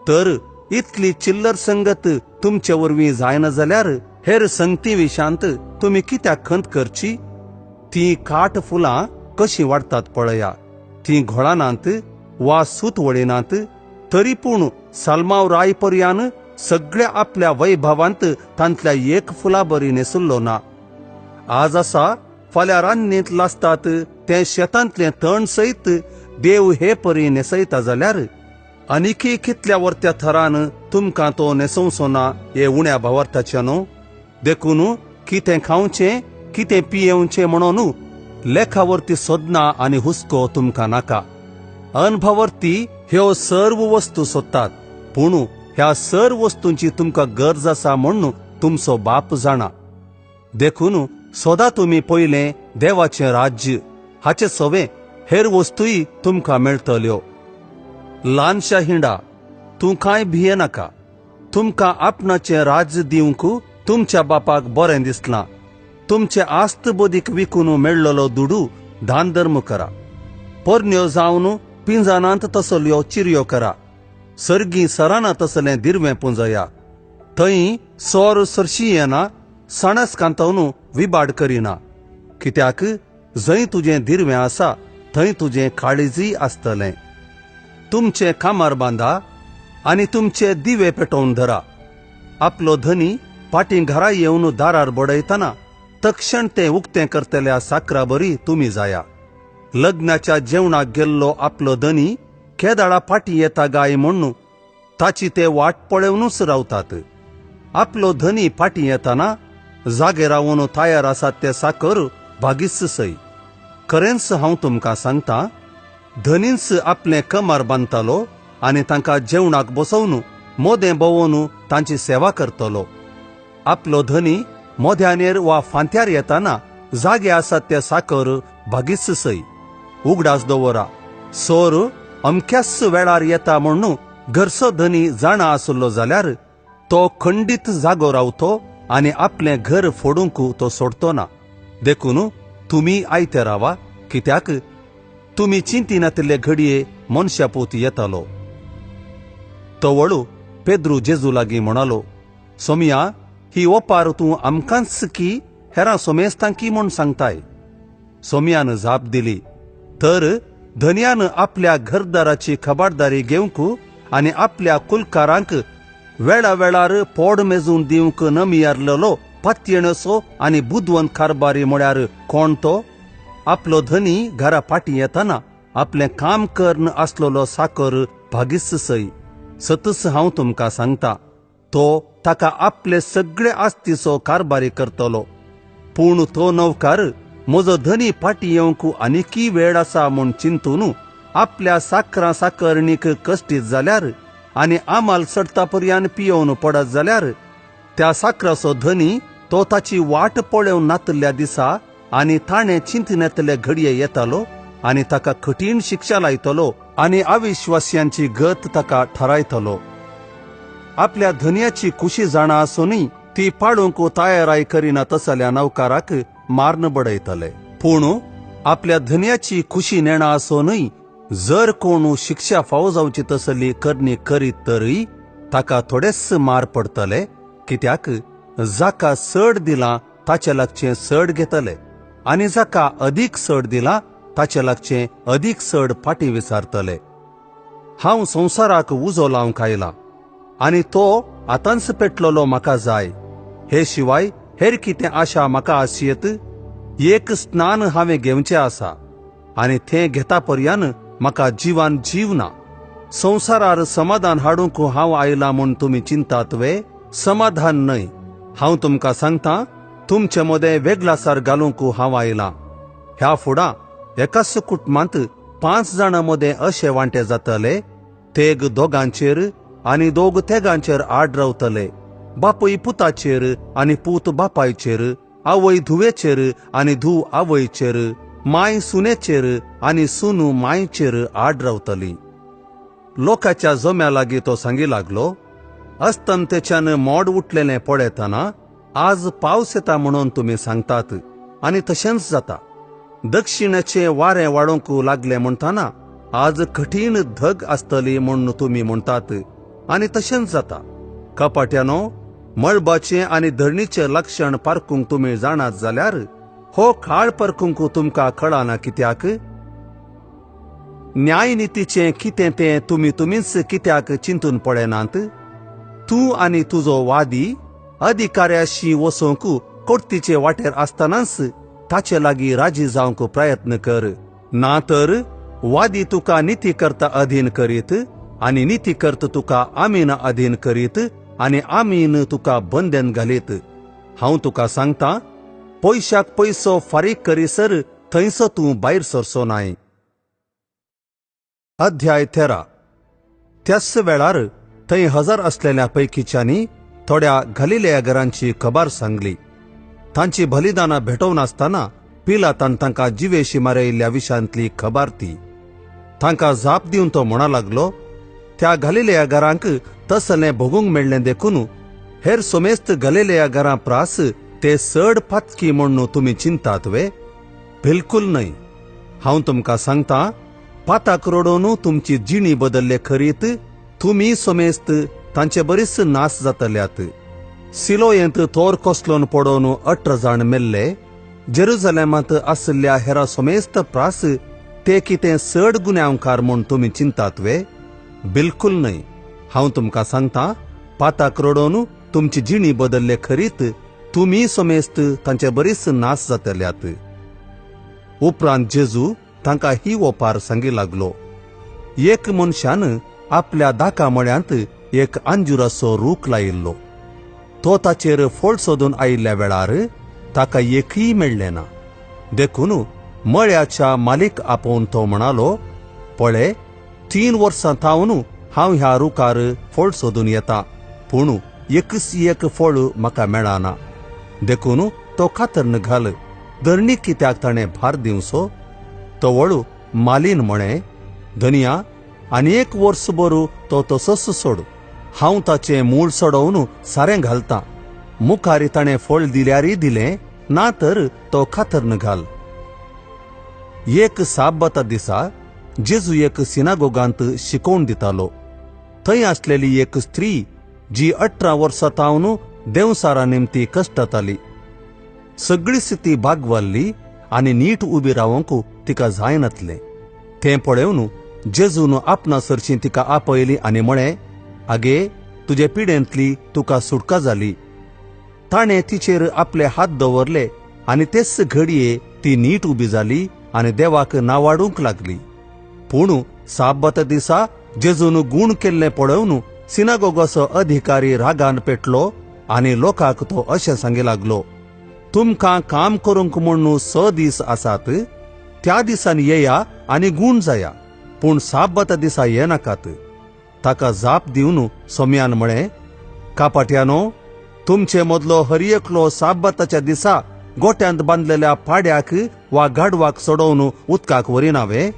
तर इतली चिल्लर संगत तुमचे वरवीं जायना जाल्यार हेर संगती विशांत तुमी कित्याक खंत करची? ती काट फुलां कशीं वाडटात पळया, ती घोळानात वा सूत वळिनात, तरी पूण साल्माव राय पर्यान सगळ्या आपल्या वैभवांत तांतल्या एक फुला बरी न्हेसुल्लो ना. आज आसा फाल्यां रान्नींत लासतात तें शेतांतलें तण सयत देव हे परी न्हेसयता जाल्यार आनीकय कितल्या वर्त्या थरान तुमकां तो न्हेसोवचो ना हे उण्या भावार्थाचे न्हू? देखून कितें खावचें कितें पियेवचें म्हणून लेखावरती सोदना आनी हुस्को तुमकां नाका. अनभावर्ती ह्यो सर्व वस्तू सोदतात, पूण ह्या सर्व वस्तूंची तुमकां गरज आसा म्हूण तुमचो बाप जाणा. देखून सोदा तुमी पयलें देवाचें राज्य, हाचे सवे हेर वस्तूय तुमकां मेळटल्यो. ल्हानशा हिंडा, तूं कांय भियेनाका, तुमकां आपणाचें राज्य दिवंक तुमच्या बापाक बरें दिसलां. तुमचे आस्त बदीक विकून मेळ्ळलो दुडू दान धर्म करा, पोरण्यो जावन पिंजानांत तसल्यो चिरयो करा, सर्गी सराना तसलें दिरवें पुंजया, थंय सोर सरशी येना, साणस कांतोवन विबाड करिना. कित्याक जंय तुजें दिरवें आसा थंय तुजें काळीजय आसतलें. तुमचें कामार बांदा आनी तुमचे दिवे पेटोवन धरा. आपलो धनी फाटीं घरा येवन दारार बडयतना तक्षण तें उक्तें करतल्या साकरा बरी तुमी जाया. लग्नाच्या जेवणाक गेल्लो आपलो धनी केदाळा फाटीं येता गाय म्हूण ताची ते वाट पळोवनूच रावतात. आपलो धनी फाटीं येताना जागे रावन तयार आसात ते साकर भागीच सय. खरेंच हांव तुमकां सांगता, धनीच आपलें कमर बांदतालो आनी तांकां जेवणाक बसोवन मोदें भोंवन तांची सेवा करतलो. आपलो धनी मोद्यानेर वा फांत्यार येताना जागे आसात ते साकर भागीच सय. उगडास दवरा, सोर अमक्याच वेळार येता म्हूण घरचो धनी जाणा आसलो जाल्यार तो खंडीत जागो रावतो आनी आपलें घर फोडूंक तो सोडतो ना. देखून तुमी आयते रावा, कित्याक तुमी चिंतिनातिल्ले घडये मनशापूत येतालो. तवळू पेद्रू जेजू लागीं म्हणालो, सोमया, ही ओपार तूं आमकांच की हेरां सोमेस्तांकी म्हूण सांगताय? सोमयान जाप दिली, तर धनयान आपल्या घरदाराची खबरदारी घेवंक आनी आपल्या कुलकारांक वेळा वेळार पोड मेजून दिवंक नमियारलेलो पातयेणसो आनी बुदवंत कारबारी म्हळ्यार कोण तो? आपलो धनी घरा फाटीं येतना आपलें काम करून आसलेलो साकर भागीस सय. सतच हांव तुमकां सांगता, तो ताका आपले सगळे आस्तीचो कारबारी करतलो. पूण तो नवकार म्हजो धनी फाटीं येवंक आनीकय वेळ आसा म्हूण चिंतून आपल्या साकरां साकरणीक कश्टीत जाल्यार आनी आमाल चडटा पर्यान पियोवन पडत जाल्यार त्या साकराचो धनी तो ताची वाट पळोवन नातल्या दिसा आनी ताणें चिंतनातले घडये येतालो आनी ताका कठीण शिक्षा लायतलो आनी अविश्वास्यांची गत ताका थारायतलो. आपल्या धनयाची खुशी जाणा आसूनय ती पाडूंक तयाराय करिना तसल्या नवकाराक माਰਨ बडयतले. पूण आपल्या धनयाची खुशी नेणा आसूनय जर कोण शिक्षा फावो जावची तसली करणी करीत तरी ताका थोडेच मार पडटले, कित्याक जाका चड दिलां ताचे लागचें चड घेतले आनी जाका अदीक चड दिलां ताचे लागचें अदीक चड फाटीं विचारतले. हांव संवसाराक उजो लावंक आयलां आनी तो आतांच पेटलेलो म्हाका जाय. हे शिवाय हेर कितें आशा म्हाका आसयेत? एक स्नान हांवें घेवचें आसा आनी तें घेता पर्यान म्हाका जिवान जीव ना. संवसारार समाधान हाडूंक हांव आयलां म्हूण तुमी चिंतात वे? समाधान न्हय, हांव तुमकां सांगता, तुमचे मदें वेगळासार घालूंक हांव आयलां. ह्या फुडां एकाच कुटुंबांत 5 जाणां मदें अशे वांटे जातले, तेग दोगांचेर आनी दोग तेगांचेर आड रावतले, बापूय पुताचेर आनी पूत बापायचेर, आवय धुवेचेर आनी धूव आवयचेर, माय सुनेचेर आनी सुनू मायचेर आड रावतली. लोकांच्या जम्या लागीं तो सांगी लागलो, अस्तमतेच्यान मोड उठलेलें पळयतना आज पावस येता म्हणून तुमी सांगतात आनी तशेंच जाता. दक्षिणेचें वारें वाडोवंक लागलें म्हणटना आज कठीण धग आसतली म्हूण तुमी म्हणटात आनी तशेंच जाता. कपाट्यानो, मळबाचें आनी धरणीचें लक्षण पारखूंक तुमी जाणात जाल्यार हो काळ परखूंक तुमकां कळना कित्याक? न्यायनितीचें कितें तें तुमी तुमीच कित्याक चिंतून पळयनात? तूं आनी तुजो वादी अधिकाऱ्याशी वचूंक कोर्तीचे वाटेर आसतनाच ताचे लागीं राजी जावंक प्रयत्न कर, ना तर वादी तुका निती करता अधीन करीत आनी निती करता तुका आमीन अधीन करीत आनी आमीन तुका बंधन घालीत. हांव तुका सांगता, पयशाक पयसो फारीक करीसर थंयसो तूं भायर सरचो नाय. अध्याय 13. त्याच वेळार थंय हजर आसलेल्या पैकीच्यांनी थोड्या घालिलेया घरांची खबर सांगली. तांची बलिदानां भेटोवन आसतना पिलातान तांकां जिवेशी मारयल्ल्या विशांतली खबर ती. तांकां जाप दिवन तो म्हणा लागलो, त्या घालिलेया घरांक तसलें भोगूंक मेळ्ळें देखून हेर समेस्त घालिलेया घरां प्रास ते चड पातकी म्हूण तुमी चिंतात वे? बिलकुल न्हय. हांव तुमकां सांगता, पाताक रडोवन तुमची जिणी बदल्ले खरीत तुमी समेस्त तांचे बरीच नाश जातल्यात. सिलोयेंत तोर कोसलोन पडोवन 18 जाण मेल्ले. जेरुजलेमांत आशिल्ल्या हेरा समेस्त प्रास ते कितें चड गुन्यांवकार म्हूण तुमी चिंतात वे? बिलकुल न्हय. हांव तुमकां सांगता, पाताक रडोवन तुमची जिणी बदल्ले खरीत तुमी समेस्त तांचे बरीच नाश जातल्यात. उपरांत जेजू तांकां ही ओपार सांगी लागलो, एक मनशान आपल्या दाका मळ्यांत एक अंजुराचो रूख लायिल्लो. तो ताचेर फळ सोदून आयिल्ल्या वेळार ताका एकय मेळ्ळें ना. देखून मळ्याच्या मालीक आपोवन तो म्हणालो, पळे, 3 वर्सां थावन हांव ह्या रुखार फळ सोदून येता, पूण एकच एक फळ म्हाका मेळना. देखून तो कातरन घाल, धरणी कित्याक ताणें भार दिवचो? तो वळू मालीन म्हळें, धनया, आनी 1 वर्स बरू तो तसोच सोड, हांव ताचें मूळ सोडोवन सारें घालतां, मुखारी ताणें फळ दिल्यारय दिलें, ना तर तो कातरन घाल. एक साब्बता दिसा जेजू एक सिनागोगांत शिकोवन दितालो. थंय आसलेली एक स्त्री जी 18 वर्सां तावन देंवसारा निमती कश्टताली. सगळी ती बागवल्ली आनी नीट उबी रावंक तिका जायनातलें. तें पळोवन जेजून आपणा सरशी तिका आपयली आनी म्हळें, आगे, तुजे पिडेंतली तुका सुटका जाली. ताणें तिचेर आपले हात दवरले आनी तेच घडये ती नीट उबी जाली आनी देवाक नावाडूंक लागली. पूण साब्बत दिसा जेजून गूण केल्लें पळोवन सिनागोगाचो अधिकारी रागान पेटलो आनी लोकांक तो अशें सांगी लागलो, तुमकां काम करूंक म्हूण 6 दीस आसात, त्या दिसांनी येया आनी गूण जाया, पूण साब्बत दिसा येनाकात. ताका जाप दिवन सोम्यान म्हळें, कापाट्यानो, तुमचे मदलो हर एकलो साब्बताच्या दिसा गोट्यांत बांदलेल्या पाड्याक वा गाडवाक सोडोवन उदकाक व्हरिनावे?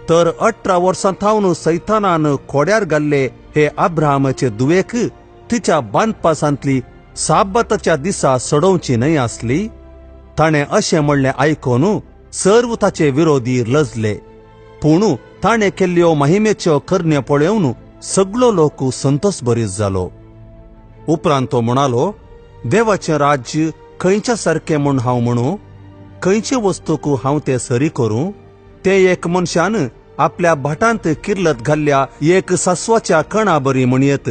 तर 18 वर्सां थावन सैतानान खोड्यार घाल्ले हे अब्राहमाचे दुवेक तिच्या बांदपासांतली साब्बताच्या दिसा सोडोवची न्हय आसली? ताणें अशें म्हणलें आयकून सर्व ताचे विरोधी लजले. पूण ताणें केल्ल्यो महिमेच्यो करण्यो पळोवन सगळो लोक संतोष भरीत जालो. उपरांत तो म्हणालो, देवाचें राज्य खंयच्या सारकें म्हूण हांव म्हणू? खंयचे वस्तूक हांव तें सरी करूं? तें एक मनशान आपल्या भाटांत किर्लत घाल्ल्या एक सासवाच्या कणा बरी म्हणयेत.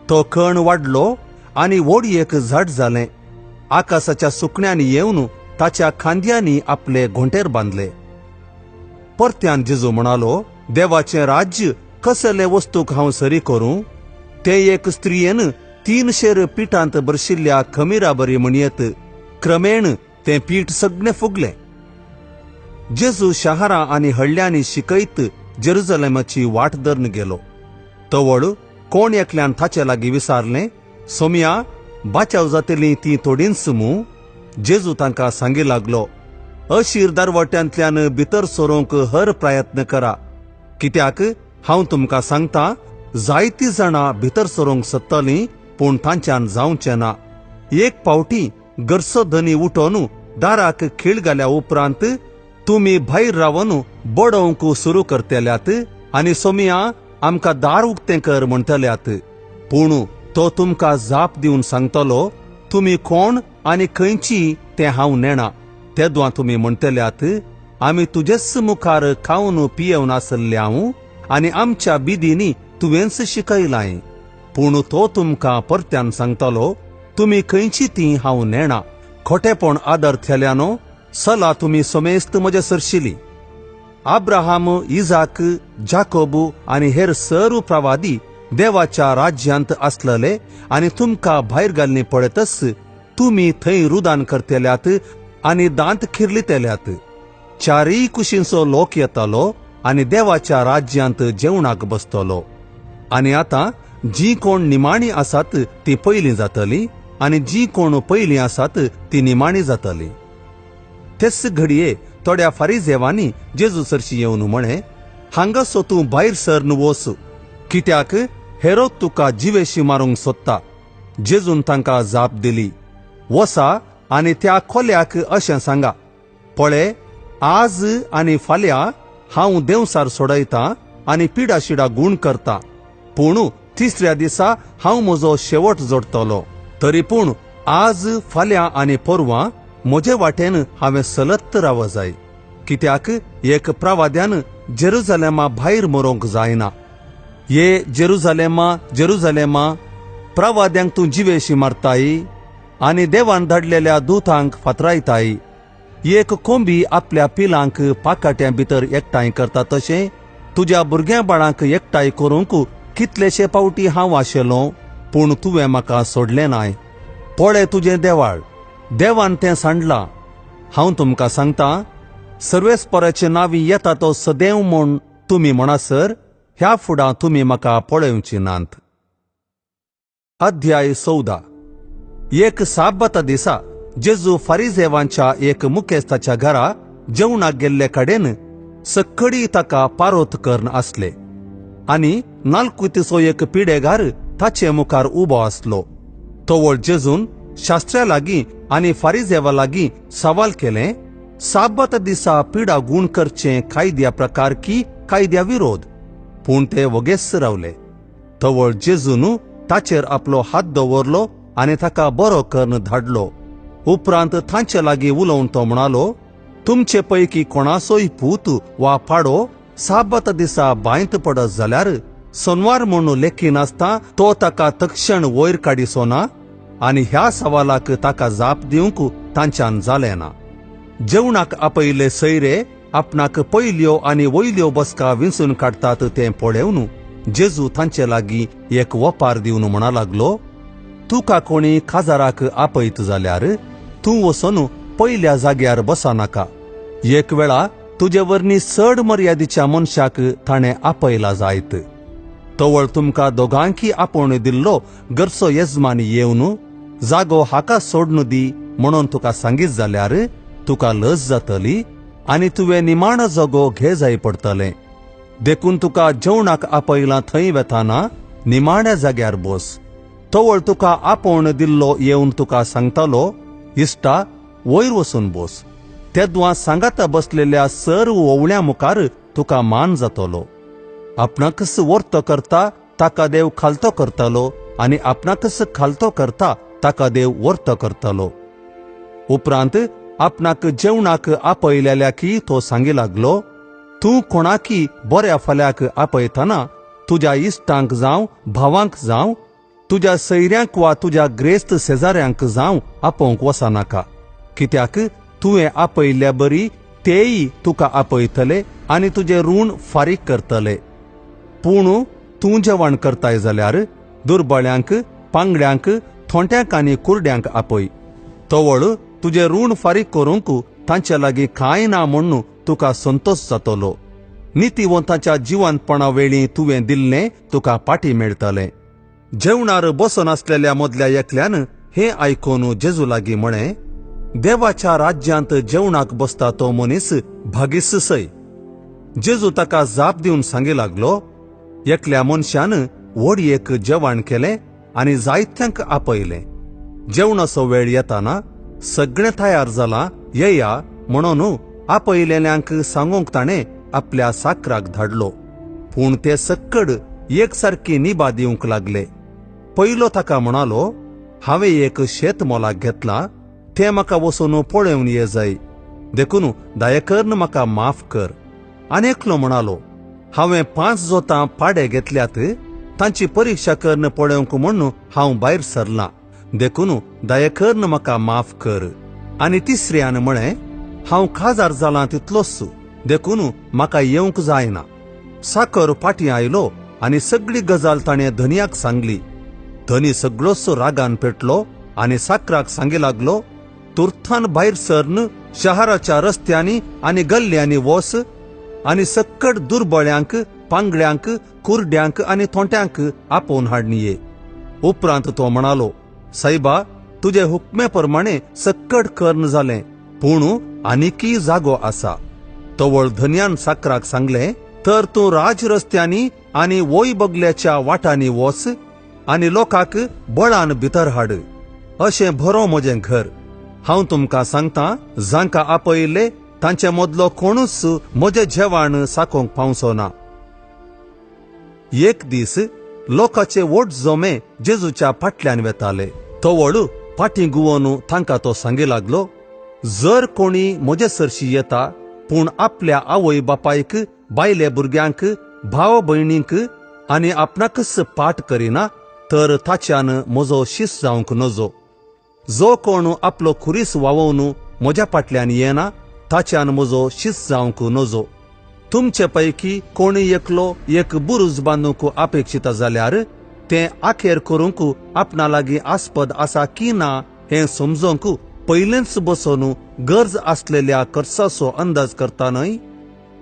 तो कण वाडलो आनी व्हड एक झाड जालें. आकाशाच्या सुकण्यांनी येवन ताच्या खांद्यांनी आपले घोंटेर बांदले. परत्यान जेजू म्हणालो, देवाचें राज्य कसले वस्तूक हांव सरी करूं? तें एक स्त्रियेन 3 शेर पिठांत बरशिल्ल्या खमिरा बरी म्हणयेत. क्रमेण तें पीठ सगळें फुगलें. जेजू शहरां आनी हळ्यांनी शिकयत जेरुजलेमाची वाट धरून गेलो. तवळ कोण एकल्यान ताचे लागीं विचारलें, सोम्या, बाचाव जातली ती थोडींच मू? जेजू तांकां सांगी लागलो, अशीर दरवट्यांतल्यान भितर सरूंक हर प्रयत्न करा, कित्याक हांव तुमकां सांगता, जायतीं जाणां भितर सरूंक सोदतलीं पूण तांच्यान जावचें ना. एक पावटी घरचो धनी उठोवन दाराक खीळ घाल्या उपरांत तुमी भायर रावन बडोवंक सुरू करतल्यात आनी सोमिया, आमकां दार उक्तें कर म्हणटल्यात. पूण तो तुमकां जाप दिवन सांगतलो, तुमी कोण आनी खंयची तें हांव नेणा. तेदवां तुमी म्हणटल्यात, आमी तुजेच मुखार खावन पियेवन आसले हांव आनी आमच्या बिदींनी तुवेंच शिकयलां. पूण तो तुमकां परत्यान सांगतलो, तुमी खंयची ती हांव नेणा. खोटेपण आदर थेल्यानो, सला तुमी समेस्त म्हजे सरशिली. अब्राहम, इजाक, जाकोब आनी हेर सर्व प्रवादी देवाच्या राज्यांत आसलेले आनी तुमकां भायर घालणी पळयतच तुमी थंय रुदान करतल्यात आनी दांत खिरलितल्यात. चारय कुशींचो लोक येतालो आनी देवाच्या राज्यांत जेवणाक बसतलो. आनी आतां जी कोण निमाणी आसात ती पयलीं जातली आनी जी कोण पयलीं आसात ती निमाणी जातली. तेच घडये थोड्या फारिजेवांनी जेजू सरशी येवन म्हळें, हांगासो तूं भायर सरन वच, कित्याक हेरोद तुका जिवेशी मारूंक सोदता. जेजून तांकां जाप दिली, वसा आनी त्या कोल्याक अशें सांगा, पळे, आज आनी फाल्यां हांव देंवसार सोडयतां आनी पिडाशिडा गूण करता, पूण तिसऱ्या दिसा हांव म्हजो शेवट जोडटलो. तरी पूण आज, फाल्यां आनी परवां म्हजे वाटेन हांवें सलत राव जाय, कित्याक एक प्रवाद्यान जेरुजलेमा भायर मरोंक जायना. ये जेरुजलेमा, जेरुजलेमा, प्रवाद्यांक तूं जिवेशी मारताय आनी देवान धाडलेल्या दुतांक फातरायताय. एक कोंबी आपल्या पिलांक पाकाट्यां भितर एकठांय करता तशें तुज्या भुरग्यां बाळांक एकठांय करूंक कितलेशे पावटी हांव आशिल्लो, पूण तुवें म्हाका सोडलें नाय. पळय तुजें देवाळ, देवान तें सांडलां. हांव तुमकां सांगता, सर्वेस्पराचे नांवी येता तो सदैव म्हूण तुमी म्हणसर ह्या फुडां तुमी म्हाका पळोवची नात. अध्याय 14. एक साब्बता दिसा जेजू फारिजेवांच्या एक मुखेस्ताच्या घरा जेवणाक गेल्ले कडेन सक्कडी ताका पारोत करून आसले आनी नालकुतीचो एक पिडेगार ताचे मुखार उबो आसलो. तवळ जेजून शास्त्र्या लागीं आनी फारिजेवा लागीं सवाल केलें, साबात दिसा पिडा गूण करचें कायद्या प्रकार की कायद्या विरोध? पूण ते वगेस रावले. तवळ जेजून ताचेर आपलो हात दवरलो आनी ताका बरो करून धाडलो. उपरांत तांचे लागीं उलोवन तो म्हणालो, तुमचे पैकी कोणाचोय पूत वा पाडो साबात दिसा बांयत पडत जाल्यार सोनवार म्हणून लेखिनासता तो ताका तक्षण वयर काडिसो ना? आनी ह्या सवालाक ताका जाप दिवंक तांच्यान जालें ना. जेवणाक आपयले सैरे आपणाक पयल्यो आनी वयल्यो बसका विंचून काडटात तें पळेवन जेजू तांचे लागीं एक वपार दिवन म्हणा लागलो, तुका कोणी काजाराक आपयत जाल्यार तूं वचून पयल्या जाग्यार बसनाका. एक वेळा तुजे वरवीं चड मर्यादीच्या मनशाक ताणें आपयला जायत. तवळ तुमकां दोगांकी आपोवणें दिल्लो घरचो येजमान येवन जागो हाका सोडून दी म्हणून तुका सांगीत जाल्यार तुका लज जातली आनी तुवें निमाणो जागो घे जाय पडटलें. देखून तुका जेवणाक आपयलां थंय वेताना निमाण्या जाग्यार बस. तवळ तुका आपोवणें दिल्लो येवन तुका सांगतालो, इश्टा वयर वचून बस. तेदवां सांगाता बसलेल्या सर्व ओवळ्यां मुखार तुका मान जातलो. आपणाकच वर्तो करता ताका देव खालतो करतलो आनी आपणाकच खालतो करता ताका देव वर्तो करतलो. उपरांत आपणाक जेवणाक आपयलेल्या की तो सांगी लागलो, तूं कोणाकी बऱ्या फाल्याक आपयतना तुज्या इश्टांक जावं भावांक जावं तुज्या सैऱ्यांक वा तुज्या ग्रेस्त शेजाऱ्यांक जावं आपोवंक वचनाका. कित्याक तुवें आपयल्ल्या बरी तेय तुका आपयतले आनी तुजें ऋण फारीक करतले. पूण तूं जेवण करताय जाल्यार दुर्बळ्यांक, पांगड्यांक, थोंट्यांक आनी कुरड्यांक आपय. तवळ तुजें ऋण फारीक करूंक तांचे लागीं कांय ना म्हूण तुका संतोश जातलो. नितीवंताच्या जिवंतपणा वेळी तुवें दिल्लें तुका पाटी मेळटलें. जेवणार बसून आसलेल्या मदल्या एकल्यान हें आयकून जेजू लागीं म्हळें, देवाच्या राज्यांत जेवणाक बसता तो मनीस भागीस सय. जेजू ताका जाप दिवन सांगी लागलो, एकल्या मनशान व्हडयेक जेवण केलें आनी जायत्यांक आपयलें. जेवणाचो वेळ येताना सगळें तयार जालां, येया म्हणून आपयलेल्यांक सांगूंक ताणें आपल्या साकराक धाडलो. पूण ते सक्कड एकसारकी निबा दिवंक लागले. पयलो ताका म्हणालो, हांवें एक शेत मोलाक घेतलां, तें म्हाका वचून पळोवन ये जाय, देखून दया म्हाका माफ कर. आनी एकलो म्हणालो, हांवें 5 जोतां पाडे घेतल्यात, तांची परिक्षा करून पळोवंक म्हूण हांव भायर सरलां, देखून दया म्हाका माफ कर. आनी तिसऱ्यान म्हळें, हांव काजार जालां तितलोच, देखून म्हाका येवंक जायना. साकर फाटीं आयलो आनी सगळी गजाल ताणें धनयाक सांगली. धनी सगळोच रागान पेटलो आनी साकराक सांगी लागलो, तुर्थान भायर सरन शहराच्या रस्त्यांनी आनी गल्ल्यांनी वस आनी सक्कड दुर्बळ्यांक, पांगड्यांक, कुरड्यांक आनी थोंट्यांक आपोवन हाडणी ये. उपरांत तो म्हणालो, सायबा, तुजे हुकमे प्रमाणे सक्कड कर्ण जालें, पूण आनीकय जागो आसा. तवळ धनयान साकराक सांगलें, तर तूं राज रस्त्यांनी आनी वय बगल्याच्या वाटांनी वच आनी लोकांक बळान भितर हाड. अशें भरो म्हजें घर. हांव तुमकां सांगता, जांकां आपयले तांचे मदलो कोणूच म्हजें जेवण साकोवंक पावचो ना. एक दीस लोकांचे व्हड जमे जेजूच्या फाटल्यान वेताले. तवळ फाटीं गुवोन तांकां तो सांगी लागलो, जर कोणी म्हजे सरशी येता पूण आपल्या आवय बापायक, बायले भुरग्यांक, भाव भयणींक आनी आपणाकच पाठ करिना तर ताच्यान म्हजो शीस जावंक नजो. जो कोण आपलो खुरीस वावोवन म्हज्या फाटल्यान येना ताच्यान म्हजो शीस जावंक नजो. तुमचे पैकी कोणी एकलो एक बुरूज बांदूंक अपेक्षिता जाल्यार तें आखेर करूंक आपणा लागीं आस्पद आसा की ना हें समजूंक पयलेंच बसून गरज आसलेल्या खर्चाचो अंदाज करता न्हय?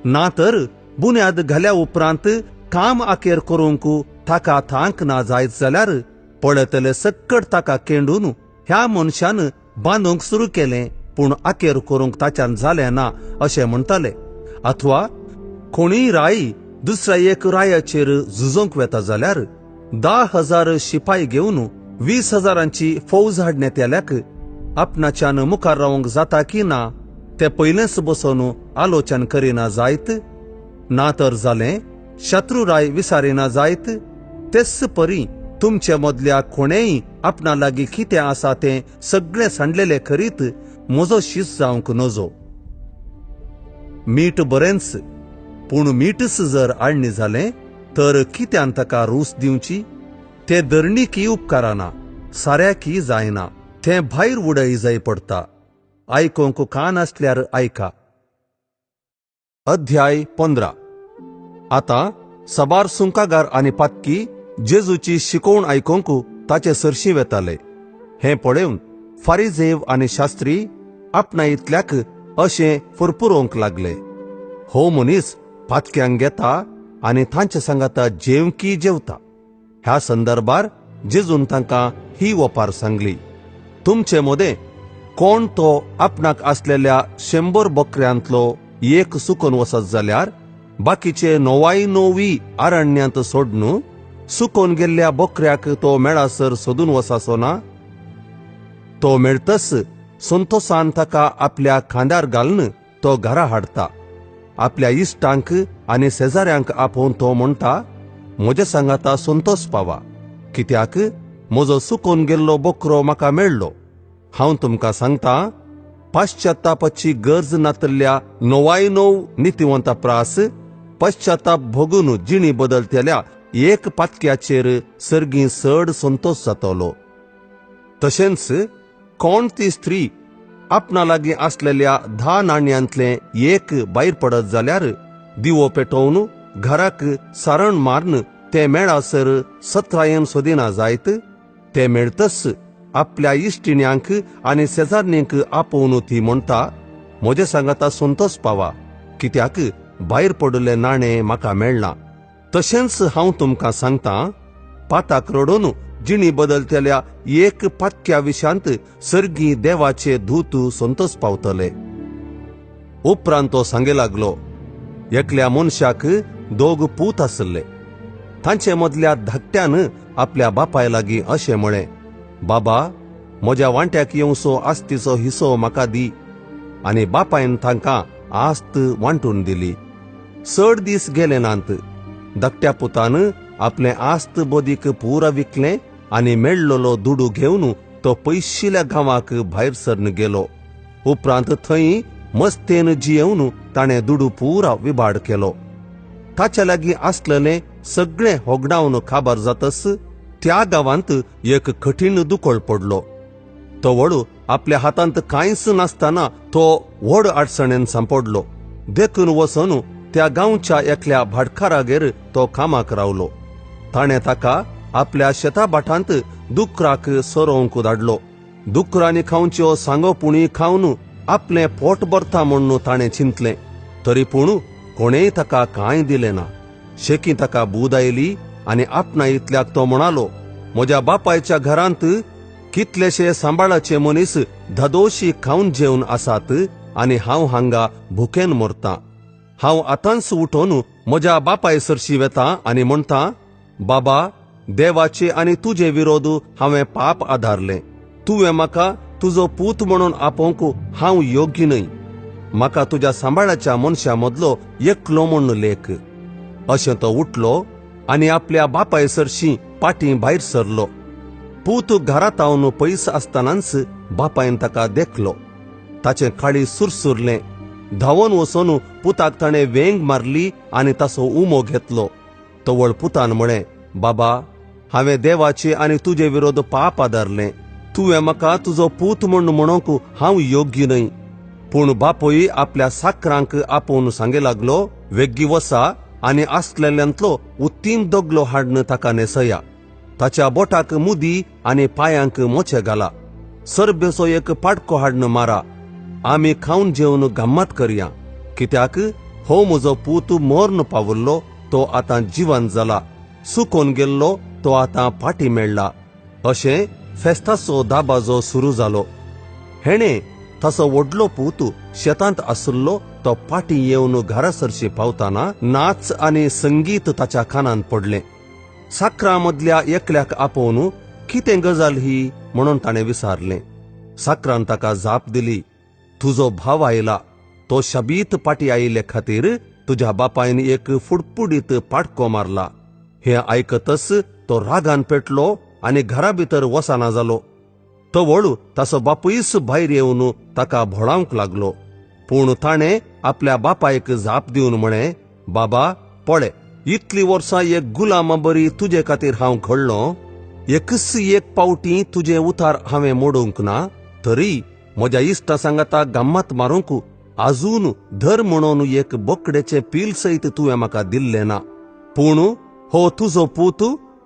ना तर बुन्याद घाल्या उपरांत काम आखेर करूंक ताका तांक ना जायत जाल्यार पळयतले सक्कड ताका केंडून ह्या मनशान बांदूंक सुरू केलें पूण आखेर करूंक ताच्यान जालें ना अशें म्हणटाले. अथवा कोणीय राय दुसऱ्या एक रायाचेर झुजोंक वेता जाल्यार 10,000 शिपाय घेवन 20,000 फौज हाडण्यात येल्याक आपणाच्यान मुखार रावंक जाता की ना ते पयलेंच बसून आलोचन करिना जायत, ना तर जालें शत्रुराय विसारिना जायत। तेच परी तुमचे मदल्या कोणेय आपणा लागीं कितें आसा तें सगळें सांडलेलें करीत म्हजो शीस जावंक नजो। मीठ बरेंच, पूण मीठच जर आडणी जालें तर कित्यान ताका रूच दिवची? ते धरणीकी उपकाराना, साऱ्याकी जायना, तें भायर उडय जाय पडटा। आयकोंक कान आसल्यार आयका। अध्याय 15। आतां साबार सुंकागार आनी पातकी जेजूची शिकोवण आयकोंक ताचे सरशी वेताले। हें पळेवन फारिजेव आनी शास्त्री आपणा इतल्याक अशें फुरफुरोवंक लागले, हो मनीस पातक्यांक घेता आनी तांचे सांगाता जेवकी जेवता। ह्या संदर्भार जेजून तांकां ही ओपार सांगली, तुमचे मदें कोण तो आपणाक आसलेल्या 100 बकऱ्यांतलो एक सुकून वचत जाल्यार बाकीचे 99 अरण्यांत सोडून सुकून गेल्ल्या बकऱ्याक तो मेळासर सोदून वचाचो ना? तो मेळतच संतोसान ताका आपल्या खांद्यार घालून तो घरा हाडटा। आपल्या इश्टांक आनी शेजाऱ्यांक आपोवन तो म्हणटा, म्हजे सांगाता संतोष पावा, कित्याक म्हजो सुकून गेल्लो बकरो म्हाका मेळ्ळो। हांव तुमकां सांगता, पाश्चात्तापाची गरज नातल्ल्या 99 नितिवंता प्रास पश्चाताप भोगून जिणी बदलतल्या एक पातक्याचेर सर्गी चड संतोष जातलो। तशेंच कोण ती स्त्री आपणा लागीं आसलेल्या 10 नाण्यांतलें एक भायर पडत जाल्यार दिवो पेटोवन घराक सारण मारून ते मेळासर सत्रायेन सोदिना जायत। ते मेळतच आपल्या इश्टिण्यांक आनी शेजारणींक आपोवन ती म्हणटा, म्हजे सांगाता संतोष पावा, कित्याक भायर पडिल्लें नाणें म्हाका मेळना। तशेंच हांव तुमकां सांगता, पाताक रडोवन जिणी बदलतल्या एक पातक्या विशांत सर्गी देवाचे दूत संतोष पावतले। उपरांत तो सांगे लागलो, एकल्या मनशाक 2 पूत आसले। तांचे मदल्या धाकट्यान आपल्या बापाय लागीं अशें म्हळें, बाबा म्हज्या वांट्याक येवचो आस्तीचो हिसो म्हाका दी। आनी बापायन तांकां आस्त वांटून दिली। चड दीस गेले नात, धाकट्या पुतान आपलें आस्त बोदीक पुरा विकलें आनी मेळ्ळलो दुडू घेवन तो पयशिल्या गांवाक भायर सरन गेलो। उपरांत थंय मस्तेन जियेवन ताणें दुडू पुरा विबाड केलो। ताच्या लागीं आसलेलें सगळें होगडावन काबार जातच त्या गांवांत एक कठीण दुकळ पडलो। तो व्हडू आपल्या हातांत कांयच नासतना तो व्हड अडचणेन सांपडलो। देखून वचून त्या गांवच्या एकल्या भाटकारागेर तो कामाक रावलो। ताणें ताका आपल्या शेताभाटांत दुकराक सोरोवंक धाडलो। दुकरांनी खावच्यो सांगो पुणी खावन आपलें पोट भरता म्हूण ताणें चिंतलें, तरी पूण कोणेय ताका कांय दिलें ना। शेकी ताका बूद आयली आनी आपणा इतल्याक तो म्हणालो, म्हज्या बापायच्या घरांत कितलेशे सांबाळाचे मनीस धादोशी खावन जेवन आसात आनी हांव हांगा भुकेन मरतां। हांव आतांच उठोवन म्हज्या बापाय सरशी वेता आनी म्हणटा, बाबा देवाचे आनी तुजे विरोध हांवें पाप आधारलें। तुवें म्हाका तुजो पूत म्हणून आपोवंक हांव योग्य न्हय। म्हाका तुज्या सांबाळाच्या मनशां मदलो एकलो म्हूण लेख। अशें तो उठलो आनी आपल्या बापाय सरशी पाटी भायर सरलो। पूत घरांत हांव पयस आसतनाच बापायन ताका देखलो। ताचें काळी सुरसुरलें। धांवन वचून पुताक ताणें वेंग मारली आनी ताचो उमो घेतलो। तवळ पुतान म्हळें, बाबा हांवें देवाचे आनी तुजे विरोध पाप आदारलें। तुवें म्हाका तुजो पूत म्हूण म्हणूंक हांव योग्य न्हय। पूण बापूय आपल्या साकरांक आपोवन सांगे लागलो, वेग्गी वसा आनी आसलेल्यांतलो उत्तीम दगलो हाडून ताका न्हेसया। ताच्या बोटाक मुदी आनी पांयांक मोचे घाला। सरबेचो एक पाटको हाडून मारा। आमी खावन जेवन गम्मत करया, कित्याक हो म्हजो पूत मर्ण पावल्लो तो आतां जिवन जाला, सुकोन गेल्लो तो आतां फाटी मेळ्ळा। अशें फेस्ताचो दाबाजो सुरू जालो। हेणें ताचो व्हडलो पूत शेतांत आशिल्लो तो फाटी येवन घरा सरशी पावतना नाच आनी संगीत ताच्या कानांत पडलें। साकरां मदल्या एकल्याक आपोवन कितें गजाल ही म्हणून ताणें विचारलें. साकरान ताका जाप दिली, तुजो भाव आयला, तो शबीत पाटी आयिल्ले खातीर तुज्या बापायन एक फुडफुडीत पाटको मारला. हें आयकतच तो रागान पेटलो आनी घरा भितर वचना जालो. तवळ ताचो बापूयच भायर येवन ताका भोळावंक लागलो. पूण ताणें आपल्या बापायक जाप दिवन म्हळें, बाबा पळे, इतली वर्सां एक गुलामा बरी तुजे खातीर हांव घडलो, एकच एक पावटी तुजें उतार हांवें मोडूंक ना, तरी म्हज्या इश्टा सांगाता गम्मत मारूंक आजून धर म्हणून एक बोकडेचें पील सयत तुवें म्हाका दिल्लें ना. पूण हो तुजो पूत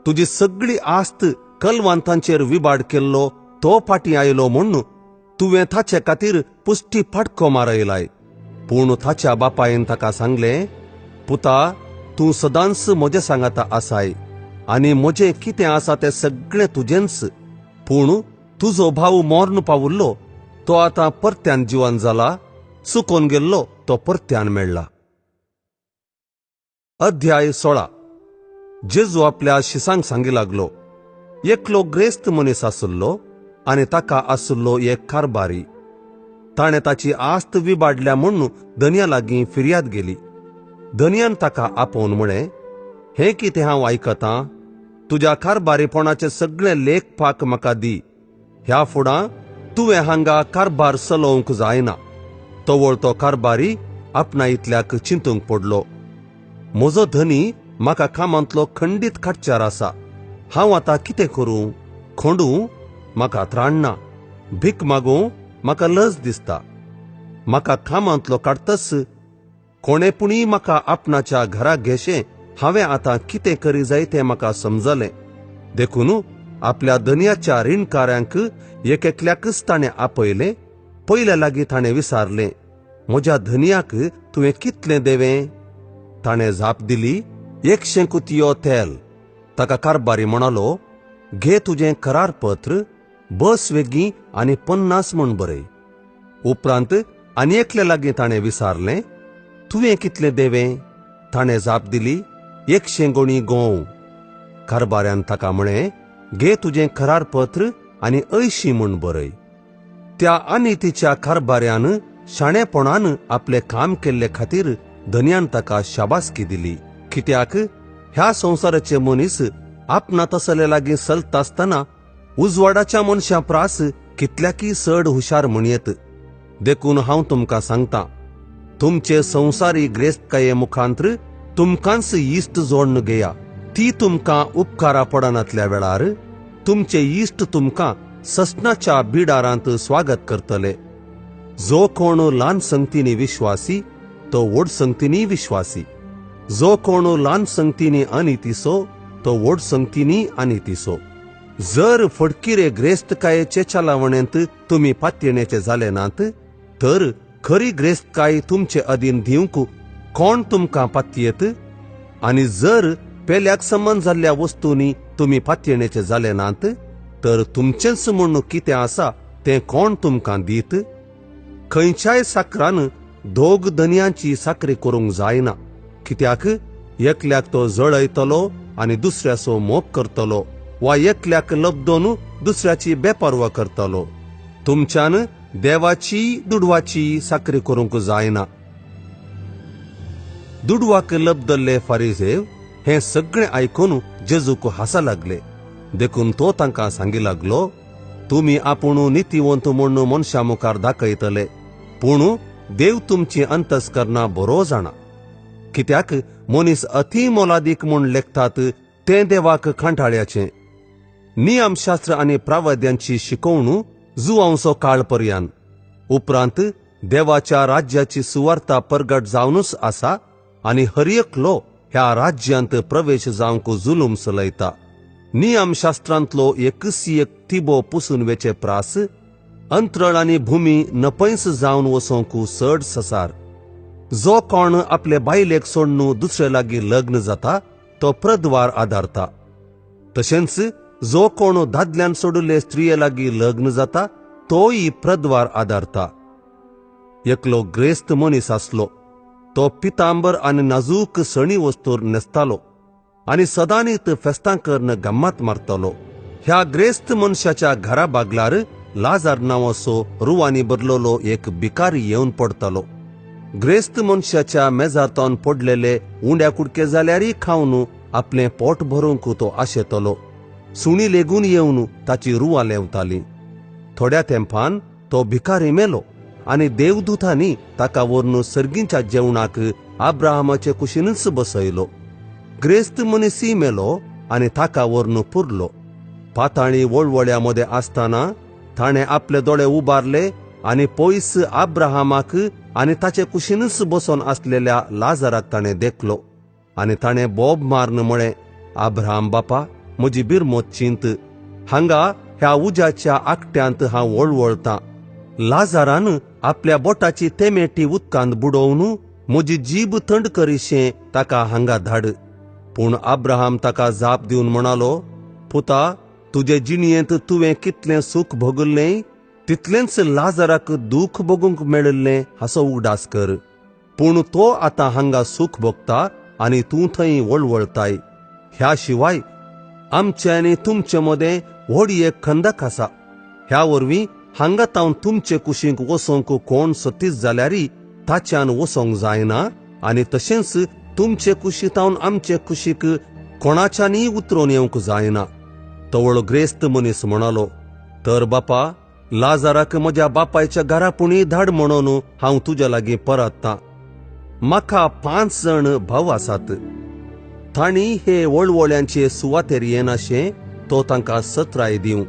तुजी सगळी आस्त कलवंतांचेर विबाड केल्लो तो फाटीं आयलो म्हूण तुवें ताचे खातीर पुश्टी फाटको मारयलाय. पूण ताच्या बापायन ताका सांगलें, पुता, तूं सदांच म्हजे सांगाता आसाय आनी म्हजें कितें आसा तें सगळें तुजेंच. पूण तुजो भाव मर्ण पावुल्लो तो आतां परत्यान जिवन जाला, चुकोन गेल्लो तो परत्यान मेळ्ळा. अध्याय 16. जेजू आपल्या शिसांक सांगी लागलो, एकलो ग्रेस्त मनीस आसलो आनी ताका आसलो एक कारबारी. ताणें ताची आस्त विबाडल्या म्हूण धनया लागीं फिर्याद गेली. धनयान ताका आपोवन म्हळें, हें कितें हांव आयकतां? तुज्या कारबारीपणाचे सगळे लेखपाक म्हाका दी. ह्या फुडां तुवें हांगा कारबार चलोवंक जायना. तवळ तो कारबारी आपणा इतल्याक चिंतूंक पडलो, म्हजो धनी म्हाका कामांतलो खंडीत काडच्यार आसा. हांव आतां कितें करूं? खोंडूं? म्हाका त्राण ना. भीक मागूं? म्हाका लज दिसता. म्हाका कामांतलो काडतच कोणे पुणी म्हाका आपणाच्या घरा घेशें हांवें आतां कितें करी जाय तें म्हाका समजलें. देखून आपल्या धनयाच्या रिणकाऱ्यांक एक एकल्याकच ताणें आपयलें. पयल्या लागीं ताणें विचारलें, म्हज्या धनयाक तुवें कितलें देवें? ताणें जाप दिली, 100 कुतयो तेल. ताका कारबारी म्हणालो, घे तुजें करारपत्र, बस वेगीं आनी 50 म्हूण बरय. उपरांत आनी एकल्या लागीं ताणें विचारलें, तुवें कितलें देवें? ताणें जाप दिली, 100 गोणी गोंव. कारबाऱ्यान ताका म्हळें, घे तुजें करारपत्र आनी 80 म्हूण बरय. त्या आनी तिच्या कारबाऱ्यान शाणेपणान आपलें काम केल्ले खातीर धनयान ताका शाबासकी दिली. कित्याक ह्या संवसाराचे मनीस आपणा तसले लागीं चलता आसतना उजवाडाच्या मनशां प्रास कितल्याकी चड हुशार म्हणयेत. देखून हांव तुमकां सांगता, तुमचे संवसारी ग्रेस्तकाये मुखांतर तुमकांच इश्ट जोडून घेया. ती तुमकां उपकारा पडनातल्या वेळार तुमचे इश्ट तुमकां ससनाच्या बिडारांत स्वागत करतले. जो कोण ल्हान संगतींनी विश्वासी तो व्हड संगतींनी विश्वासी, जो कोण ल्हान संगतींनी अनितीसो तो व्हड संगतींनी अनितीसो. जर फटकिरे ग्रेस्तकायेचे चलावणेंत तुमी पातयेण्याचे जाले नात तर खरी ग्रेस्तकाय तुमचे अधीन दिवंक कोण तुमकां पातयेत? आनी जर पेल्याक संबंद जाल्ल्या वस्तूंनी तुमी पातयेण्याचे जाले नात तर तुमचेंच म्हूण कितें आसा तें कोण तुमकां दीत? खंयच्याय साकरान दोग धनयांची साकरी करूंक जायना. कित्याक एकल्याक तो जळयतलो आनी दुसऱ्याचो मोग करतलो, वा एकल्याक लब्दोन दुसऱ्याची बेपर्वा करतलो. तुमच्यान देवाची दुडवाची साकरी करूंक जायना. दुडवाक लब्दल्ले फारिजेव हें सगळें आयकून जेजूक हासा लागले. देखून तो तांकां सांगी लागलो, तुमी आपूण नितीवंत म्हूण मनशां मुखार दाखयतले, पूण देव तुमची अंतस्करणां बरो जाणा. कित्याक मनीस अती मोलादीक म्हूण लेखतात तें देवाक कांटाळ्याचें. नियमशास्त्र आनी प्रावद्यांची शिकवण जुवांचो काळ पर्यान उपरांत देवाच्या राज्याची सुवार्ता परगट जावनूच आसा आनी हर एकलो ह्या राज्यांत प्रवेश जावंक जुलूम चलयता. नियमशास्त्रांतलो एकच एक तिबो पुसून वेचे प्रास अंतरळ आनी भूमी नपैस जावन वचोंक चड ससार. जो कोण आपले बायलेक सोडून दुसरे लागीं लग्न जाता तो प्रद्वार आदारता. तशेंच जो कोण दादल्यान सोडिल्ले स्त्रिये लागीं लग्न जाता तोय प्रद्वार आदारता. एकलो ग्रेस्त मनीस आसलो, तो पितांबर आनी नाजूक सणी वस्तूर न्हेसतालो आनी सदांनीत फेस्तां करून गम्मत मारतालो. ह्या ग्रेस्त मनशाच्या घरा बागलार लाजार नांवाचो रुवांनी भरलेलो एक भिकारी येवन पडतालो. ग्रेस्त मनशाच्या मेजातावन पडलेले उंड्या कुडके जाल्यारय खावन आपलें पोट भरूंक तो आशेतलो. सुणी लेगून येवन ताची रुवां लेंवताली. थोड्या तेंपान तो भिकारी मेलो आनी देवदूतांनी ताका व्हरून सर्गींच्या जेवणाक अब्राहमाचे कुशीनच बसयलो. ग्रेस्त मनीसय मेलो आनी ताका व्हरून पुरलो. पाताळी वळवळ्या मदें आसतना ताणें आपले दोळे उबारले आनी पयस अब्राहमाक आनी ताचे कुशीनच बसून आसलेल्या लाजाराक ताणें देखलो आनी ताणें बोब मारून म्हळें, अब्राहम बापा, म्हजी बिरमोत चिंत, हांगा ह्या उज्याच्या आकट्यांत हांव वळवळतां. लाजारान आपल्या बोटाची तेमेटी उदकांत बुडोवन म्हजी जीब थंड करीशें ताका हांगा धाड. पूण अब्राहम ताका जाप दिवन म्हणालो, पुता, तुजे जिणयेंत तुवें कितलें सूख भोगल्लें तितलेंच लाजाराक दूख भोगूंक मेळिल्लें हाचो उगडास कर. पूण तो आतां हांगा सूख भोगता आनी तूं थंय वळवळताय. ह्या शिवाय आमचे आनी तुमचे मदें व्हड एक खंदक आसा. ह्या वरवीं हांगा तावन तुमचे कुशीक वचोंक कोण सतीस जाल्यारय ताच्यान वचोंक जायना आनी तशेंच तुमचे कुशी तावन आमचे कुशीक कोणाच्यानय उतरोन येवंक जायना. तवळ ग्रेस्त मनीस म्हणालो, तर बापा, लाजाराक म्हज्या बापायच्या घरा पुणी धाड म्हणून हांव तुज्या लागीं परततां. म्हाका 5 जण भाव आसात. तांणी हे वळवळ्यांचे सुवातेर येनाशें तो तांकां सत्राय दिवं.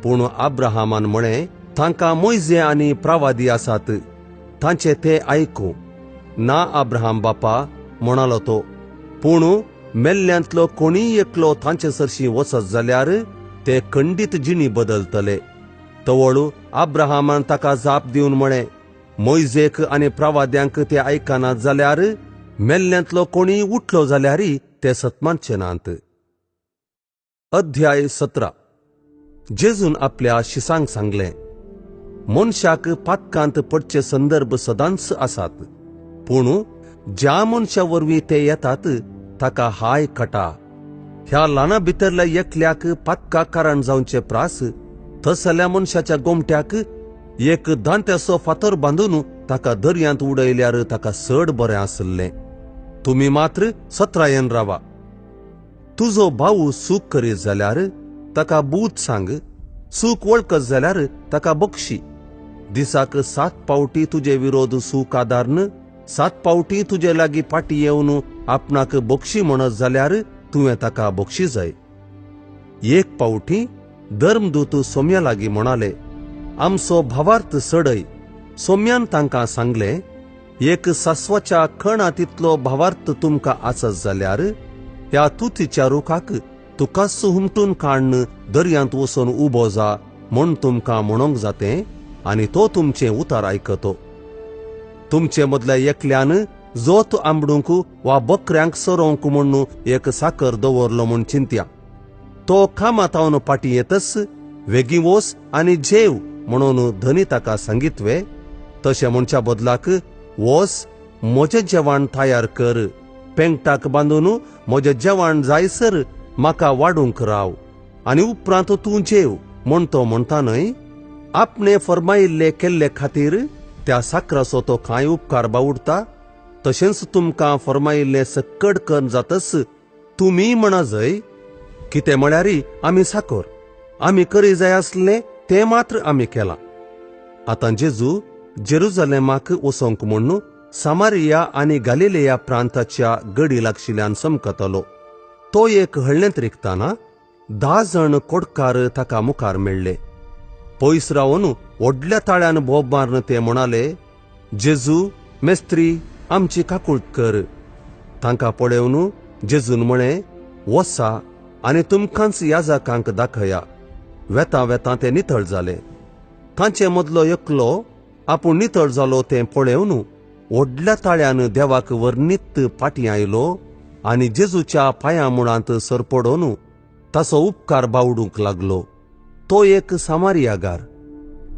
पूण अब्राहमान म्हळें, तांकां मोयजे आनी प्रवादी आसात, तांचे ते आयकूं. ना अब्राहम बापा, म्हणालो तो, पूण मेल्ल्यांतलो कोणीय एकलो तांचे सरशीं वचत जाल्यार ते खंडीत जिणी बदलतले. तवळ अब्राहमान ताका जाप दिवन म्हळें, मोयजेक आनी प्रवाद्यांक ते आयकनात जाल्यार मेल्ल्यांतलो कोणीय उठलो जाल्यारय ते सतमानचे नात. अध्याय 17. जेजून आपल्या शिसांक सांगलें, मनशाक पातकांत पडचे संदर्भ सदांच आसात, पूण ज्या मनशा वरवीं ते येतात ताका हाय कटा. ह्या ल्हाना भितरल्या एकल्याक पातका कारण जावचे प्रास तसल्या मनशाच्या गोमट्याक एक दांत्याचो फातर बांदून ताका दर्यांत उडयल्यार ताका चड बरें आसलें. तुमी मात्र सत्रायेन रावा. तुजो भाऊ सूख करीत जाल्यार ताका बूत सांग, सूख वळखत जाल्यार ताका बक्षी. दिसाक 7 पावटी तुजे विरोध सूख आदारन 7 पावटी तुजे लागीं फाटी येवन आपणाक बक्षी म्हणत जाल्यार तुवें ताका बक्षी जाय. एक पावटी धर्मदूत सोम्या लागीं म्हणाले, आमचो भावार्थ सडय. सोम्यान तांकां सांगलें, एक सासवाच्या खणा तितलो भावार्थ तुमकां आसत जाल्यार ह्या तुतीच्या रुखाक तुकाच हुमटून काडून दर्यांत वचून उबो जा म्हूण तुमकां म्हणोंक जातें आनी तो तुमचें उतार आयकतो. तुमचे मदल्या एकल्यान जोत आंबडूंक वा बकऱ्यांक सरोवंक म्हूण एक साकर दवरलो म्हूण चिंत्या. तो कामातावन फाटीं येतच वेगीं वोस आनी जेव म्हणून धनी ताका सांगितवे. तशें म्हणच्या बदलाक वोस म्हजें जेवण तयार कर, पेंगटाक बांदून म्हजें जेवण जायसर म्हाका वाडूंक राव आनी उपरांत तूं जेव म्हूण तो म्हणटा न्हय. आपणे फर्मायिल्ले केल्ले खातीर त्या साकराचो तो कांय उपकार बावुडटा. तशेंच तुमकां फर्मायिल्लें सक्कड कर जातच तुमी म्हणा जय, कितें म्हळ्यार आमी साकर, आमी करी जाय आसलें तें मात्र आमी केलां. आतां जेजू जेरुजलेमाक वचोंक म्हूण सामारिया आनी गालिलेया प्रांताच्या गडी लागशिल्ल्यान समकतलो. तो एक हळ्ळेंत रिगतना 10 जण कोडकार ताका मुखार मेळ्ळे. पयस रावन व्हडल्या ताळ्यान बोब मारून ते म्हणाले, जेजू मेस्त्री, आमची काकूळट कर. तांकां पळोवन जेजून म्हळें, वसा आनी तुमकांच याजकांक दाखया. वेता वेता ते नितळ जाले. तांचे मदलो एकलो आपूण नितळ जालो तें पळोवन व्हडल्या ताळ्यान देवाक वर्णीत फाटीं आयलो आनी जेजूच्या पांया मुळांत सरपडोवन ताचो उपकार बावडूंक लागलो. तो एक सामारियागार.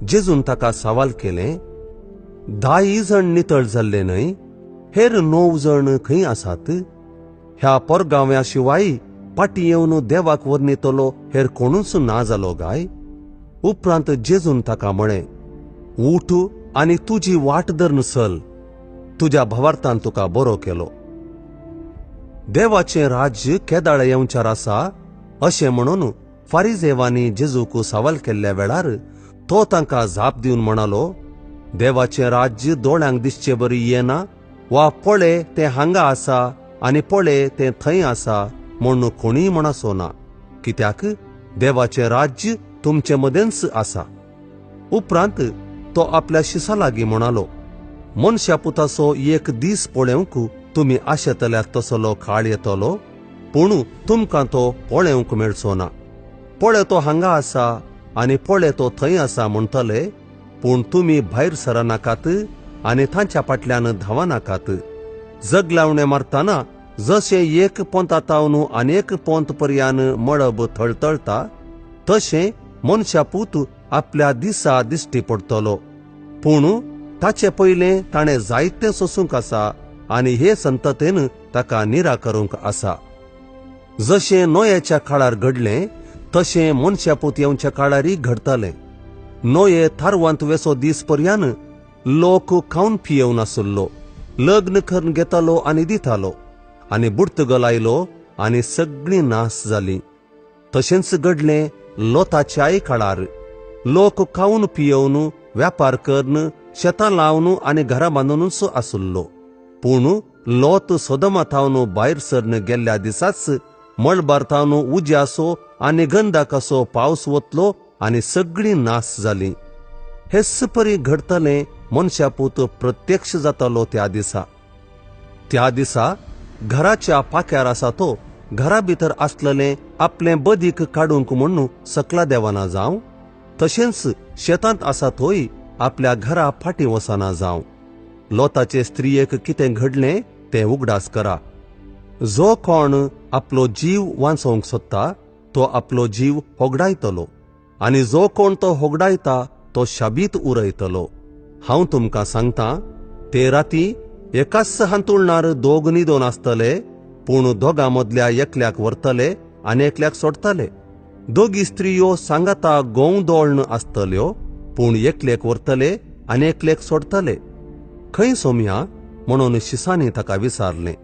जेजून ताका सवाल केलें, 10 जण नितळ जाल्ले न्हय, हेर 9 जण खंय आसात? ह्या पोरगांव्या शिवाय पाटी येवन देवाक वर्णितलो हेर कोणूच ना जालो गाय? उपरांत जेजून ताका म्हळें, उठ आनी तुजी वाट धरून चल, तुज्या भावार्थान तुका बरो केलो. देवाचें राज्य केदाळ येवच्यार आसा अशें म्हणून फारिजेवांनी जेजूक सवाल केल्ल्या वेळार तो तांकां जाप दिवन म्हणालो, देवाचें राज्य दोळ्यांक दिसचे बरी येना, वा पळे तें हांगा आसा आनी पळे तें थंय आसा म्हूण कोणीय म्हणसो ना, कित्याक देवाचें राज्य तुमचे मदेंच आसा. उपरांत तो आपल्या शिसा लागीं म्हणालो, मनशा पुताचो एक दीस पळोवंक तुमी आशेतल्यात तसलो काळ येतलो, पूण तुमकां तो पळोवंक मेळचो ना. पळे तो हांगा आसा आनी पळे तो थंय आसा म्हणटले, पूण तुमी भायर सरनाकात आनी तांच्या फाटल्यान धांवनाकात. जगलावणे मारतना जशें एक पोंता तावन आनी एक पोंत पर्यान मळब थळथळटा तशें मनशा पूत आपल्या दिसा दिश्टी पडटलो. पूण ताचे पयलें ताणें जायतें सोसूंक आसा आनी हे संततेन ताका निराकरूंक आसा. जशें नोयाच्या काळार घडलें तशें मनशा पूत येवच्या काळारय घडटलें. नोये थारवांत वेसो दीस पर्यान लोक खावन पियेवन आसलो, लग्न करून घेतालो आनी दितालो, आनी बुडतगल आयलो आनी सगळीं नाश जालीं. तशेंच घडलें लोताच्याय काळार. लोक खावन पियेवन, व्यापार करून, शेतां लावन आनी घरां बांदूनच आसलो. पूण लोत सोदमा थावन भायर सरन गेल्ल्या दिसाच मळबार थावन उज्यासो आनी गंधाकासो पावस वतलो आनी सगळीं नाश जालीं. हेच परी घडटलें मनशा पूत प्रत्यक्ष जातालो त्या दिसा. त्या दिसा घराच्या पाक्यार आसा तो घरा भितर आसलेलें आपलें बदीक काडूंक म्हणून सकला देवाना जावं, तशेंच शेतांत आसा तोय आपल्या घरा फाटीं वचना जावं. लोताचे स्त्रियेक कितें घडलें तें उगडास करा. जो कोण आपलो जीव वांचोवंक सोदता तो आपलो जीव होगडायतलो, आनी जो कोण तो होगडायता तो शाबीत उरयतलो. हांव तुमकां सांगता, ते राती एकाच हांतुळणार दोग न्हिदोन आसतले, पूण दोगां मदल्या एकल्याक व्हरतले आनी एकल्याक सोडटले. दोगी स्त्रियो सांगाता गोंव दोळण आसतल्यो, पूण एकलेक व्हरतले आनी एकलेक सोडटले. खंय सोमया म्हणून शिसांनी ताका विचारलें.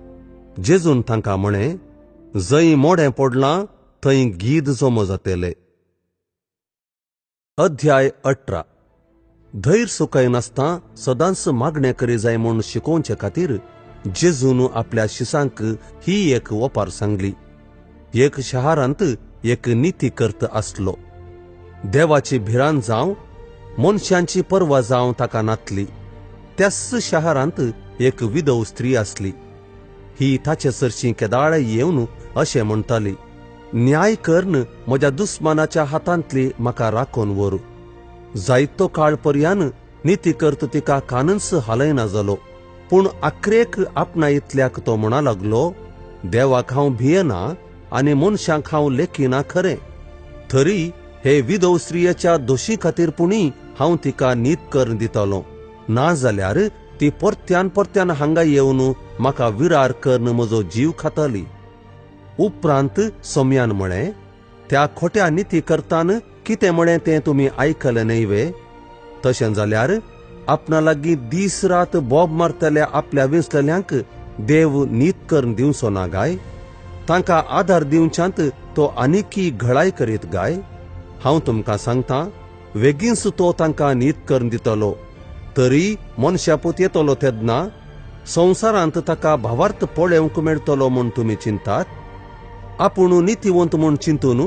जेजून तांकां म्हळें, जंय मोडें पडलां थंय गीद जमो जातले. अध्याय 18. धैर्य सुकयनासतना सदांच मागणें करी जाय म्हूण शिकोवचे खातीर जेजून आपल्या शिसांक ही एक ओपार सांगली. एक शहरांत एक नितीकर्त आसलो. देवाची भिरांत जावं मनशांची पर्वा जावं ताका नातली. त्याच शहरांत एक विधव स्त्री आसली. ही ताचे सरशी केदाळ येवन अशें म्हणटाली, न्याय करून म्हज्या दुस्मानाच्या हातांतली म्हाका राखून व्हरू. जायतो काळ पर्यान नितीकर्त तिका कानच हालयना जालो. पूण आखरेक आपणा इतल्याक तो म्हणा लागलो, देवाक हांव भियेना आनी मनशांक हांव लेखिना खरें, तरी हे विधव स्त्रियेच्या दोशी खातीर पुणी हांव तिका नीत करून दितलो, ना जाल्यार ती परत्यान परत्यान हांगा येवन म्हाका विरार करून म्हजो जीव खाताली. उपरांत सोम्यान म्हळें, त्या खोट्या निती करतान कितें म्हळें तें तुमी आयकलें न्हय वे? तशें जाल्यार आपणा लागीं दीस रात बोब मारतल्या आपल्या विंचलेल्यांक देव नीत करून दिवचो ना गाय? तांकां आदार दिवच्यांत तो आनीकी घळाय करीत गाय? हांव तुमकां सांगता, वेगींच तो तांकां नीत करून दितलो. तरी मनशापूत येतलो तेन्ना संवसारांत ताका भावार्थ पळोवंक मेळटलो म्हूण तुमी चिंतात? आपूण नितीवंत म्हूण चिंतून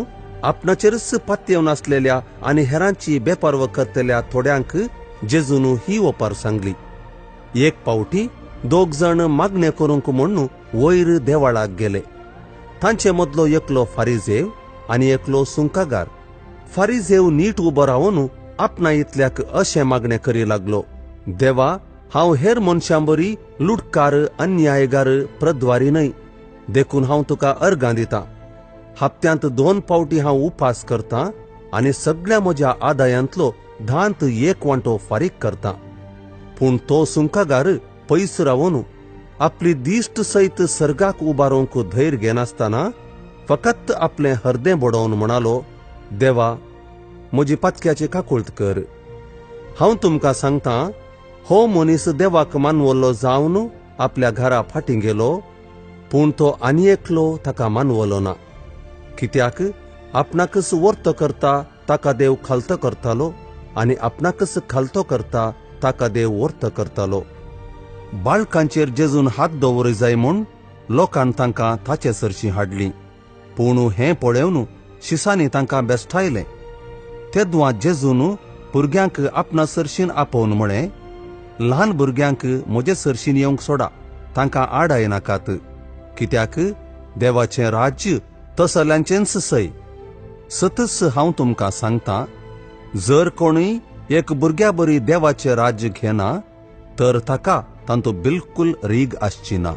आपणाचेरच पातयेवन आसलेल्या आनी हेरांची बेपर्व करतल्या थोड्यांक जेजून ही ओपार सांगली. एक पावटी दोग जाण मागणें करूंक म्हूण वयर देवाळाक गेले. तांचे मदलो एकलो फारिजेव आनी एकलो सुंकागार. फारिजेव नीट उबो रावन आपणा इतल्याक अशें मागणें करी लागलो, देवा, हांव हेर मनशां बरी लुटकार, अन्यायगार, प्रद्वारी न्हय, देखून हांव तुका अर्गां दितां. हप्त्यांत 2 पावटी हांव उपास करतां आनी सगळ्या म्हज्या आदायांतलो 10 1 वांटो फारीक करतां. पूण तो सुंकागार पयस रावन आपली दिश्ट सयत सर्गाक उबारूंक धैर्य घेनासतना फकत आपलें हरदें बडोवन म्हणालो, देवा म्हजी पातक्याची काकुळत कर. हांव तुमकां सांगता, हो मनीस देवाक मानवलो जावन आपल्या घरा फाटीं गेलो, पूण तो आनी एकलो ताका मानवलो ना. कित्याक आपणाकच वर्त करता ताका देव खालतो करतालो आनी आपणाकच खालतो करता ताका देव वर्त करतालो. बाळकांचेर जेजून हात दवर जाय म्हूण लोकान तांकां ताचे सरशीं हाडली, पूण हें पळोवन शिसांनी तांकां बेस्टायलें. तेदवा जेजून भुरग्यांक आपणा सरशीन आपोवन म्हळें, ल्हान भुरग्यांक म्हजे सरशीन येवंक सोडा, तांकां आडाय नाकात, कित्याक देवाचें राज्य तसल्यांचेंच सय. सतच हांव तुमकां सांगता, जर कोणूय एक भुरग्या बरी देवाचें राज्य घेना तर ताका तांतू बिलकुल रीग आसची ना.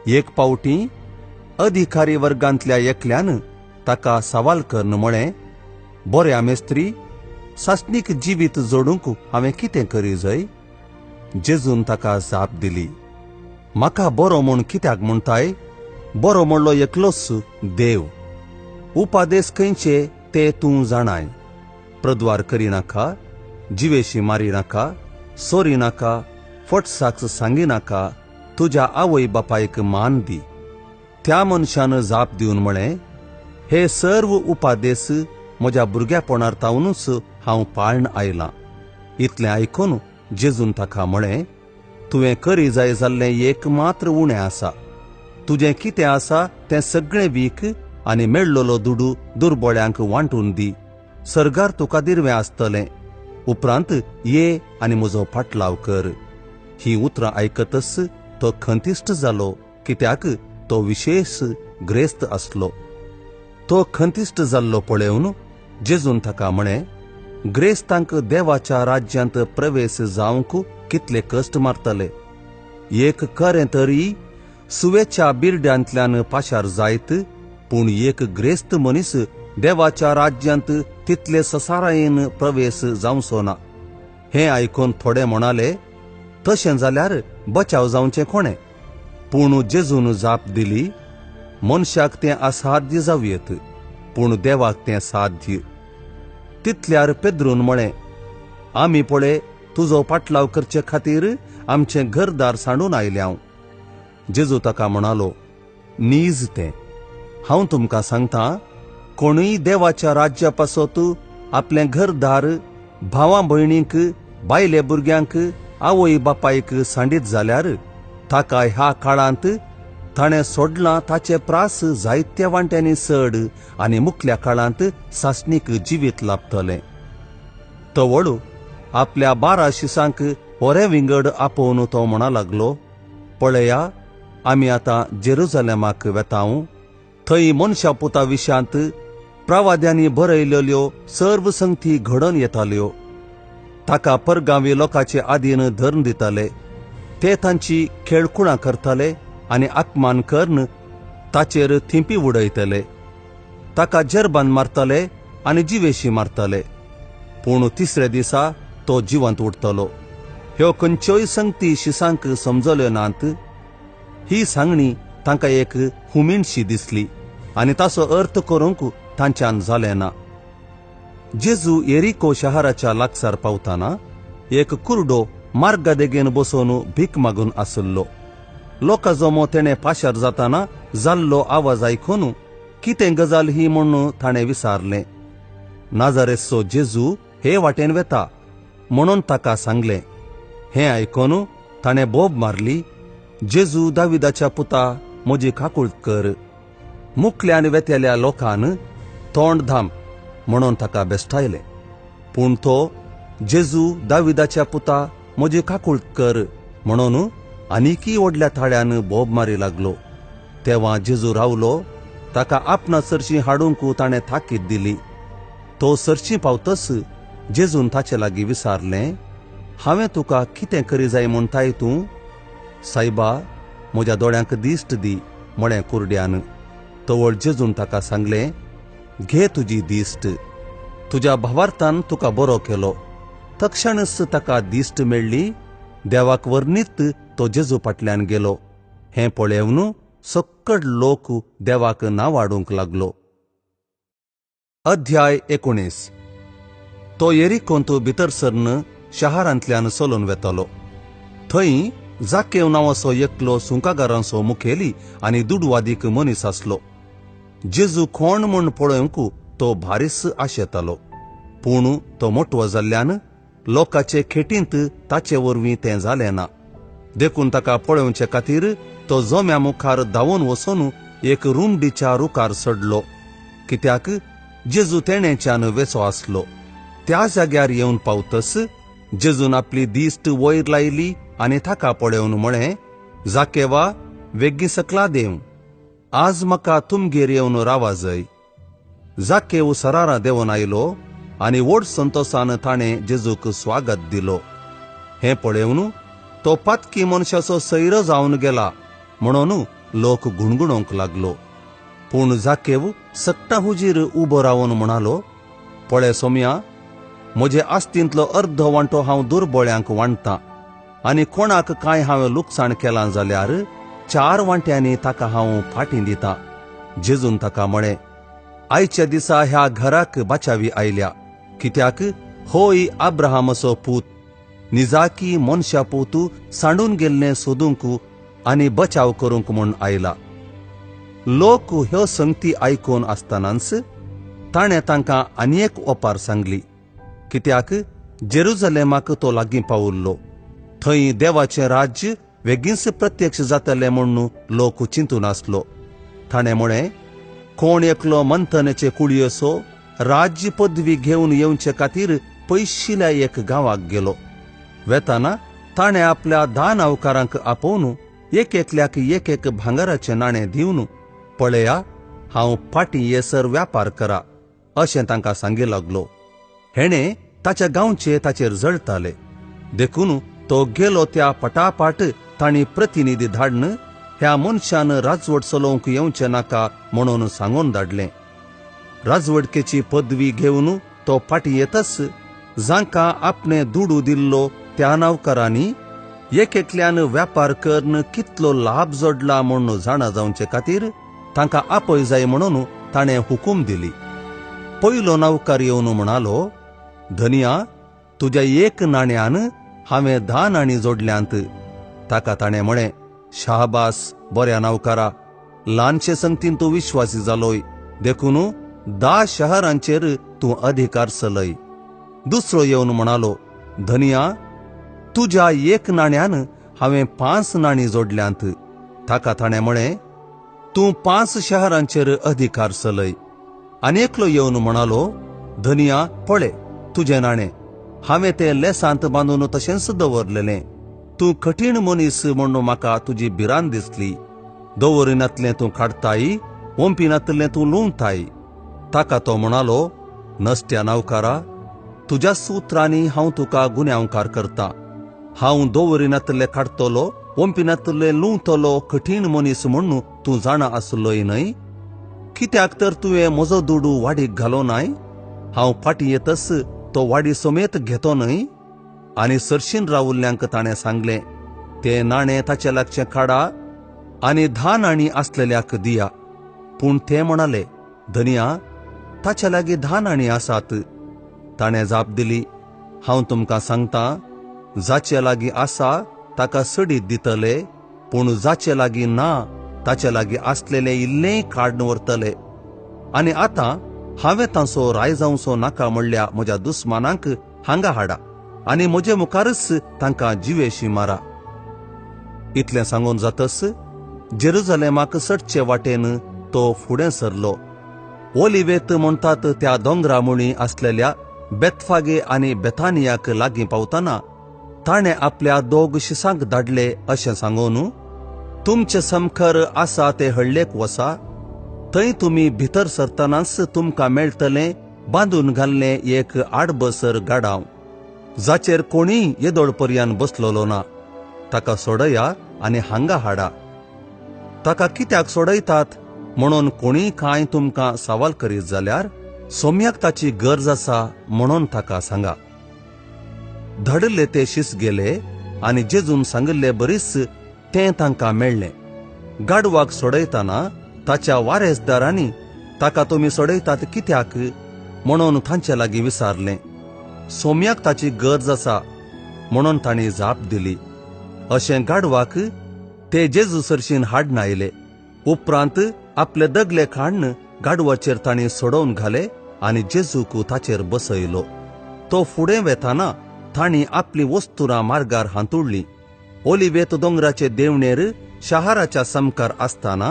एक पावटी अधिकारी वर्गांतल्या एकल्यान ताका सवाल करून म्हळें, बऱ्या मेस्त्री, सासणीक जिवीत जोडूंक हांवें कितें करी जाय? जेजून ताका जाप दिली, म्हाका बरो म्हूण कित्याक म्हणटाय? बरो म्हणलो एकलोच देव. उपादेश खंयचे ते तूं जाणाय. प्रद्वार करिनाका, जिवेशी मारिनाका, सोरी नाका, फटसाक्स सांगिनाका, तुज्या आवय बापायक मान दी. त्या मनशान जाप दिवन म्हळें, हे सर्व उपादेश म्हज्या भुरग्यापणार तावनूच हांव पाळण आयलां. इतलें आयकून जेजून ताका म्हळें, तुवें करी जाय जाल्लें एक मात्र उणें आसा. तुजें कितें आसा तें सगळें वीक आनी मेळ्ळलो दुडू दुर्बळ्यांक वांटून दी, सर्गार तुका दिरवें आसतलें. उपरांत ये आनी म्हजो फाटलाव कर. ही उतरां आयकतच तो खंतिश्ट जालो, कित्याक तो विशेश ग्रेस्त आसलो. तो खंतिश्ट जाल्लो पळोवन जेजून ताका म्हळें, ग्रेस्तांक देवाच्या राज्यांत प्रवेश जावंक कितले कश्ट मारतले. एक खरें तरी सुवेच्या बिरड्यांतल्यान पाशार जायत, पूण एक ग्रेस्त मनीस देवाच्या राज्यांत तितले ससारायेन प्रवेश जावचो ना. हें आयकून थोडे म्हणाले, तशें जाल्यार बचाव जावचें कोणें? पूण जेजून जाप दिली, मनशाक तें असाध्य जावं येत, पूण देवाक तें साध्य. तितल्यार पेद्रून म्हळें, आमी पळय तुजो पाटलाव करचे खातीर आमचें घरदार सांडून आयल्या. जेजू ताका म्हणालो, नीज तें, हांव तुमकां सांगता, कोणूय देवाच्या राज्या पासत आपलें घरदार, भावां भयणींक, बायले भुरग्यांक, आवय बापायक सांडीत जाल्यार ताका ह्या काळांत ताणें सोडलां ताचे प्रास जायत्या वांट्यांनी चड आनी मुखल्या काळांत सासणीक जिवीत लाभतलें. तवळ आपल्या 12 शिसांक होरे विंगड आपोवन तो म्हणा लागलो, पळया, आमी आतां जेरुजालेमाक वेतांव. थंय मनशा पुता विशांत प्रवाद्यांनी बरयल्ल्यो सर्व संगती घडोवन येताल्यो. ताका परगांवी लोकांचे आदीन धरून दिताले, ते तांची खेळकुळां करताले आनी अपमान करून ताचेर थिंपी उडयतले, ताका जरबान मारतले आनी जिवेशी मारतले. पूण तिसऱ्या दिसा तो जिवंत उरतलो. ह्यो खंयच्योय संगती शिसांक समजल्यो नात. ही सांगणी तांकां एक हुमीणशी दिसली आनी ताचो अर्थ करूंक तांच्यान जालें ना. जेजू एरिको शहराच्या लागसार पावताना एक कुरडो मार्गा देगेन बसोवन भीक मागून आसलो. लोकां जमो तेणें पाशार जाताना जाल्लो आवाज आयकून कितें गजाल ही म्हूण ताणें विचारलें. नाजारेचो जेजू हे वाटेन वेता म्हणून ताका सांगलें. हें आयकून ताणें बोब मारली, जेजू दाविदाच्या पुता, म्हजी काकूळत कर. मुखल्यान वेतेल्या लोकान तोंड धाम म्हणून ताका बेस्टायलें. पूण तो जेजू दाविदाच्या पुता, म्हजी काकूळत कर म्हणून आनीकय व्हडल्या थाळ्यान बोब मारी लागलो. तेवा जेजू रावलो. ताका आपणा सरशी हाडूंक ताणें ताकीद दिली. तो सरशी पावतच जेजून ताचे लागीं विचारलें, हांवें तुका कितें करी जाय म्हणटाय तूं? सायबा, म्हज्या दोळ्यांक दिश्ट दी म्हळें कुरड्यान. तवळ जेजून ताका सांगलें, घे तुजी दिश्ट, तुज्या भावार्थान तुका बरो केलो. तक्षणच ताका दिश्ट मेळ्ळी. देवाक वर्णीत तो जेजू फाटल्यान गेलो. हें पळेवन सक्कड लोक देवाक नावाडूंक लागलो. अध्याय 19. तो येरिकोंत भितर सरन शहरांतल्यान चलून वेतालो. थंय जाकेव नांवाचो एकलो सुंकागारांचो मुखेली आनी दुडवादीक मनीस आसलो. जेजू कोण म्हूण पळोवंक तो भारीस आशेतालो, पूण तो मोटवो जाल्ल्यान लोकांचे खेटींत ताचे वरवीं तें जालें ना. देखून ताका पळोवचे खातीर तो जोम्या मुखार धांवून वचून एक रुमडीच्या रुखार चडलो, कित्याक जेजू तेणेच्यान वेचो आसलो. त्या जाग्यार येवन पावतस जेजून आपली दिश्ट वयर लायली आनी ताका पळोवन म्हळें, जाकेवा, वेगीं सकला देव, आज म्हाका तुमगेर येवन रावा जाय. जाकेव सरारां देंवन आयलो आनी व्हड संतोसान ताणें जेजूक स्वागत दिलो. हें पळोवन तो पातकी मनशाचो सैरो जावन गेला म्हणून लोक गुणगुणोवंक लागलो. पूण जाकेव सक्टा हुजीर उबो रावन म्हणालो, पळय सोम्या, म्हजे आस्तींतलो अर्दो वांटो हांव दुर्बळ्यांक वांटतां आनी कोणाक कांय हांवें लुकसाण केलां जाल्यार 4 वांट्यांनी ताका हांव फाटीं दितां. जेजून ताका म्हळें, आयच्या दिसा ह्या घराक बाचावी आयल्या, कित्याक होय अब्राहमाचो पूत. निजाकी मनशा पूत सांडून गेल्लें सोदूंक आनी बचाव करूंक म्हूण आयला. लोक ह्यो संगती आयकून आसतनाच ताणें तांकां आनी एक ओपार सांगली, कित्याक जेरुजलेमाक तो लागीं पावुल्लो. थंय देवाचें राज्य वेगींच प्रत्यक्ष जातलें म्हूण लोक चिंतून आसलो. ताणें म्हळें, कोण एकलो मंथनेचे कुळयेचो राज्य पदवी घेवन येवचे खातीर पयशिल्या एक गांवाक गेलो. वेताना ताणें आपल्या 10 नावकारांक आपोवन एक एकल्याक एक एक भांगराचें नाणें दिवन, पळया हांव फाटीं येसर व्यापार करा अशें तांकां सांगी लागलो. हेणें ताच्या गांवचे ताचेर जळटाले, देखून तो गेलो त्या पटापाट तांणी प्रतिनिधी धाडन ह्या मनशान राजवट चलोवंक येवचें नाका म्हणून सांगून धाडलें. राजवटकेची पदवी घेवन तो फाटीं येतच जांकां आपणे दुडू दिल्लो त्या नावकारांनी एक एकल्यान व्यापार करून कितलो लाभ जोडला म्हूण जाणा जावचे खातीर तांकां आपय जाय म्हणून ताणें हुकूम दिली. पयलो नावकार येवन म्हणालो, धनिया, तुज्या 1 नाण्यान हांवें 10 नाणीं जोडल्यांत. ताका ताणें म्हळें, शाहबास, बऱ्या नावकारा, ल्हानशे संगतीन तूं विश्वासी जालोय, देखून 10 शहरांचेर तूं अधिकार चलय. दुसरो येवन म्हणालो, धनिया, तुज्या 1 नाण्यान हांवें 5 नाणीं जोडल्यांत. ताका ताणें म्हळें, तूं 5 शहरांचेर अधिकार चलय. आनी एकलो येवन म्हणालो, धनिया, पळय तुजें नाणें, हांवें तें लेसांत बांदून तशेंच दवरलेलें. तूं कठीण मनीस म्हूण म्हाका तुजी भिरांत दिसली. दवरिनातलें तूं काडताय, ओंपिनातलें तूं लुंवताय. ताका तो म्हणालो, नसत्या नावकारा, तुज्या सुत्रांनी हांव तुका गुन्यांवकार करता. हांव दवरिनातलें काडटलो, ओंपिनातलें लुंवतलो कठीण मनीस म्हूण तूं जाणा आसलोय न्हय? कित्याक तर तुवें म्हजो दुडू वाडीक घालो नाय? हांव फाटीं येतच तो वाडी समेत घेतो न्हय? आनी सरशीन रावुल्ल्यांक ताणें सांगलें, तें नाणें ताचे लागचें काडा आनी 10 नाणीं आसलेल्याक दिया. पूण ते म्हणाले, धनिया, ताच्या लागीं 10 नाणीं आसात. ताणें जाप दिली, हांव तुमकां सांगता, जाचे लागीं आसा ताका सडीत दितले, पूण जाचे लागीं ना ताचे लागीं आसलेलें इल्लेंय काडून व्हरतले. आनी आतां हांवें तांचो राय जावचो नाका म्हणल्या म्हज्या दुस्मानांक हांगा हाडा आनी म्हजे मुखारच तांकां जिवेशी मारा. इतलें सांगून जातच जेरुजलेमाक चडचे वाटेन तो फुडें सरलो. ओलिवेत म्हणटात त्या दोंगरा मुळी आसलेल्या बेतफागे आनी बेतानियाक लागीं पावतना ताणें आपल्या 2 शिसांक धाडले अशें सांगून, तुमचे समखर आसा ते हळ्ळेक वसा, थंय तुमी भितर सरतनाच तुमकां मेळटलें बांदून घाल्लें एक आडबसर गाडांव, जाचेर कोणीय येदोळ पर्यान बसलेलो ना. ताका सोडया आनी हांगा हाडा. ताका कित्याक सोडयतात म्हणून कोणीय कांय तुमकां सवाल करीत जाल्यार सोम्याक ताची गरज आसा म्हणून ताका सांगा. धाडिल्ले ते शीस गेले आनी जेजून सांगिल्ले बरीच तें तांकां मेळ्ळें. गाडवाक सोडयतना ताच्या वारेसदारांनी ताका तुमी सोडयतात कित्याक म्हणून तांचे लागीं विचारलें. सोम्याक ताची गरज आसा म्हणून तांणी जाप दिली. अशें गाडवाक ते जेजू सरशीन हाडून आयले. उपरांत आपले दगले काडून गाडवाचेर तांणी सोडोवन घाले आनी जेजूक ताचेर बसयलो. तो फुडें वेताना तांणी आपली वस्तुरां मार्गार हांतुडली. ओलिवेत दोंगराचे देवणेर शहाराच्या सामकार आसतना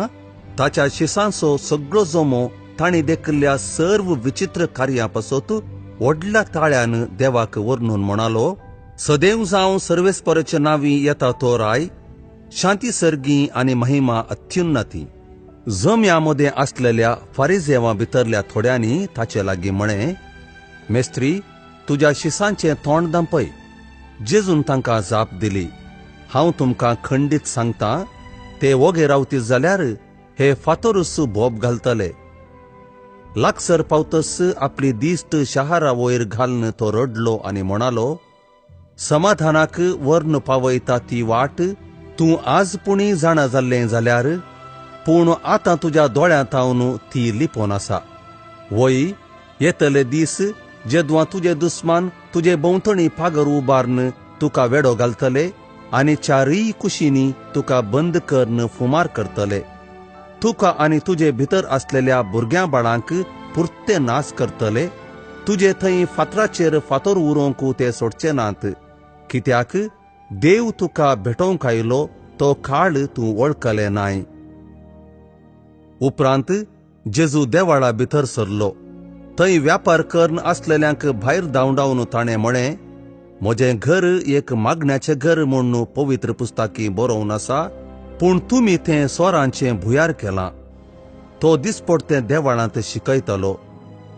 ताच्या शिसांचो सगळो जमो तांणी देखिल्ल्या सर्व विचित्र कार्यां पासत व्हडल्या ताळ्यान देवाक वर्णून म्हणालो, सदैव जावं सर्वेस्पराचे नांवी येता तो राय, शांती सर्गी आनी महिमा अत्युन्नती. जम्या मदें आसलेल्या फारिजेवां भितरल्या थोड्यांनी ताचे लागीं म्हळें, मेस्त्री, तुज्या शिसांचें तोंड दांपय. जेजून तांकां जाप दिली, हांव तुमकां खंडीत सांगता, ते वोगे रावतीत जाल्यार हे फातोरूच भोप घालतले. लागसर पावतस आपली दिश्ट शहारा वयर घालून तो रडलो आनी म्हणालो, समाधानाक वर्ण पावयता ती वाट तूं आज पुणी जाणा जाल्लें जाल्यार, पूण आतां तुज्या दोळ्यां थावन ती लिपोवन आसा. वय येतले दीस जेदवां तुजे दुस्मान तुजे भोंवतणी पागर उबारून तुका वेडो घालतले आनी चारूय कुशींनी तुका बंद करून फुमार करतले. तुका आनी तुजे भितर आसलेल्या भुरग्यां बाळांक पुरते नाश करतले. तुजे थंय फातराचेर फातर उरोवंक ते सोडचे नात, कित्याक देव तुका भेटोवंक आयलो तो काळ तूं वळखले नाय. उपरांत जेजू देवाळा भितर सरलो. थंय व्यापार करून आसलेल्यांक भायर धांवडावन ताणें म्हळें, म्हजें घर एक मागण्याचें घर म्हूण पवित्र पुस्तकी बरोवन आसा, पूण तुमी तें सोरांचें भुयार केलां. तो दिसपडतें देवाळांत शिकयतलो,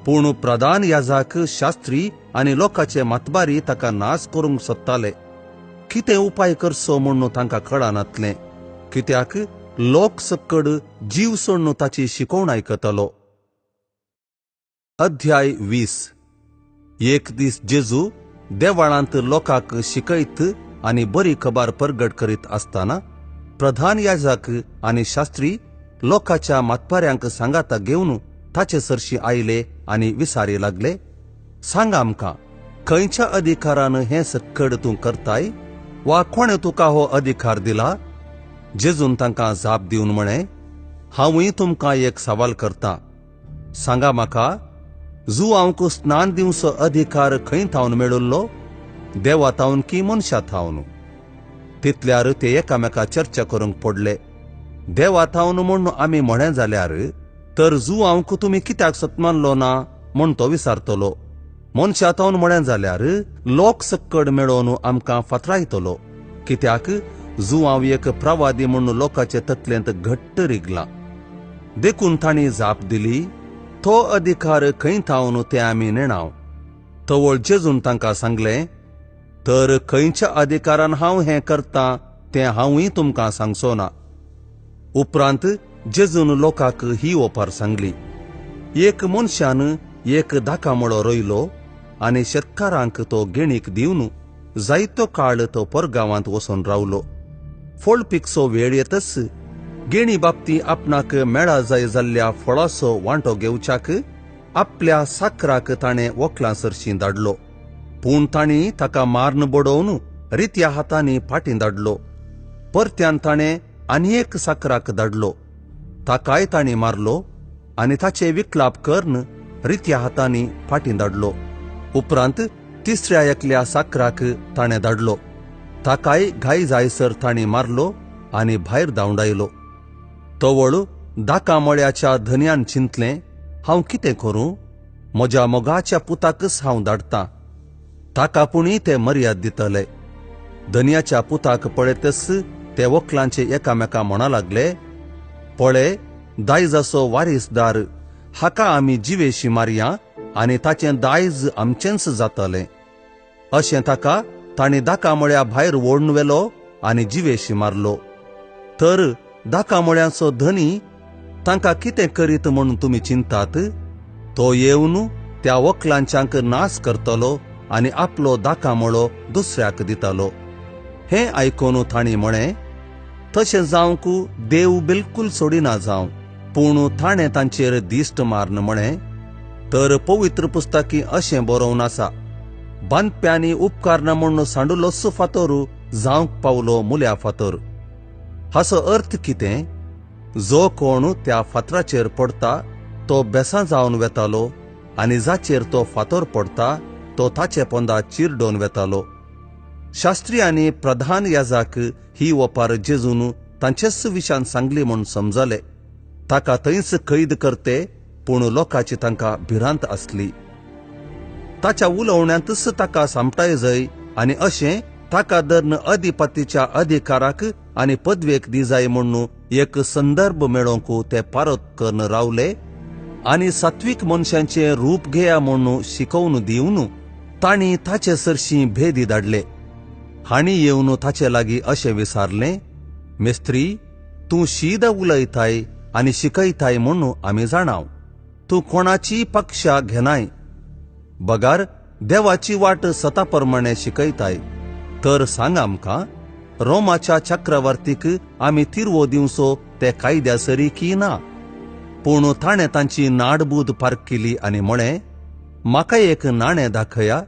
पूण प्रधान याजक, शास्त्री आनी लोकांचे मातबारी ताका नाश करूंक सोदताले. कितें उपाय करचो म्हूण तांकां कळनातलें, कित्याक लोक सक्कड जीव सोडून ताची शिकवण आयकतलो. अध्याय 20. एक दीस जेजू देवाळांत लोकांक शिकयत आनी बरी खबर परगट करीत आसतना प्रधान याजक आनी शास्त्री लोकांच्या मातपाऱ्यांक सांगाता घेवन ताचे सरशी आयले आनी विसारी लागले, सांग आमकां, खंयच्या अधिकारान हें सक्कड तूं करताय वा कोणें तुका हो अधिकार दिला? जेजून तांकां जाप दिवन म्हळें, हांवूय तुमकां एक सवाल करता, सांगा म्हाका, जुआंक स्नान दिवचो अधिकार खंय थावन मेळिल्लो, देवा थावन की मनशा थावन? तितल्यार ते एकामेका चर्चा करूंक पडले. देवा थावन म्हूण आमी म्हळें जाल्यार तर जुआंक तुमी कित्याक सत्मानलो ना म्हूण तो विचारतलो. मनशा थावन म्हळें जाल्यार लोक सक्कड मेळोवन आमकां फातरायतलो, कित्याक जुआंव एक प्रवादी म्हूण लोकांचे तकलेंत घट्ट रिगला. देखून तांणी जाप दिली, तो अधिकार खंय थावन ते आमी नेणाव. तवळ जेजून तांकां सांगलें, तर खंयच्या अधिकारान हांव हें करतां तें हांवूय तुमकां सांगचो ना. उपरांत जेजून लोकांक ही ओपार सांगली, एक मनशान एक दाकामळो रोयलो आनी शेतकारांक तो गेणीक दिवन जायतो काळ तो परगांवांत वचून रावलो. फळ पिकचो वेळ येतच गेणी बाबती आपणाक मेळा जाय जाल्ल्या फळाचो वांटो घेवच्याक आपल्या साकराक ताणें वकलां सरशीं धाडलो, पूण तांणी ताका माਰਨ बडोवन रित्या हातांनी फाटीं धाडलो. परत्यान ताणें आनी एक साकराक धाडलो, ताकाय तांणी मारलो आनी ताचे विकलाप करून रित्या हातांनी फाटीं धाडलो. उपरांत तिसऱ्या एकल्या साकराक ताणें धाडलो, ताकाय घाय जायसर तांणी मारलो आनी भायर धांवडायलो. तवळ दाकामळ्याच्या धनयान चिंतलें, हांव कितें करूं? म्हज्या मोगाच्या पुताकच हांव धाडटां, ताका पुणी ते मर्याद दितले. धनयाच्या पुताक पळयतच ते वकलांचे एकामेका म्हणा लागले, पळे दायजाचो वारीसदार, हाका आमी जिवेशी मारया आनी ताचें दायज आमचेंच जातलें. अशें ताका तांणी दाकामळ्या भायर ओडून व्हेलो आनी जिवेशी मारलो. तर दाकामळ्याचो धनी तांकां कितें करीत म्हणून तुमी चिंतात? तो येवन त्या वकलांच्यांक नाश करतलो आनी आपलो दाकामळो दुसऱ्याक दितलो. हें आयकून तांणी म्हळें, तशें जावंक देव बिलकुल सोडिना जावं. पूण ताणें तांचेर दिश्ट मारन म्हळें, तर पवित्र पुस्तकी अशें बरोवन आसा, बांदप्यांनी उपकारना म्हूण सांडुलोच फातोर जावंक पावलो मुल्या फातोर. हाचो अर्थ कितें? जो कोण त्या फातराचेर पडटा तो बेसां जावन वेतालो आनी जाचेर तो फातोर पडटा तो ताचे पोंदा चिरडोवन वेतालो. शास्त्री आनी प्रधान याजाक ही ओपार जेजून तांचेच विशान सांगली म्हूण समजले. ताका थंयच कैद करते, पूण लोकांची तांकां भिरांत आसली. ताच्या उलोवण्यांतच ताका सामटाय जाय आनी अशें ताका धरून अधिपतीच्या अधिकाराक आनी पदवेक दी जाय म्हूण एक संदर्भ मेळोवंक ते पारत करून रावले आनी सात्वीक मनशांचें रूप घेया म्हूण शिकोवन दिवन तांणी ताचे सरशीं भेदी धाडले. हांणी येवन ताचे लागीं अशें विचारलें, मेस्त्री, तूं शीद उलयताय आनी शिकयताय म्हूण आमी जाणाव. तूं कोणाची पक्षा घेनाय, बगार देवाची वाट सता प्रमाणे शिकयताय. तर सांग आमकां, रोमाच्या चक्रवर्तीक आमी तिरवो दिवचो ते कायद्या सरी की ना? पूण ताणें तांची नाडबूद पारखिली आनी म्हळें, म्हाका एक नाणें दाखया.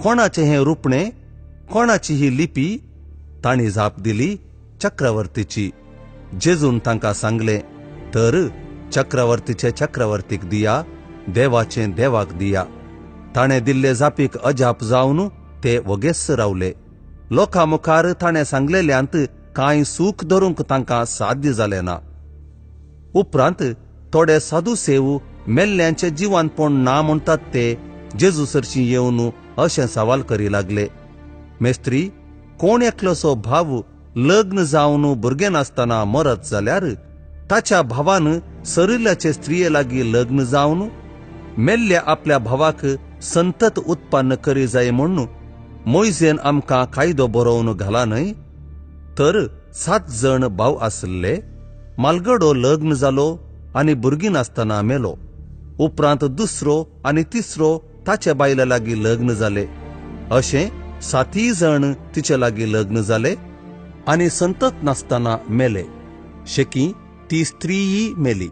कोणाचें हें रुपणें, कोणाची ही लिपी? तांणी जाप दिली, चक्रवर्तीची. जेजून तांकां सांगलें, तर चक्रवर्तीचे चक्रवर्तीक दिया, देवाचें देवाक दिया. ताणें दिल्ले जापीक अजाप जावन ते वगेच रावले. लोकां मुखार ताणें सांगलेल्यांत कांय सूख धरूंक तांकां साध्य जालें ना. उपरांत थोडे साधू सेव मेल्ल्यांचें जिवानपण ना म्हणटात ते जेजू सरशीं येवन अशें सवाल करी लागले, मेस्त्री, कोण एकलोसो भाव लग्न जावन भुरगें नासतना मरत जाल्यार ताच्या भावान सरिल्ल्याचे स्त्रिये लागीं लग्न जावन मेल्ल्या आपल्या भावाक संतत उत्पन्न करी जाय म्हूण मोयजेन आमकां कायदो बरोवन घाला न्हय? तर 7 जण भाव आशिल्ले. मालगडो लग्न जालो आनी भुरगीं नासतना मेलो. उपरांत दुसरो आनी तिसरो ताचे बायले लागीं लग्न जाले. अशें 7 जण तिचे लागीं लग्न जाले आनी संतत नासतना मेले. शेकी ती स्त्रीय मेली.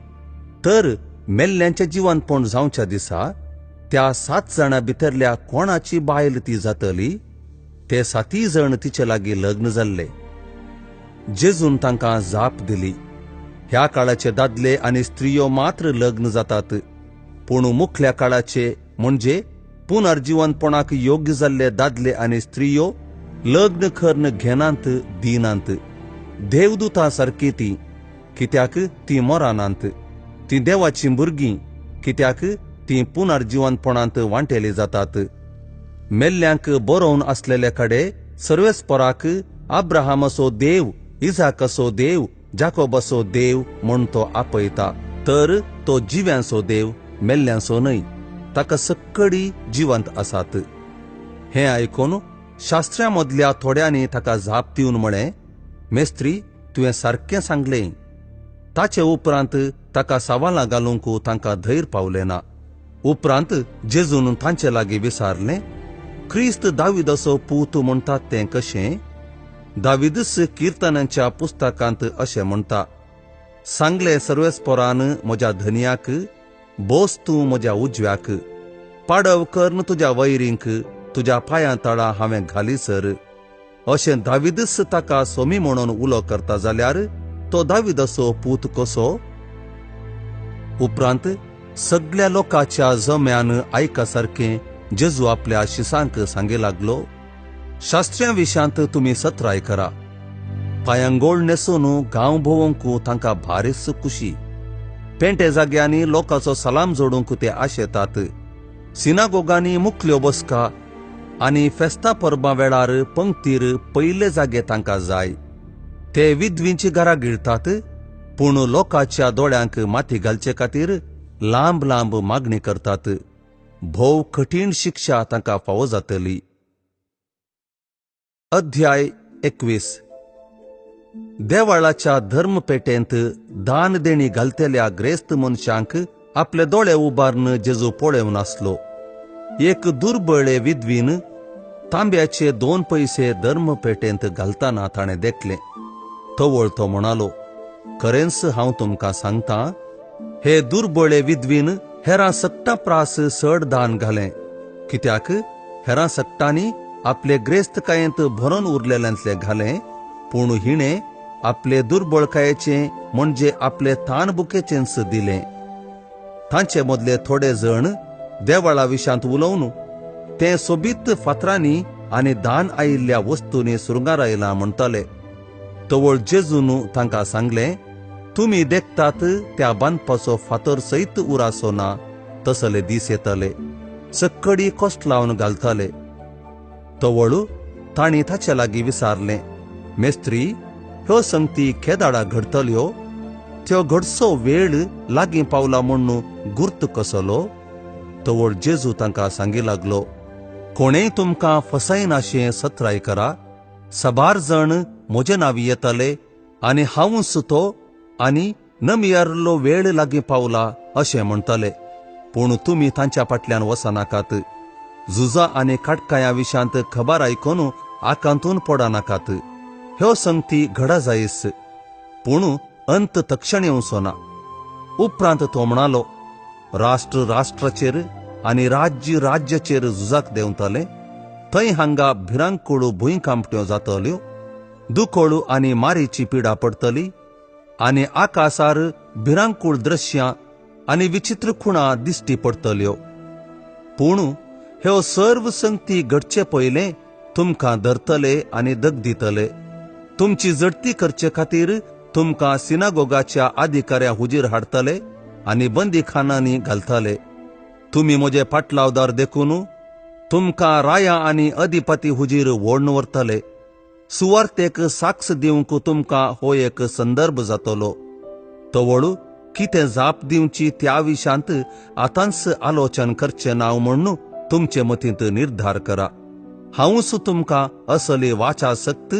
तर मेल्ल्यांचें जिवनपण जावच्या दिसा त्या 7 जाणां भितरल्या कोणाची बायल ती जातली? ते 7 जण तिचे लागीं लग्न जाल्ले. जेजून तांकां जाप दिली, ह्या काळाचे दादले आनी स्त्रियो मात्र लग्न जातात, पूण मुखल्या काळाचे म्हणजे पुनर्जिवनपणाक योग्य जाल्ले दादले आनी स्त्रियो लग्न करून घेनात दिनात. देवदूतां सारकी ती, कित्याक ती मरनात. ती देवाचीं भुरगीं, कित्याक ती पुनर्जिवनपणांत वांटेली जातात. मेल्ल्यांक बरोवन आसलेले कडेन सर्वेस्पराक अब्राहमाचो देव, इजाकाचो देव, जाकोबाचो देव म्हूण तो आपयता. तर तो जिव्यांचो देव, मेल्ल्यांचो न्हय. ताका सक्कडी जिवंत आसात. हें आयकून शास्त्र्यां मदल्या थोड्यांनी ताका जाप दिवन म्हळें, मेस्त्री, तुवें सारकें सांगलें. ताचे उपरांत ताका सवालां घालूंक तांकां धैर्य पावलें ना. उपरांत जेजून तांचे लागीं विचारलें, क्रिस्त दाविदाचो पूत म्हणटात तें कशें? दावीदच किर्तनांच्या पुस्तकांत अशें म्हणटा, सांगलें सर्वेस्परान म्हज्या धनयाक, बोस तूं म्हज्या उजव्याक, पाडव करून तुज्या वैरींक तुज्या पांयां तळा हांवें घाली सर. अशें दावीदच ताका सोमी म्हणून उलो करता जाल्यार तो दावीदाचो पूत कसो? उपरांत सगळ्या लोकांच्या जम्यान आयका सारकें जेजू आपल्या शिसांक सांगे लागलो, शास्त्र्यां विशांत तुमी सत्राय करा. पांयांगोळ न्हेसून गांव भोवंक तांकां भारीच खुशी. पेंटे जाग्यांनी लोकांचो सलाम जोडूंक ते आशेतात. सिनागोगांनी मुखल्यो बसका आनी फेस्ता परबां वेळार पंक्तीर पयले जागे तांकां जाय. ते विधवींची घरां गिळतात, पूण लोकांच्या दोळ्यांक माती घालचे खातीर लांब लांब मागणी करतात. भोव कठीण शिक्षा तांकां फावो जातली. अध्याय 21. देवाळाच्या धर्मपेटेंत दान देणी घालतल्या ग्रेस्त मनशांक आपले दोळे उबारून जेजू पळोवन आसलो. एक दुर्बळे विधवीन तांब्याचे 2 पयशे धर्मपेटेंत घालतना ताणें देखलें. तवळ तो म्हणालो, खरेंच हांव तुमकां सांगता, हे दुर्बळे विधवीन हेरां सगटां प्रास चड दान घालें, कित्याक हेरां सगटांनी आपले ग्रेस्तकायेंत भरून उरलेल्यांतलें घालें, पूण हिणें आपले दुर्बळकायेचें म्हणजे आपले तान बुकेचेंच दिलें. तांचे मदले थोडे जण देवळा विशांत उलोवन तें सोबीत फातरांनी आनी दान आयिल्ल्या वस्तूंनी सुरंगारायलां म्हणटाले. तवळ जेजून तांकां सांगलें, तुमी देखतात त्या बांदपाचो फातर सयत उरासो ना, तसले दीस येतले, सक्कडी कश्ट लावन घालतले. तवळ तांणी ताचे लागीं विचारलें, मेस्त्री, ह्यो संगती केदाळा घडटल्यो? त्यो घडचो वेळ लागीं पावला म्हूण गुर्त कसलो? तवळ जेजू तांकां सांगी लागलो, कोणेय तुमकां फसायनाशें सत्राय करा. साबार जण म्हजे नांवी येतले आनी हांवूच तो आनी नमियारलो वेळ लागीं पावला अशें म्हणटले, पूण तुमी तांच्या फाटल्यान वचनाकात. झुजा आनी काटकाया विशांत खबर आयकून आकांतून पडनाकात. ह्यो संगती घडा जायस, पूण अंत तक्षण येवचो ना. उपरांत तो म्हणालो, राष्ट्र राष्ट्राचेर आनी राज्य राज्याचेर झुजाक देंवतले. थंय हांगा भिरांकूळ भुंयकांपट्यो जातल्यो, दुकोळ आनी मारीची पिडा पडटली आनी आकासार भिरांकूळ दृश्यां आनी विचित्र खुणा दिश्टी पडटल्यो. पूण ह्यो सर्व संगती घडचे पयलें तुमकां धरतले आनी दग दितले. तुमची जडती करचे खातीर तुमकां सिनागोगाच्या अधिकाऱ्या हुजीर हाडटले आनी बंदीखानांनी घालतले. तुमी म्हजे पाटलावदार देखून तुमकां राया आनी अधिपती हुजीर ओडून व्हरतले. सुवार्तेक साक्ष दिवंक तुमकां हो एक संदर्भ जातलो. तवळ कितें जाप दिवची त्या विशांत आतांच आलोचन करचें ना म्हूण तुमचे मतींत निर्धार करा. हांवूच तुमकां असली वाचा शक्त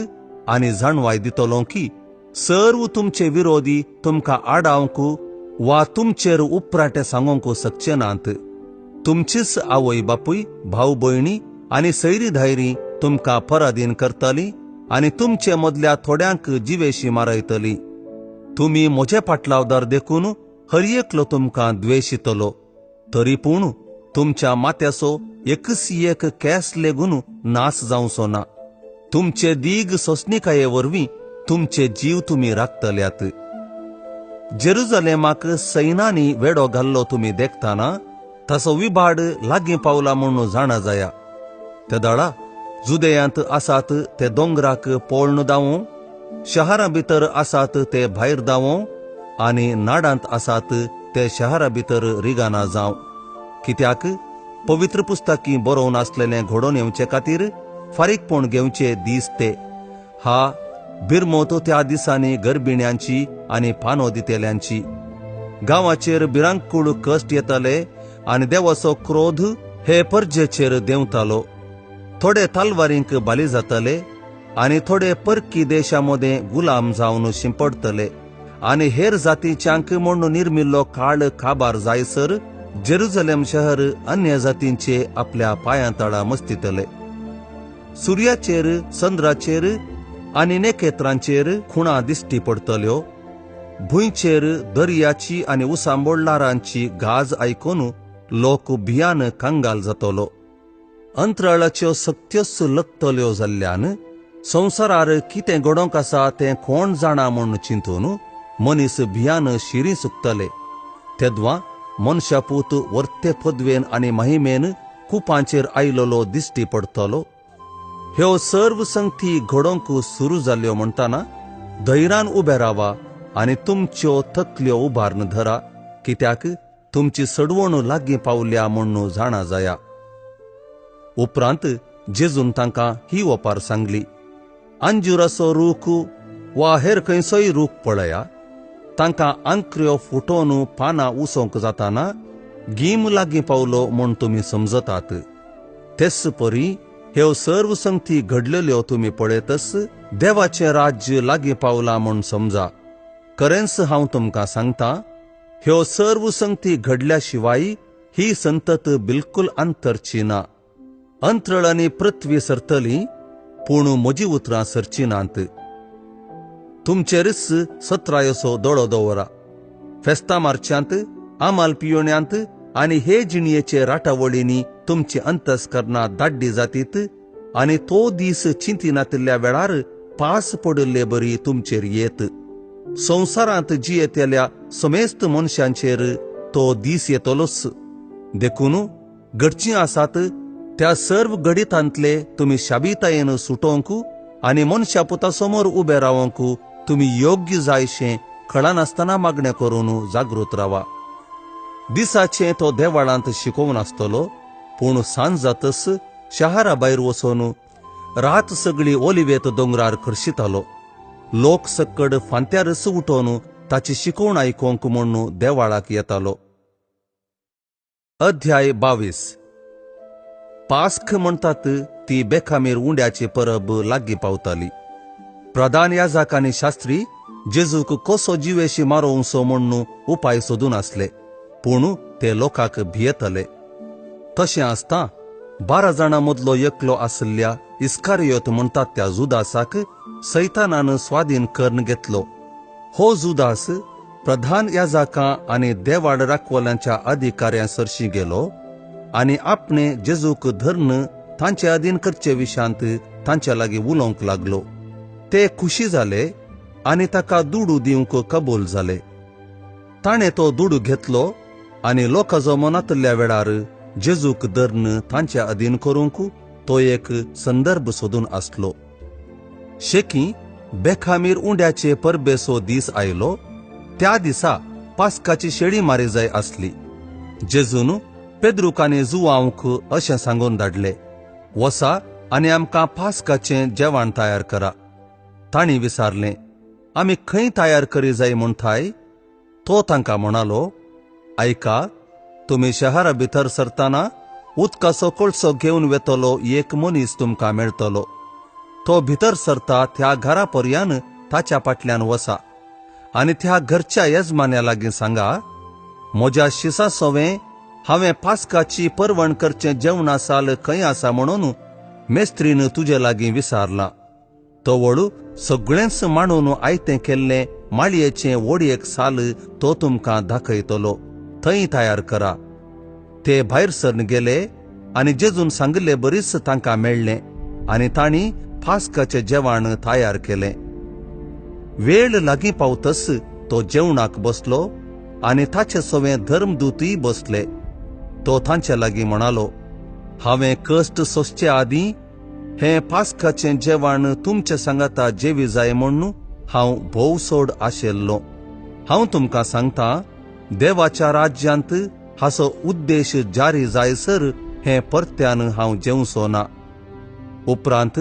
आनी जाणवाय दितलो की सर्व तुमचे विरोधी तुमकां आडावंक वा तुमचेर उपराटे सांगूंक शकचे नात. तुमचीच आवय बापूय, भाव भयणी आनी सैरी धायरी तुमकां पराधीन करतली आनी तुमचे मदल्या थोड्यांक जिवेशी मारयतली. तुमी म्हजे पाटलावदार देखून हर एकलो तुमकां द्वेशितलो, तरी पूण तुमच्या माथ्याचो एकच एक केंस लेगून नाश जावचो ना. तुमचे दीग सोंसणिकाये वरवीं तुमचे जीव तुमी राखतल्यात. जेरुजलेमाक सैनांनी वेडो घाल्लो तुमी देखताना ताचो विभाड लागीं पावला म्हूण जाणा जाया. तेदाळा जुदेयांत आसात ते दोंगराक पोळण धांवो, शहरा भितर आसात ते भायर धांवो आनी नाडांत आसात ते शहरा भितर रिगाना जावं. कित्याक पवित्र पुस्तकी बरोवन आसलेलें घडोवन येवचे खातीर फारीकपण घेवचे दीस ते. हा बिरमोत त्या दिसांनी गर्भिण्यांची आनी पानो दितेल्यांची. गांवाचेर भिरांकूळ कश्ट येताले आनी देवाचो क्रोध हे परजेचेर देंवतालो. थोडे तलवारींक बाली जातले आनी थोडे परकी देशा मदें गुलाम जावन शिंपडटले आनी हेर जातीच्यांक म्हूण निर्मिल्लो काळ काबार जायसर जेरुजलेम शहर अन्य जातींचे आपल्या पांयां तळा मस्तितले. सुर्याचेर, चंद्राचेर आनी नखेत्रांचेर खुणा दिश्टी पडटल्यो. भुंयचेर दर्याची आनी उसांबोड ल्हारांची गाज आयकून लोक भियान कंगाल जातलो. अंतराळाच्यो सक्त्योच लकतल्यो जाल्ल्यान संवसारार कितें घडोवंक आसा तें कोण जाणा म्हूण चिंतून मनीस भियान शिरी सुकतले. तेदवा मनशापूत वर्ते पदवेन आनी महिमेन कुपांचेर आयलोलो दिश्टी पडटलो. ह्यो सर्व संगती घडोवंक सुरू जाल्यो म्हणटाना धैर्यान उबे रावा आनी तुमच्यो तकल्यो उबारून धरा, कित्याक तुमची सडवण लागीं पावल्या म्हूण जाणा जाया. उपरांत जेजून तांकां ही ओपार सांगली, अंजुराचो रूख वा हेर खंयचोय रूख पळया, तांकां आंकऱ्यो फुटोवन पानां उसोवंक जाताना गीम लागीं पावलो म्हूण तुमी समजतात. तेच परी ह्यो सर्व संगती घडलेल्यो तुमी पळयतच देवाचें राज्य लागीं पावलां म्हूण समजा. खरेंच हांव तुमकां सांगता, ह्यो सर्व संगती घडल्या शिवाय ही संतत बिलकुल अंतरची ना. अंतरळ आनी पृथ्वी सरतली, पूण म्हजी उतरां सरची नात. तुमचेरच सत्रायोसो दोळो दवरा. फेस्तां मार्च्यांत, आमाल पियोण्यांत आनी हे जिणयेचे राटावळींनी तुमची अंतस्करणां दाड्डी जातीत आनी तो दीस चिंतिनातिल्ल्या वेळार पास पडिल्ले बरी तुमचेर येत. संवसारांत जियेतल्या समेस्त मनशांचेर तो दीस येतलोच. देखून घडचीं आसात त्या सर्व घडितांतले तुमी शाबितायेन सुटोवंक आनी मनशा पुता समोर उबे रावंक तुमी योग्य जायशें कळनासतना मागणें करून जागृत रावा. दिसाचें तो देवाळांत शिकोवन आसतलो, पूण सांज जातच शहरा भायर वचून रात सगळी ओलिवेत दोंगरार खर्शितालो. लोक सक्कड फांत्यारच उठोवन ताची शिकवण आयकोंक म्हूण देवाळाक येतालो. अध्याय 22. पास्क म्हणटात ती बेखामीर उंड्याची परब लागीं पावताली. प्रधान याजक आनी शास्त्री जेजूक कसो जिवेशी मारोवचो म्हूण उपाय सोदून आसले, पूण ते लोकांक भियेतले. तशें आसता 12 जाणां मदलो एकलो आशिल्ल्या इस्कारियोत म्हणटात त्या जुदासाक सैतानान स्वाधीन करून घेतलो. हो जुदास प्रधान याजकां आनी देवाड राखवल्यांच्या अधिकाऱ्यां सरशी गेलो आनी आपणे जेजूक धरून तांचे अधीन करचे विशांत तांच्या लागीं उलोवंक लागलो. ते खुशी जाले आनी ताका दुडू दिवंक कबूल जाले. ताणें तो दुडू घेतलो आनी लोकांचो मनांतल्या वेळार जेजूक धरून तांच्या अधीन करूंक तो एक संदर्भ सोदून आसलो. शेकी बेखामीर उंड्याचे परबेचो दीस आयलो. त्या दिसा पास्काची शेळी मारी जाय आसली. जेजून पेद्रूक आनी जुवांवक अशें सांगून धाडले, वसा आनी आमकां पास्काचें जेवण तयार करा. तांणी विचारलें, आमी खंय तयार करी जाय म्हणटाय? तो तांकां म्हणालो, आयका, तुमी शहरा भितर सरतना उदकाचो कळसो घेवन वेतलो एक मनीस तुमकां मेळटलो. तो भितर सरता त्या घरा पर्यान ताच्या फाटल्यान वसा आनी त्या घरच्या येजमान्या लागीं सांगा, म्हज्या शिसा सोवें हांवें पास्काची परवण करचें जेवणा साल खंय आसा म्हणून मेस्त्रीन तुजे लागीं विचारलां. तवळ सगळेंच मांडून आयतें केल्लें माळयेचें वडयेक साल तो तुमकां दाखयतलो, थंय तयार करा. ते भायर सरन गेले आनी जेजून सांगिल्ले बरीच तांकां मेळ्ळें आनी तांणी पास्काचें जेवण तयार केलें. वेळ लागीं पावतच तो जेवणाक बसलो आनी ताचे सवें धर्मदूतय बसले. तो तांचे लागीं म्हणालो, हांवें कश्ट सोंसचे आदीं हें पास्काचें जेवण तुमचे सांगाता जेवी जाय म्हूण हांव भोव सोड आशिल्लो. हांव तुमकां सांगता, देवाच्या राज्यांत हाचो उद्देश जारी जायसर हें परत्यान हांव जेवचो ना. उपरांत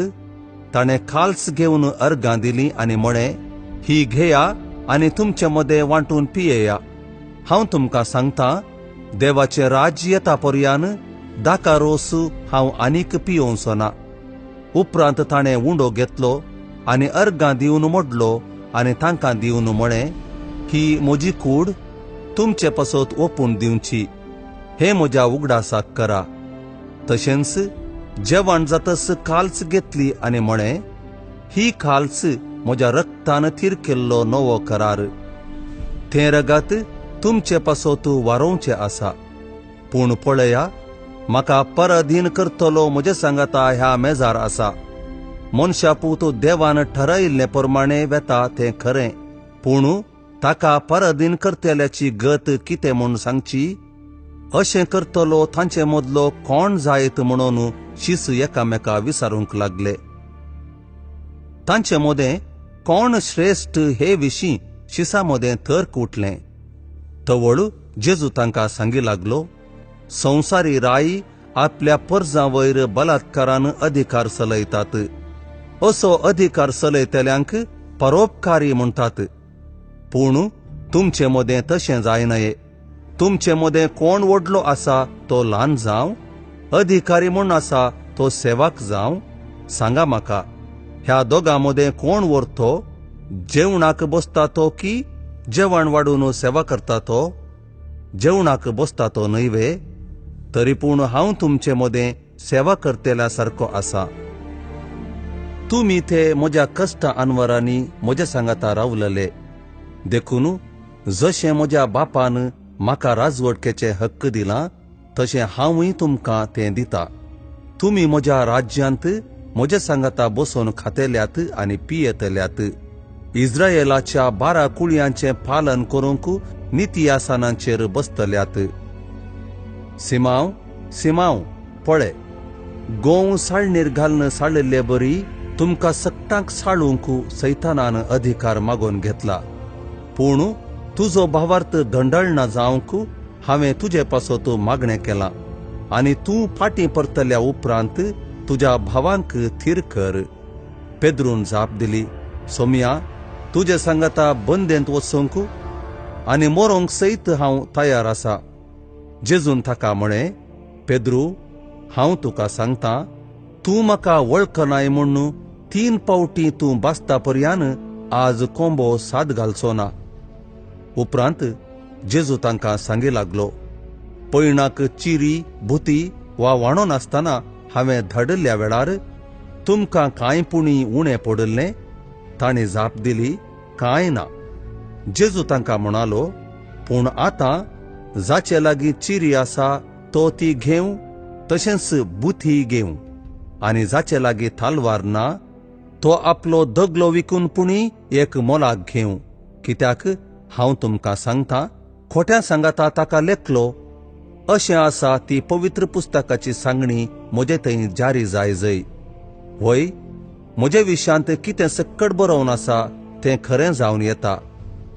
ताणें खाल्स घेवन अर्गां दिलीं आनी म्हळें, ही घेया आनी तुमचे मदें वांटून पियेया. हांव तुमकां सांगता, देवाचें राज्य येता पर्यान दाका रोस हांव आनीक पियोवचो ना. उपरांत ताणें उंडो घेतलो आनी अर्गां दिवन मोडलो आनी तांकां दिवन म्हळें, ही म्हजी कूड तुमचे पासत ओपून दिवची, हें म्हज्या उगडासाक करा. तशेंच जेवण जातच काल्स घेतली आनी म्हळें, ही काल्स म्हज्या रक्तान थीर केल्लो नवो करार, तें रगत तुमचे पासत वारोवचें आसा. पूण पळया, म्हाका पराधीन करतलो म्हजे सांगाता ह्या मेजार आसा. मनशा पूत देवान ठरयिल्ले प्रमाणे वेता तें खरें, पूण ताका पराधीन करतल्याची गत कितें म्हूण सांगची? अशें करतलो तांचे मदलो कोण जायत म्हणून शिस एकामेका विचारूंक लागले. तांचे मदें कोण श्रेश्ठ हे विशीं शिसा मदें तर्क उठलें. तवळ जेजू तांकां सांगी लागलो, संवसारी राय आपल्या परजां वयर बलात्कारान अधिकार चलयतात. असो अधिकार चलयतल्यांक परोपकारी म्हणटात. पूण तुमचे मदें तशें जायना. तुमचे मदें कोण व्हडलो आसा तो ल्हान जावं, अधिकारी म्हूण आसा तो सेवक जावं. सांगा म्हाका, ह्या दोगां मदें कोण व्हरतो? जेवणाक बसता तो की जेवण वाडून सेवा करता तो? जेवणाक बसता तो न्हय वे? तरी पूण हांव तुमचे मदें सेवा करतल्या सारको आसा. तुमी ते म्हज्या कश्टां अनवरांनी म्हज्या सांगाता रावलले. देखून जशें म्हज्या बापान म्हाका राजवटकेचे हक्क दिला तशें हांवूय तुमकां तें दिता. तुमी म्हज्या राज्यांत म्हज्या सांगाता बसून खातेल्यात आनी पियेतल्यात. इस्रायेलाच्या 12 कुळयांचें पालन करूंक निती आसनांचेर बसतल्यात. सिमांव, सिमांव, पळे, गोंव साळणीर घालून साळिल्ले बरी तुमकां सगटांक साळूंक सैतानान अधिकार मागोवन घेतला. पूण तुजो भावार्थ दंडळना जावंक हांवें तुजे पासत मागणें केलां आनी तूं फाटीं परतल्या उपरांत तुज्या भावांक थीर कर. पेद्रून जाप दिली, सोमया, तुजे सांगाता बंदेंत वचूंक आनी मरोंक सयत हांव तयार आसा. जेजून ताका म्हळें, पेद्रू, हांव तुका सांगता, तूं म्हाका वळखनाय म्हूण 3 फावटी तूं बासता पर्यान आज कोंबो साद घालचो ना. उपरांत जेजू तांकां सांगी लागलो, पयणाक चिरी भुती वा वाणो नासतना हांवें धाडिल्ल्या वेळार तुमकां कांय पुणी उणें पडिल्लें? तांणी जाप दिली, कांय ना. जेजू तांकां म्हणालो, पूण आतां जाचे लागीं चिरी आसा तो ती घेवं, तशेंच बुथी घेवं, आनी जाचे लागीं तालवार ना तो आपलो दगलो विकून पुणी एक मोलाक घेवं. कित्याक हांव तुमकां सांगता, खोट्या सांगाता ताका लेखलो. अशें आसा ती पवित्र पुस्तकाची सांगणी म्हजे थंय जारी जाय जय. व्हय, म्हजे विशयांत कितें सक्कड बरोवन आसा तें खरें जावन येता.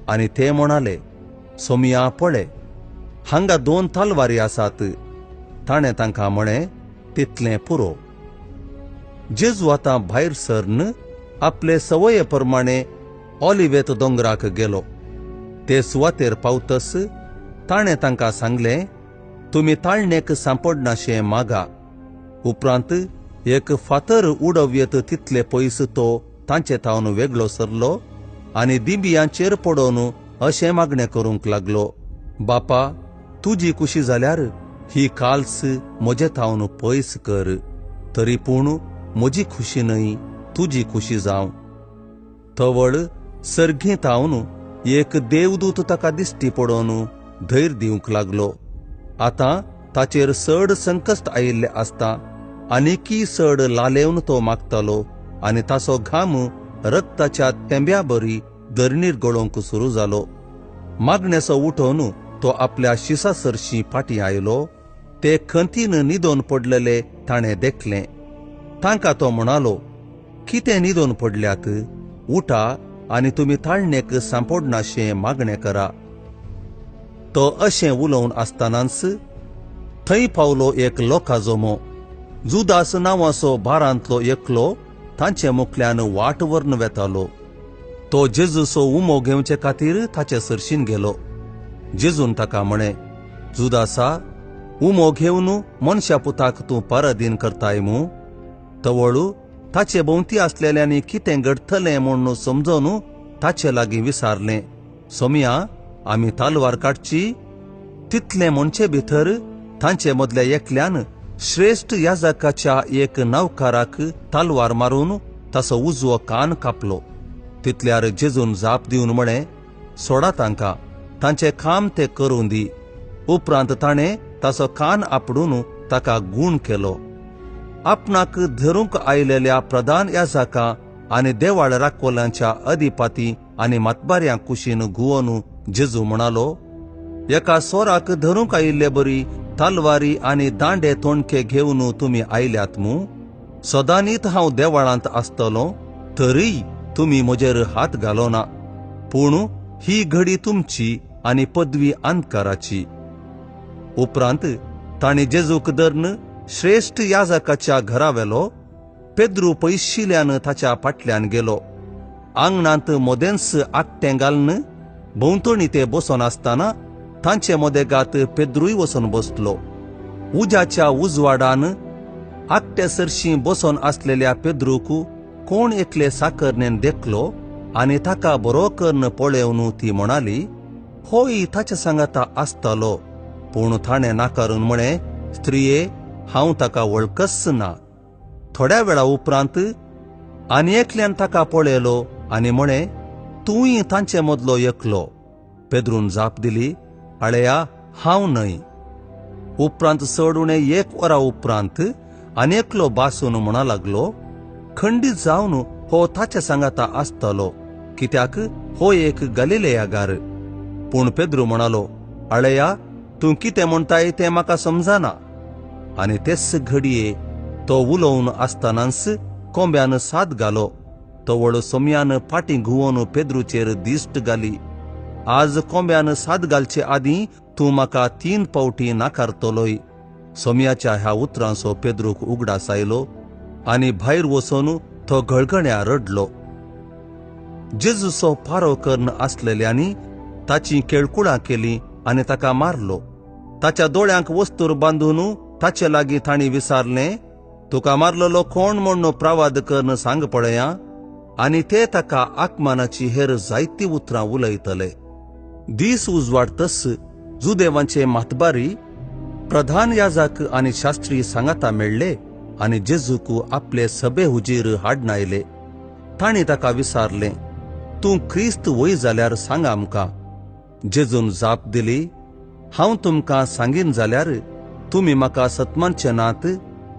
आनी ते म्हणाले, सोमया, पळे, हांगा 2 तलवारी आसात. ताणें तांकां म्हळें, तितलें पुरो. जेजू आतां भायर सरन आपले सवये प्रमाणे ऑलिवेत दोंगराक गेलो. ते सुवातेर पावतस ताणें तांकां सांगलें, तुमी ताळणेक सांपडनाशें मागा. उपरांत एक फातर उडोवयेत तितले पयस तो तांचे थावन वेगळो सरलो आनी दिंबियांचेर पडोवन अशें मागणें करूंक लागलो, बापा, तुजी खुशी जाल्यार ही काल्स म्हजे थावन पयस कर, तरी पूण म्हजी खुशी न्हय, तुजी खुशी जावं. तवळ सर्गी थावन एक देवदूत ताका दिश्टी पडोवन धैर्य दिवंक लागलो. आतां ताचेर चड संकश्ट आयिल्लें आसता आनीकी चड लालेवन तो मागतालो आनी ताचो घाम रक्ताच्या तेंब्या बरी धरणीर गळोवंक सुरू जालो. मागणेचो उठोवन तो आपल्या शिसा सरशी फाटीं आयलो. ते खंतीन न्हिदोन पडलेले ताणें देखलें. तांकां तो म्हणालो, कितें न्हिदोन पडल्यात? उठा आनी तुमी ताळणेक सांपडनाशें मागणें करा. तो अशें उलोवन आसतनाच थंय पावलो एक लोकाजमो. जुदास नांवाचो बारांतलो एकलो तांचे मुखल्यान वाट व्हरून वेतालो. तो जेजूचो उमो घेवचे खातीर ताचे सरशीन गेलो. जेजून ताका म्हळें, जुदासा, उमो घेवन मनशा पुताक तूं परादीन करताय मू? तवळू ताचे भोंवती आसलेल्यांनी कितें घडटलें म्हूण समजून ताचे लागीं विसारलें, सोमया, आमी तालवार काडची? तितलें म्हणचे भितर तांचे मदल्या एकल्यान श्रेश्ठ याजकाच्या एक नवकाराक तलवार मारून ताचो उजवो कान कापलो. तितल्यार जेजून जाप दिवन म्हळें, सोडा तांकां, तांचें काम ते करूं दी. उपरांत ताणें ताचो कान आपडून ताका गूण केलो. आपणाक धरूंक आयलेल्या प्रधान याजकां आनी देवाळ राखवल्यांच्या अधिपाती आनी मतबाऱ्यां कुशीन घुंवोन जेजू म्हणालो, एका सोराक धरूंक आयिल्ले बरी तलवारी आनी दांडे तोणके घेवन तुमी आयल्यात मू? सदांनीत हांव देवाळांत आसतलो, तरीय तुमी म्हजेर हात घालो ना. पूण ही घडी तुमची आनी पदवी अंधकाराची. उपरांत तांणी जेजूक धरून श्रेश्ठ याजकाच्या घरा व्हेलो. पेद्रू पयशिल्ल्यान ताच्या फाटल्यान गेलो. आंगणांत मदेंच आकटें घालून भोंवतणी ते बसून आसतना तांचे मदेगात पेद्रूय वचून बसलो. उज्याच्या उजवाडान आकटे सरशीं बसून आसलेल्या पेद्रूक कोण एकले साकरणेन देखलो आनी ताका बरो करून पळोवन ती म्हणाली, होय ताच्या सांगाता आसतालो. पूण ताणें नाकारून म्हळें, स्त्रिये, हांव ताका वळखच ना. थोड्या वेळा उपरांत आनी एकल्यान ताका पळयलो आनी म्हळें, तूंय तांचे मदलो एकलो. पेद्रून जाप दिली, आळया, हांव न्हय. उपरांत चड उणें 1 वरा उपरांत आनी एकलो बासून म्हणा लागलो, खंडीत जावन हो ताचे सांगाता आसतलो, कित्याक हो एक गलिलेयागार. पूण पेद्रू म्हणालो, आळया, तूं कितें म्हणटाय तें म्हाका समजना. आनी तेच घडये तो उलोवन आसतनाच कोंब्यान साद घालो. तवळ सोम्यान फाटीं घुंवोन पेद्रूचेर दिश्ट घाली. आज कोंब्यान साद घालचे आदीं तूं म्हाका 3 फावटी नाकारतलोय. सोम्याच्या ह्या उतरांचो पेद्रूक उगडास आयलो आनी भायर वचून तो घळघण्या रडलो. जेजूचो पारो करून आसलेल्यांनी ताची केळकुळां केली आनी ताका मारलो. ताच्या दोळ्यांक वस्तूर बांदून ताचे लागीं तांणी विचारलें, तुका मारलेलो कोण म्हूण प्रवाद करून सांग पळया. आनी ते ताका आकमानाची हेर जायती उतरां उलयतले. दीस उजवाडतस जुदेवांचे मातबारी प्रधान याजक आनी शास्त्री सांगाता मेळ्ळे आनी जेजूक आपले सभे हुजीर हाडनायले. तांणी ताका विचारलें, तूं क्रिस्त वय जाल्यार सांग आमकां. जेजून जाप दिली, हांव तुमकां सांगीन जाल्यार तुमी म्हाका सतमानचे नात,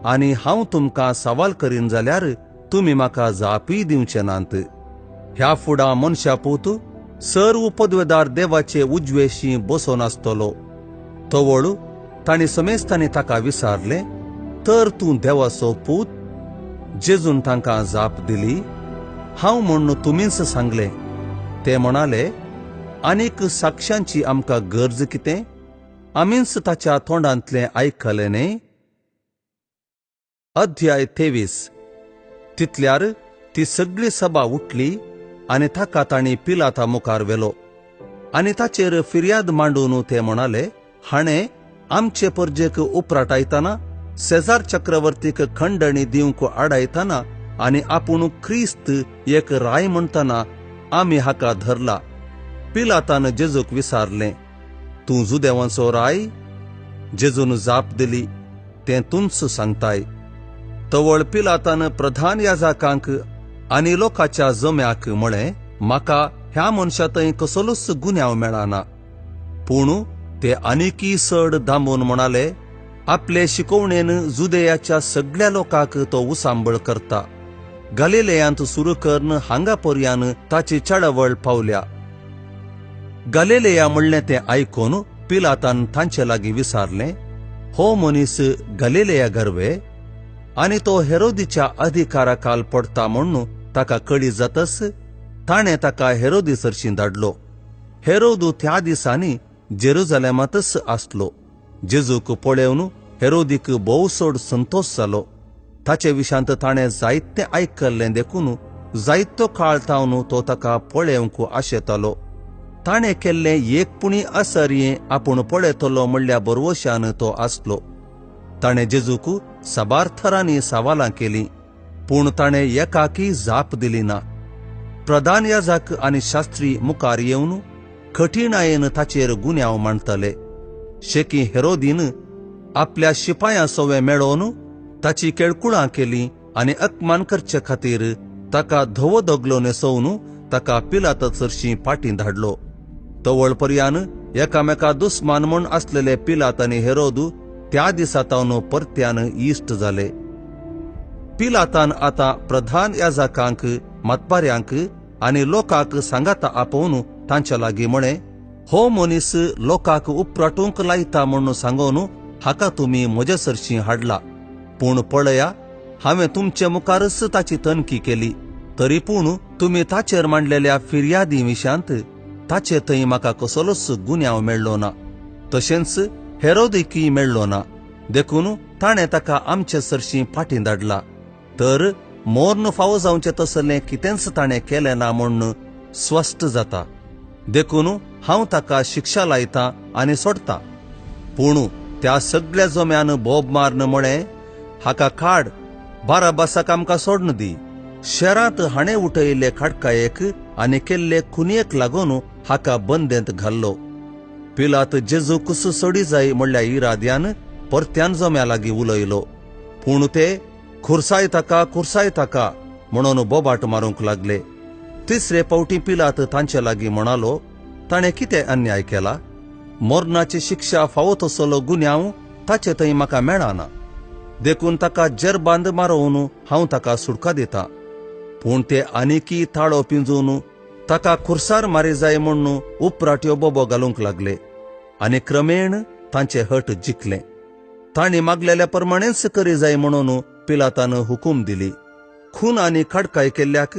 आनी हांव तुमकां सवाल करीन जाल्यार तुमी म्हाका जापूय दिवचे नात. ह्या फुडां मनशा पूत सर्व पदवेदार देवाचे उजवेशी बसोन आसतलो. तवळ तांणी समेस्तांनी ताका विचारलें, तर तूं देवाचो पूत? जेजून तांकां जाप दिली, हांव म्हूण तुमीच सांगलें. ते म्हणाले, आनीक साक्षांची आमकां गरज कितें? आमीच ताच्या तोंडांतलें आयकलें न्ही. अध्याय 23. तितल्यार ती सगळी सभा उठली आनी ताका तांणी पिलाता मुखार व्हेलो आनी ताचेर फिर्याद मांडून ते म्हणाले, हाणें आमचे परजेक उपराटायतना, सेजार चक्रवर्तीक खंडणी दिवंक आडायतना आनी आपूण क्रिस्त एक राय म्हणटना आमी हाका धरला. पिलातान जेजूक विचारलें, तूं जुदेवांचो राय? जेजून जाप दिली, तें तूंच सांगताय. तवळ पिलातान प्रधान याजकांक आनी लोकांच्या जम्याक म्हळें, म्हाका ह्या मनशा थंय कसलोच गुन्यांव मेळना. पूण ते आनीकय चड दांबून म्हणाले, आपले शिकवणेन जुदेयाच्या सगळ्या लोकांक तो उसांबळ करता. गलिलेयांत सुरू करून हांगा पर्यान ताची चळवळ पावल्या. गलिलेया म्हणलें तें आयकून पिलातान तांचे लागीं विचारलें, हो मनीस गलिलेया गर्वे? आनी तो हेरोदीच्या अधिकारा खाल पडटा म्हूण ताका कळी जातच ताणें ताका हेरोदी सरशीं धाडलो. हेरोदू त्या दिसांनी जेरुजालेमांतच आसलो. जेजूक पळोवन हेरोदीक भोव चड संतोश जालो. ताचे विशांत ताणें जायतें आयकल्लें देखून जायतो काळ तावन तो ताका पळोवंक आशेतालो. ताणें केल्लें एक पुणी असरयें आपूण पळयतलो म्हणल्या बरवशान तो आसलो. ताणें जेजूक साबार थरांनी सवालां केलीं, पूण ताणें एकाकी जाप दिली ना. प्रधान याजक आनी शास्त्री मुखार येवन कठीणायेन ताचेर गुन्यांव मांडटले. शेकी हेरोदीन आपल्या शिपायां सवें मेळोवन ताची केळकुळां केली आनी अपमान करचे खातीर ताका धवो दगलो न्हेसोवन ताका पिलाता सरशीं फाटीं धाडलो. तवळ पर्यान एकामेका दुस्मान म्हूण आसलेले पिलात आनी हेरोद त्या दिसा तावन परत्यान इश्ट जाले. पिलातान आतां प्रधान याजकांक, मतबाऱ्यांक आनी लोकांक सांगाता आपोवन तांच्या लागीं म्हळें, हो मनीस लोकांक उपराटूंक लायता म्हूण सांगून हाका तुमी म्हजे सरशीं हाडला. पूण पळया, हांवें तुमचे मुखारच ताची तनखी केली, तरी पूण तुमी ताचेर मांडलेल्या फिर्यादी विशांत ताचे थंय म्हाका कसलोच गुन्यांव मेळ्ळो ना, तशेंच हेरोदीकय मेळ्ळो ना. देखून ताणें ताका आमचे सरशीं फाटीं धाडला. तर मोर्न फावो जावचें तसलें कितेंच ताणें केलें ना म्हूण स्पश्ट जाता. देखून हांव ताका शिक्षा लायतां आनी सोडटां. पूण त्या सगळ्या जम्यान बोब मारन म्हळें, हाका काड, बाराबासाक आमकां सोडून दी. शहरांत हाणें उठयिल्ले खाडकायेक आनी केल्ले खुनयेक लागून हाका बंदेंत घाल्लो. पिलात जेजूक सोडी जाय म्हणल्या इराद्यान परत्यान जम्या लागीं उलयलो. पूण ते खुरसाय ताका, खुरसाय ताका म्हणून बोबाट मारूंक लागले. तिसरे पावटी पिलात तांचे लागीं म्हणालो, ताणें कितें अन्याय केला? मरणाची शिक्षा फावो तसलो गुन्यांव ताचे थंय म्हाका मेळना, देखून ताका जेरबांद मारोवन हांव ताका सुटका दिता. पूण ते आनीकी ताळो पिंजून ताका खुर्सार मारी जाय म्हूण उपराट्यो बोबो घालूंक लागले आनी क्रमेण तांचे हट जिखले. तांणी मागलेल्या प्रमाणेच करी जाय म्हणून पिलातान हुकूम दिली. खून आनी खडकाय केल्ल्याक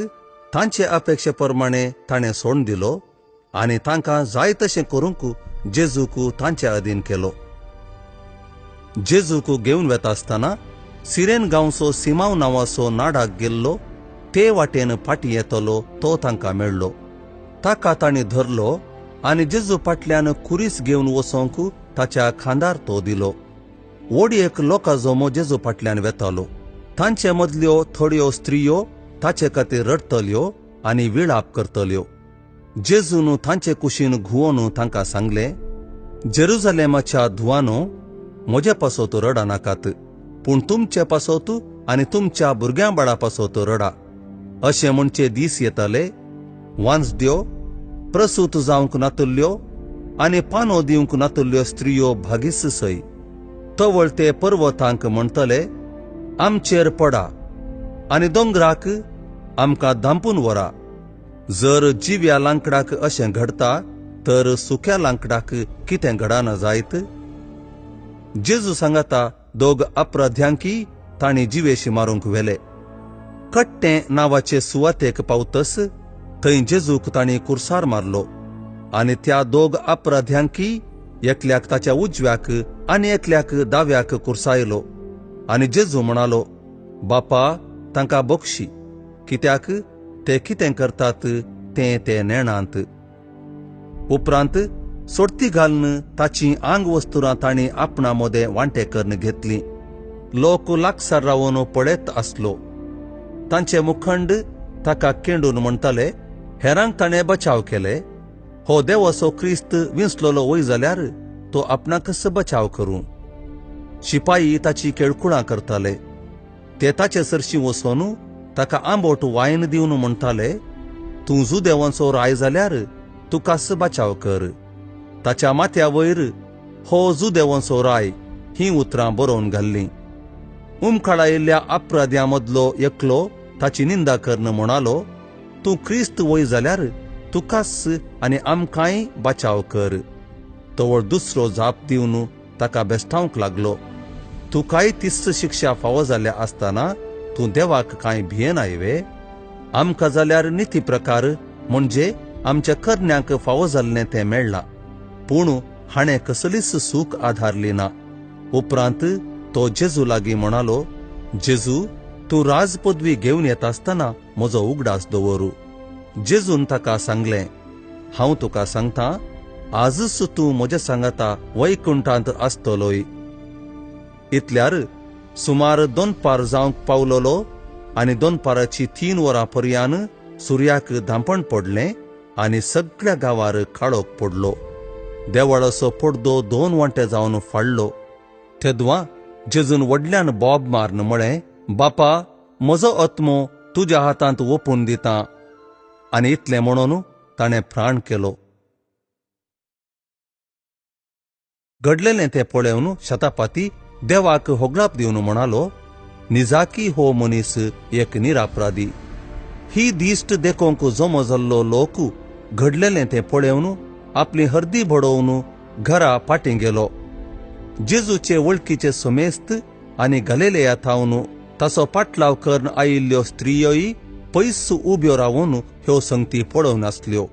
तांचे अपेक्षे प्रमाणे ताणें सोडून दिलो आनी तांकां जाय तशें करूंक जेजूक तांचे अधीन केलो. जेजूक घेवन वेता आसतना सिरेन गांवचो सिमाव नांवाचो नाडाक गेल्लो ते वाटेन फाटीं येतलो तो तांकां मेळ्ळो. ताका तांणी धरलो आनी जेजू फाटल्यान खुरीस घेवन वचोंक ताच्या खांदार तो दिलो. ओडयेक लोकां जमो जेजू फाटल्यान वेतालो. तांचे मदल्यो थोड्यो स्त्रियो ताचे खातीर रडटल्यो आनी विळाप करतल्यो. जेजून तांचे कुशीन घुंवोन तांकां सांगलें, जेरुजलेमाच्या धुवानो, म्हजे पासत रडा नाकात, पूण तुमचे पासत आनी तुमच्या भुरग्यां बाळा पासत रडा. अशें म्हणचे दीस येतले, वांजड्यो, प्रसूत जावंक नातुल्ल्यो आनी पानो दिवंक नातुल्ल्यो स्त्रियो भागीस सय. तवळ ते पर्वतांक म्हणटले, आमचेर पडा, आनी दोंगराक आमकां धांपून व्हरा. जर जिव्या लांकडाक अशें घडता तर सुक्या लांकडाक कितें घडना जायत? जेजू सांगाता दोग अपराध्यांकी तांणी जिवेशी मारूंक व्हेले. कट्टें नांवाचे सुवातेक पावतस थंय जेजूक तांणी कुर्सार मारलो आनी त्या दोग अपराध्यांकी एकल्याक ताच्या उजव्याक आनी एकल्याक दाव्याक कुर्सायलो. आनी जेजू म्हणालो, बापा, तांकां बक्षी, कित्याक ते कितें करतात तें ते नेणांत. उपरांत सोडती घालून ताची आंग वस्तुरां तांणी आपणा मदें वांटे करून घेतली. लोक लागसार रावन पळयत आसलो. तांचे मुखंड ताका केंडून म्हणटाले, हेरांक ताणें बचाव केले, हो देवाचो क्रिस्त विंचलोलो वय जाल्यार तो आपणाकच बचाव करूं. शिपाई ताची केळकुळां करताले. ते ताचे सरशी वचून ताका आंबोट वायन दिवन म्हणटाले, तूं जुदेवांचो राय जाल्यार तुकाच बचाव कर. ताच्या माथ्या वयर हो जुदेवांचो राय ही उतरां बरोवन घाल्लीं. उमकाळायिल्ल्या अपराध्यां मदलो एकलो ताची निंदा करून म्हणालो, तूं क्रिस्त वय जाल्यार तुकाच आनी आमकांय बचाव कर. तवळ दुसरो जाप दिवन ताका बेस्टावंक लागलो, तुकाय तिस्त शिक्षा फावो जाल्या आसतना तूं देवाक कांय भियेनाय वे? आमकां जाल्यार निती प्रकार म्हणजे आमच्या करण्यांक फावो जाल्लें तें मेळ्ळां, पूण हाणें कसलीच सूख आधारली ना. उपरांत तो जेजू लागीं म्हणालो, जेजू, तूं राजपदवी घेवन येता आसतना म्हजो उगडास दवरू. जेजून ताका सांगलें, हांव तुका सांगता, आजच तूं म्हज्या सांगाता वैकुंठांत आसतलोय. इतल्यार सुमार दोनपार जावंक पावलोलो आनी दोनपाराची 3 वरां पर्यान सुर्याक धांपण पडलें आनी सगळ्या गांवार काळोख पडलो. देवळाचो पडदो 2 वांटे जावन फाडलो. तेदवा जेजून व्हडल्यान बोब मारून म्हळें, बापा, म्हजो आत्मो तुज्या हातांत ओपून दिता. आनी इतलें म्हणून ताणें प्राण केलो. घडलेलें तें पळोवन शतापाती देवाक होगळाप दिवन म्हणालो, निजाकी हो मनीस एक निरापराधी. ही दिश्ट देखोंक जमो जाल्लो लोक घडलेलें तें पळोवन आपली हर्दी बडोवन घरा फाटीं गेलो. जेजूचे वळखीचे समेस्त आनी गलिलेया थावन ताचो पाटलाव करून आयिल्ल्यो स्त्रियोय पयस उब्यो रावन ह्यो संगती पळोवन आसल्यो.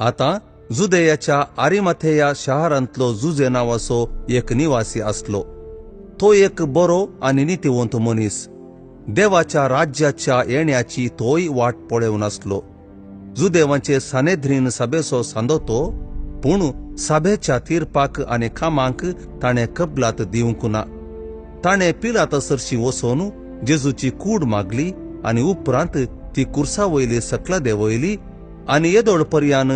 आतां जुदेयाच्या आरिमाथेया शहरांतलो जुजे नांवाचो एक निवासी आसलो. तो एक बरो आनी नितीवंत मनीस. देवाच्या राज्याच्या येण्याची तोय वाट पळोवन आसलो. जुदेवांचे सानेध्रीन सभेचो सांदो तो, पूण सभेच्या तिरपाक आनी कामांक ताणें कबलात दिवंक ना. ताणें पिलाता सरशी वचून जेजूची कूड मागली आनी उपरांत ती कुर्सा वयली सकला देंवयली आनी येदोळ पर्यान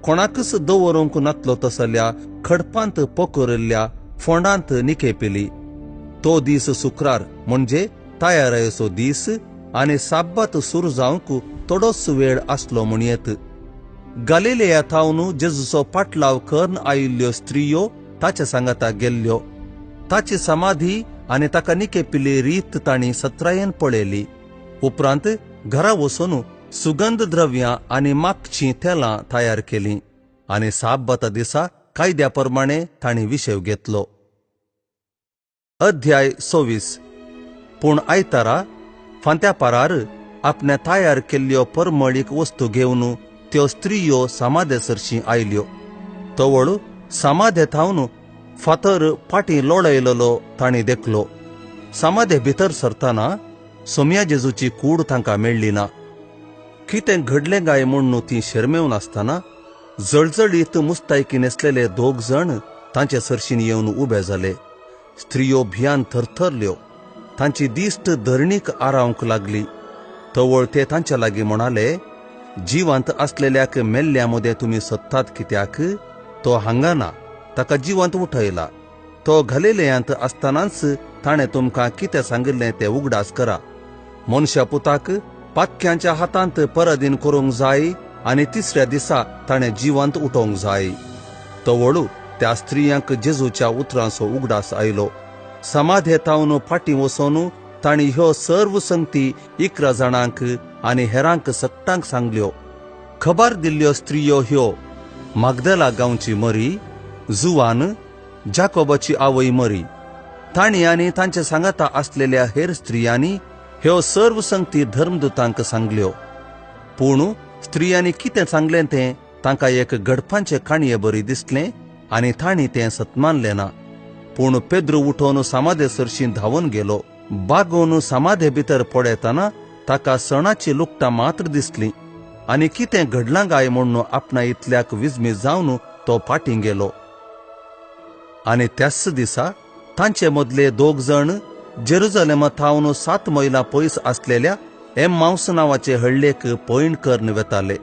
कोणाकच दवरूंक नातलो तसल्या खडपांत पोखरिल्ल्या फोंडांत निखेपिली. तो दीस शुक्रार म्हणजे तयारायेचो दीस आनी साब्बात सुरू जावंक थोडोच वेळ आसलो म्हणयेत. गालिलेया थावन जेजूचो पाटलाव करून आयिल्ल्यो स्त्रियो ताच्या सांगाता गेल्ल्यो. ताची समाधी आनी ताका निकेपिल्ली रीत तांणी सत्रायेन पळयली. उपरांत घरा वचून सुगंध द्रव्यां आनी मागचीं तेलां तयार केलीं आनी साब्बाता दिसा कायद्या प्रमाणे तांणी विशेव घेतलो. अध्याय 26. पूण आयतारा फांत्या पारार आपणे तयार केल्ल्यो परमळीक वस्तू घेवन त्यो स्त्रियो समाधे सरशी आयल्यो. तवळ समाधे थावन फातर फाटीं लोळयलेलो तांणी देखलो. समाधे भितर सरतना सोम्या जेजूची कूड तांकां मेळ्ळी ना. कितें घडलें काय म्हूण ती शर्मेवन आसतना जळजळीत मुस्तायकी न्हेसलेले दोग जण तांचे सरशीन येवन उबे जाले. स्त्रियो भियान थरथरल्यो. तांची दिश्ट धरणीक आरावंक लागली. तवळ ते तांच्या लागीं म्हणाले, जिवंत आसलेल्याक मेल्ल्या मदें तुमी सोदतात कित्याक? तो हांगा ना, ताका जिवंत उठयला. तो घालिलेयांत आसतनाच ताणें तुमकां कितें सांगिल्लें तें उगडास करा. मनशा पुताक पातक्यांच्या हातांत परादीन करूंक जाय आनी तिसऱ्या दिसा ताणें जिवंत उठोवंक जाय. तवळू त्या स्त्रियांक जेजूच्या उतरांचो उगडास आयलो. समाधे थावन फाटीं वचून तांणी ह्यो सर्व संगती 11 जाणांक आनी हेरांक सगटांक सांगल्यो. खबर दिल्ल्यो स्त्रियो ह्यो: मागदला गांवची मरी, जुवान, जाकोबाची आवय मरी. तांणी आनी तांचे सांगाता आसलेल्या हेर स्त्रियांनी ह्यो सर्व संगती धर्मदूतांक सांगल्यो. पूण स्त्रियांनी कितें सांगलें तें तांकां एक घडपांचे काणये बरी दिसलें आनी तांणी तें सत्मानलें ना. पूण पेद्रू उठोवन समाधे सरशी धांवन गेलो. बागोवन समाधे भितर पळयतना ताका सणाची लुकटां मात्र दिसली आनी कितें घडलां काय म्हूण आपणा इतल्याक विजमीत जावन तो फाटीं गेलो. आनी त्याच दिसा तांचे मदले दोग जण जेरुजलेमा थावन 7 मैलां पयस आसलेल्या एम्माउस नांवाचे हळ्ळेक पयण करून वेताले.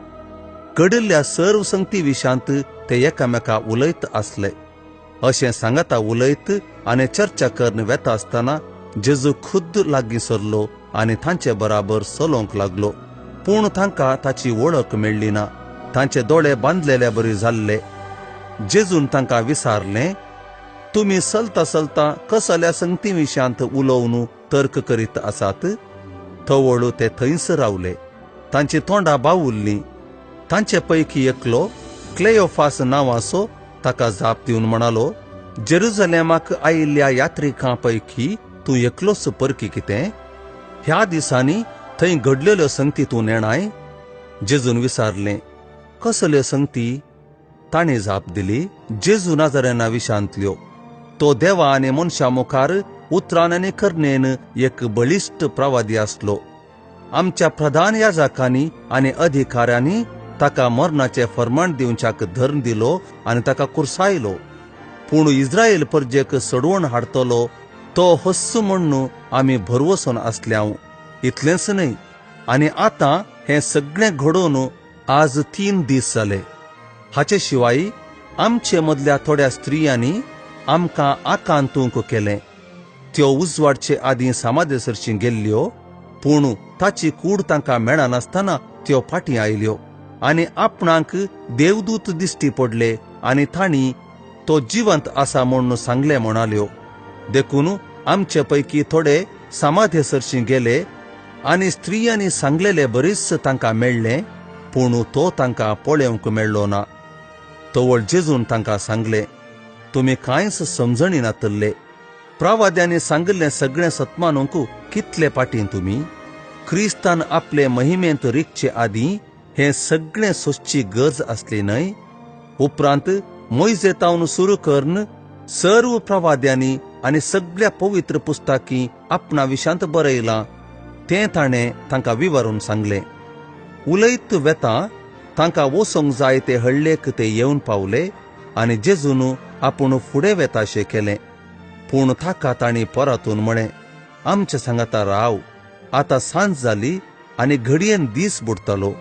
घडिल्ल्या सर्व संगती विशांत ते एकामेका उलयत आसले. अशें सांगाता उलयत आनी चर्चा करून वेता आसतना जेजू खुद्द लागीं सरलो आनी तांचे बराबर चलोवंक लागलो. पूण तांकां ताची वळख मेळ्ळी ना. तांचे दोळे बांदलेल्या बरी जाल्ले. जेजून तांकां विचारलें, तुमी चलता चलता कसल्या संगती विशांत उलोवन तर्क करीत आसात? तवळू ते थंयच रावले. तांची तोंडां बावुल्लीं. तांचे पैकी एकलो क्लेयोफास नांवाचो ताका जाप दिवन म्हणालो, जेरुजलेमाक आयिल्ल्या यात्रिकां पैकी तूं एकलोच परकी कितें? ह्या दिसांनी थंय घडलेल्यो संगती तूं नेणाय? जेजून विचारलें, कसल्यो संगती? ताणें जाप दिली, जेजू नाजरेना विशांतल्यो. तो देवा आनी मनशा मुखार उतरान आनी करणेन एक बळिश्ट प्रवादी आसलो. आमच्या प्रधान याजकांनी आनी अधिकाऱ्यांनी ताका मरणाचें फर्माण दिवच्याक धर्म दिलो आनी ताका कुर्सायलो. पूण इस्रायल परजेक सोडवण हाडटलो तो हस्स म्हण्णू आमी भरवसून आसल्याव. इतलेंच न्हय, आनी आतां हें सगळें घडोवन आज 3 दीस जाले. हाचे शिवाय आमचे मदल्या थोड्या स्त्रियांनी आमकां आकांतूंक केलें. त्यो उजवाडचे आदीं समाधे सरशी गेल्ल्यो, पूण ताची कूड तांकां मेळनासतना त्यो फाटीं आयल्यो आनी आपणाक देवदूत दिश्टी पडले आनी तांणी तो जिवंत आसा म्हूण सांगलें म्हणाल्यो. देखून आमचे पैकी थोडे समाधे सरशी गेले आनी स्त्रियांनी सांगलेले बरीच तांकां मेळ्ळें, पूण तो तांकां पळोवंक मेळ्ळो ना. तवळ जेजून तांकां सांगलें, तुमी कांयच समजणी नातल्ले. प्रवाद्यांनी सांगिल्लें सगळें सत्मानूंक कितले पाटीं तुमी? क्रिस्तान आपले महिमेंत रिगचे आदीं हें सगळें सोसची गरज आसली न्हय? उपरांत मोयजेतावन सुरू करून सर्व प्रवाद्यांनी आनी सगळ्या पवित्र पुस्तकी आपणा विशांत बरयलां तें ताणें तांकां विवरून सांगलें. उलयत वेता तांकां वचोंक जाय ते हळ्ळेक ते येवन पावले आनी जेजून आपूण फुडें वेताशें केलें. पूण ताका तांणी परतून म्हळें, आमचे सांगाता राव, आतां सांज जाली आनी घडयेन दीस बुडटलो.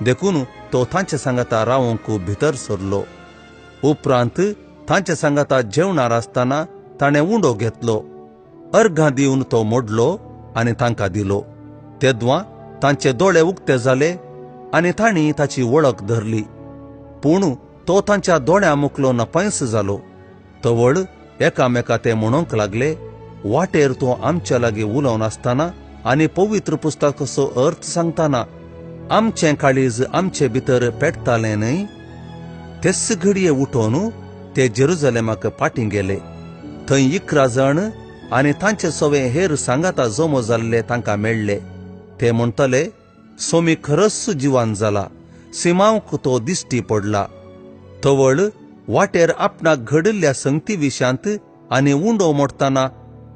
देखून तो तांचे सांगाता रावंक भितर सरलो. उपरांत तांचे सांगाता जेवणार आसतना ताणें उंडो घेतलो, अर्घां दिवन तो मोडलो आनी तांकां दिलो. तेद्वां तांचे दोळे उक्ते जाले आनी तांणी ताची वळख धरली, पूण तो तांच्या दोळ्यां मुखलो नपायस जालो. तवळ एकामेका ते म्हणूंक लागले, वाटेर तो आमच्या लागीं उलोवन आसतना आनी पवित्र पुस्तकाचो अर्थ सांगतना आमचें काळीज आमचे भितर पेटतालें न्हय? तेच घडये उठोवन ते जेरुजलेमाक फाटीं गेले. थंय 11 जाण आनी तांचे सवे हेर सांगाता जमो जाल्ले तांकां मेळ्ळे. ते म्हणटले, सोमी खरस जिवान जाला, सिमांवक तो दिश्टी पडला. तवळ वाटेर आपणाक घडिल्ल्या संगती विशांत आनी उंडो मोडटना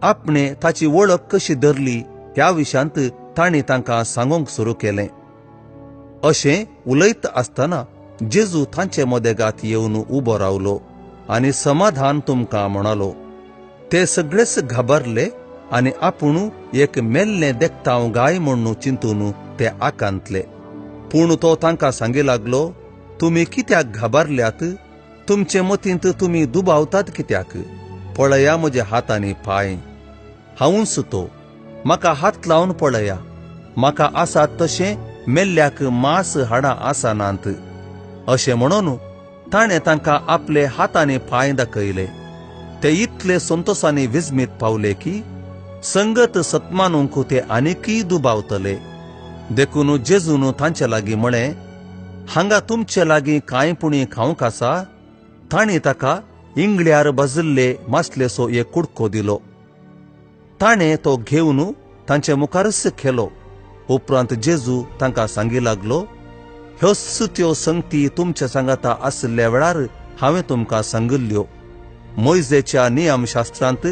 आपणे ताची वळख कशी धरली ह्या विशांत तांणी तांकां सांगूंक सुरू केलें. अशें उलयत आसतना जेजू तांचे मदेगात येवन उबो रावलो आनी समाधान तुमकां म्हणालो. ते सगळेच घाबरले आनी आपूण एक मेल्लें देखतांव गाय म्हणून चिंतून ते आकांतले. पूण तो तांकां सांगी लागलो, तुमी कित्याक घाबरल्यात? तुमचे मतींत तुमी दुबावतात कित्याक? पळया म्हजे हात आनी पांय, हांवूच तो. म्हाका हात लावन पळया, म्हाका आसात तशें मेल्ल्याक मांस हाडां आसनात. अशें म्हणून ताणें तांकां आपले हात आनी पांय दाखयले. ते इतले संतोशांनी विस्मीत पावले की संगत सतमानूंक ते आनीकय दुबावतले. देखून जेजून तांचे लागीं म्हळें, हांगा तुमचे लागीं कांय पुणी खावंक आसा? तांणी ताका इंगळ्यार भाजिल्ले मासलेचो एक कुडको दिलो. ताणें तो घेवन तांचे मुखारच खेलो. उपरांत जेजू तांकां सांगी लागलो, ह्योच त्यो संगती तुमच्या सांगाता आशिल्ल्या वेळार हांवें तुमकां सांगिल्ल्यो. मोयजेच्या नियमशास्त्रांत,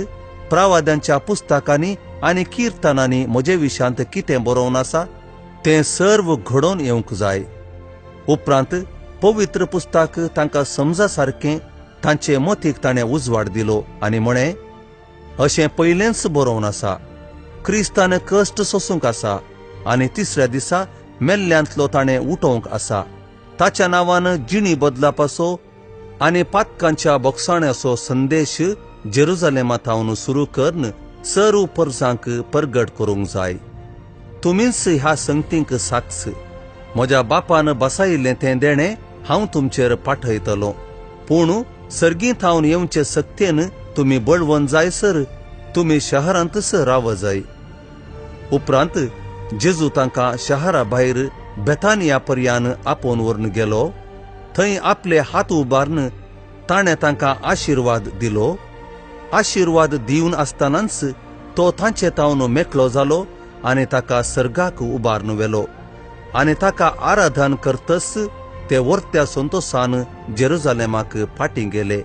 प्रवाद्यांच्या पुस्तकांनी आनी किर्तनांनी म्हजे विशांत कितें बरोवन आसा तें सर्व घडोवन येवंक जाय. उपरांत पवित्र पुस्तक तांकां समजा सारकें तांचे मतीक ताणें उजवाड दिलो आनी म्हळें, अशें पयलेंच बरोवन आसा, क्रिस्तान कश्ट सोसूंक आसा आनी तिसऱ्या दिसा मेल्ल्यांतलो ताणें उठोवंक आसा. ताच्या नांवान जिणी बदलापाचो आनी पातकांच्या बोगसाण्याचो संदेश जेरुजलेमा थावन सुरू करून सर्व परजांक परगट करूंक जाय. तुमीच ह्या संगतींक साक्ष. म्हज्या बापान बसायिल्लें तें देणें हांव तुमचेर पाठयतलो, पूण सर्गीं थावन येवचे सक्तेन तुमी बळवंत जायसर तुमी शहरांतच राव जाय. उपरांत जेजू तांकां शहरा भायर बेतानिया पर्यान आपोवन व्हरून गेलो. थंय आपले हात उबारून ताणें तांकां आशिर्वाद दिलो. आशिर्वाद दिवन आसतनाच तो तांचे तावन मेकळो जालो आनी ताका सर्गाक उबारून व्हेलो. आनी ताका आराधन करतच ते वर्त्या संतोशान जेरुजलेमाक फाटीं गेले.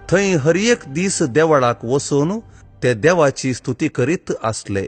थंय हर एक दीस देवळाक वचून ते देवाची स्तुती करीत आसले.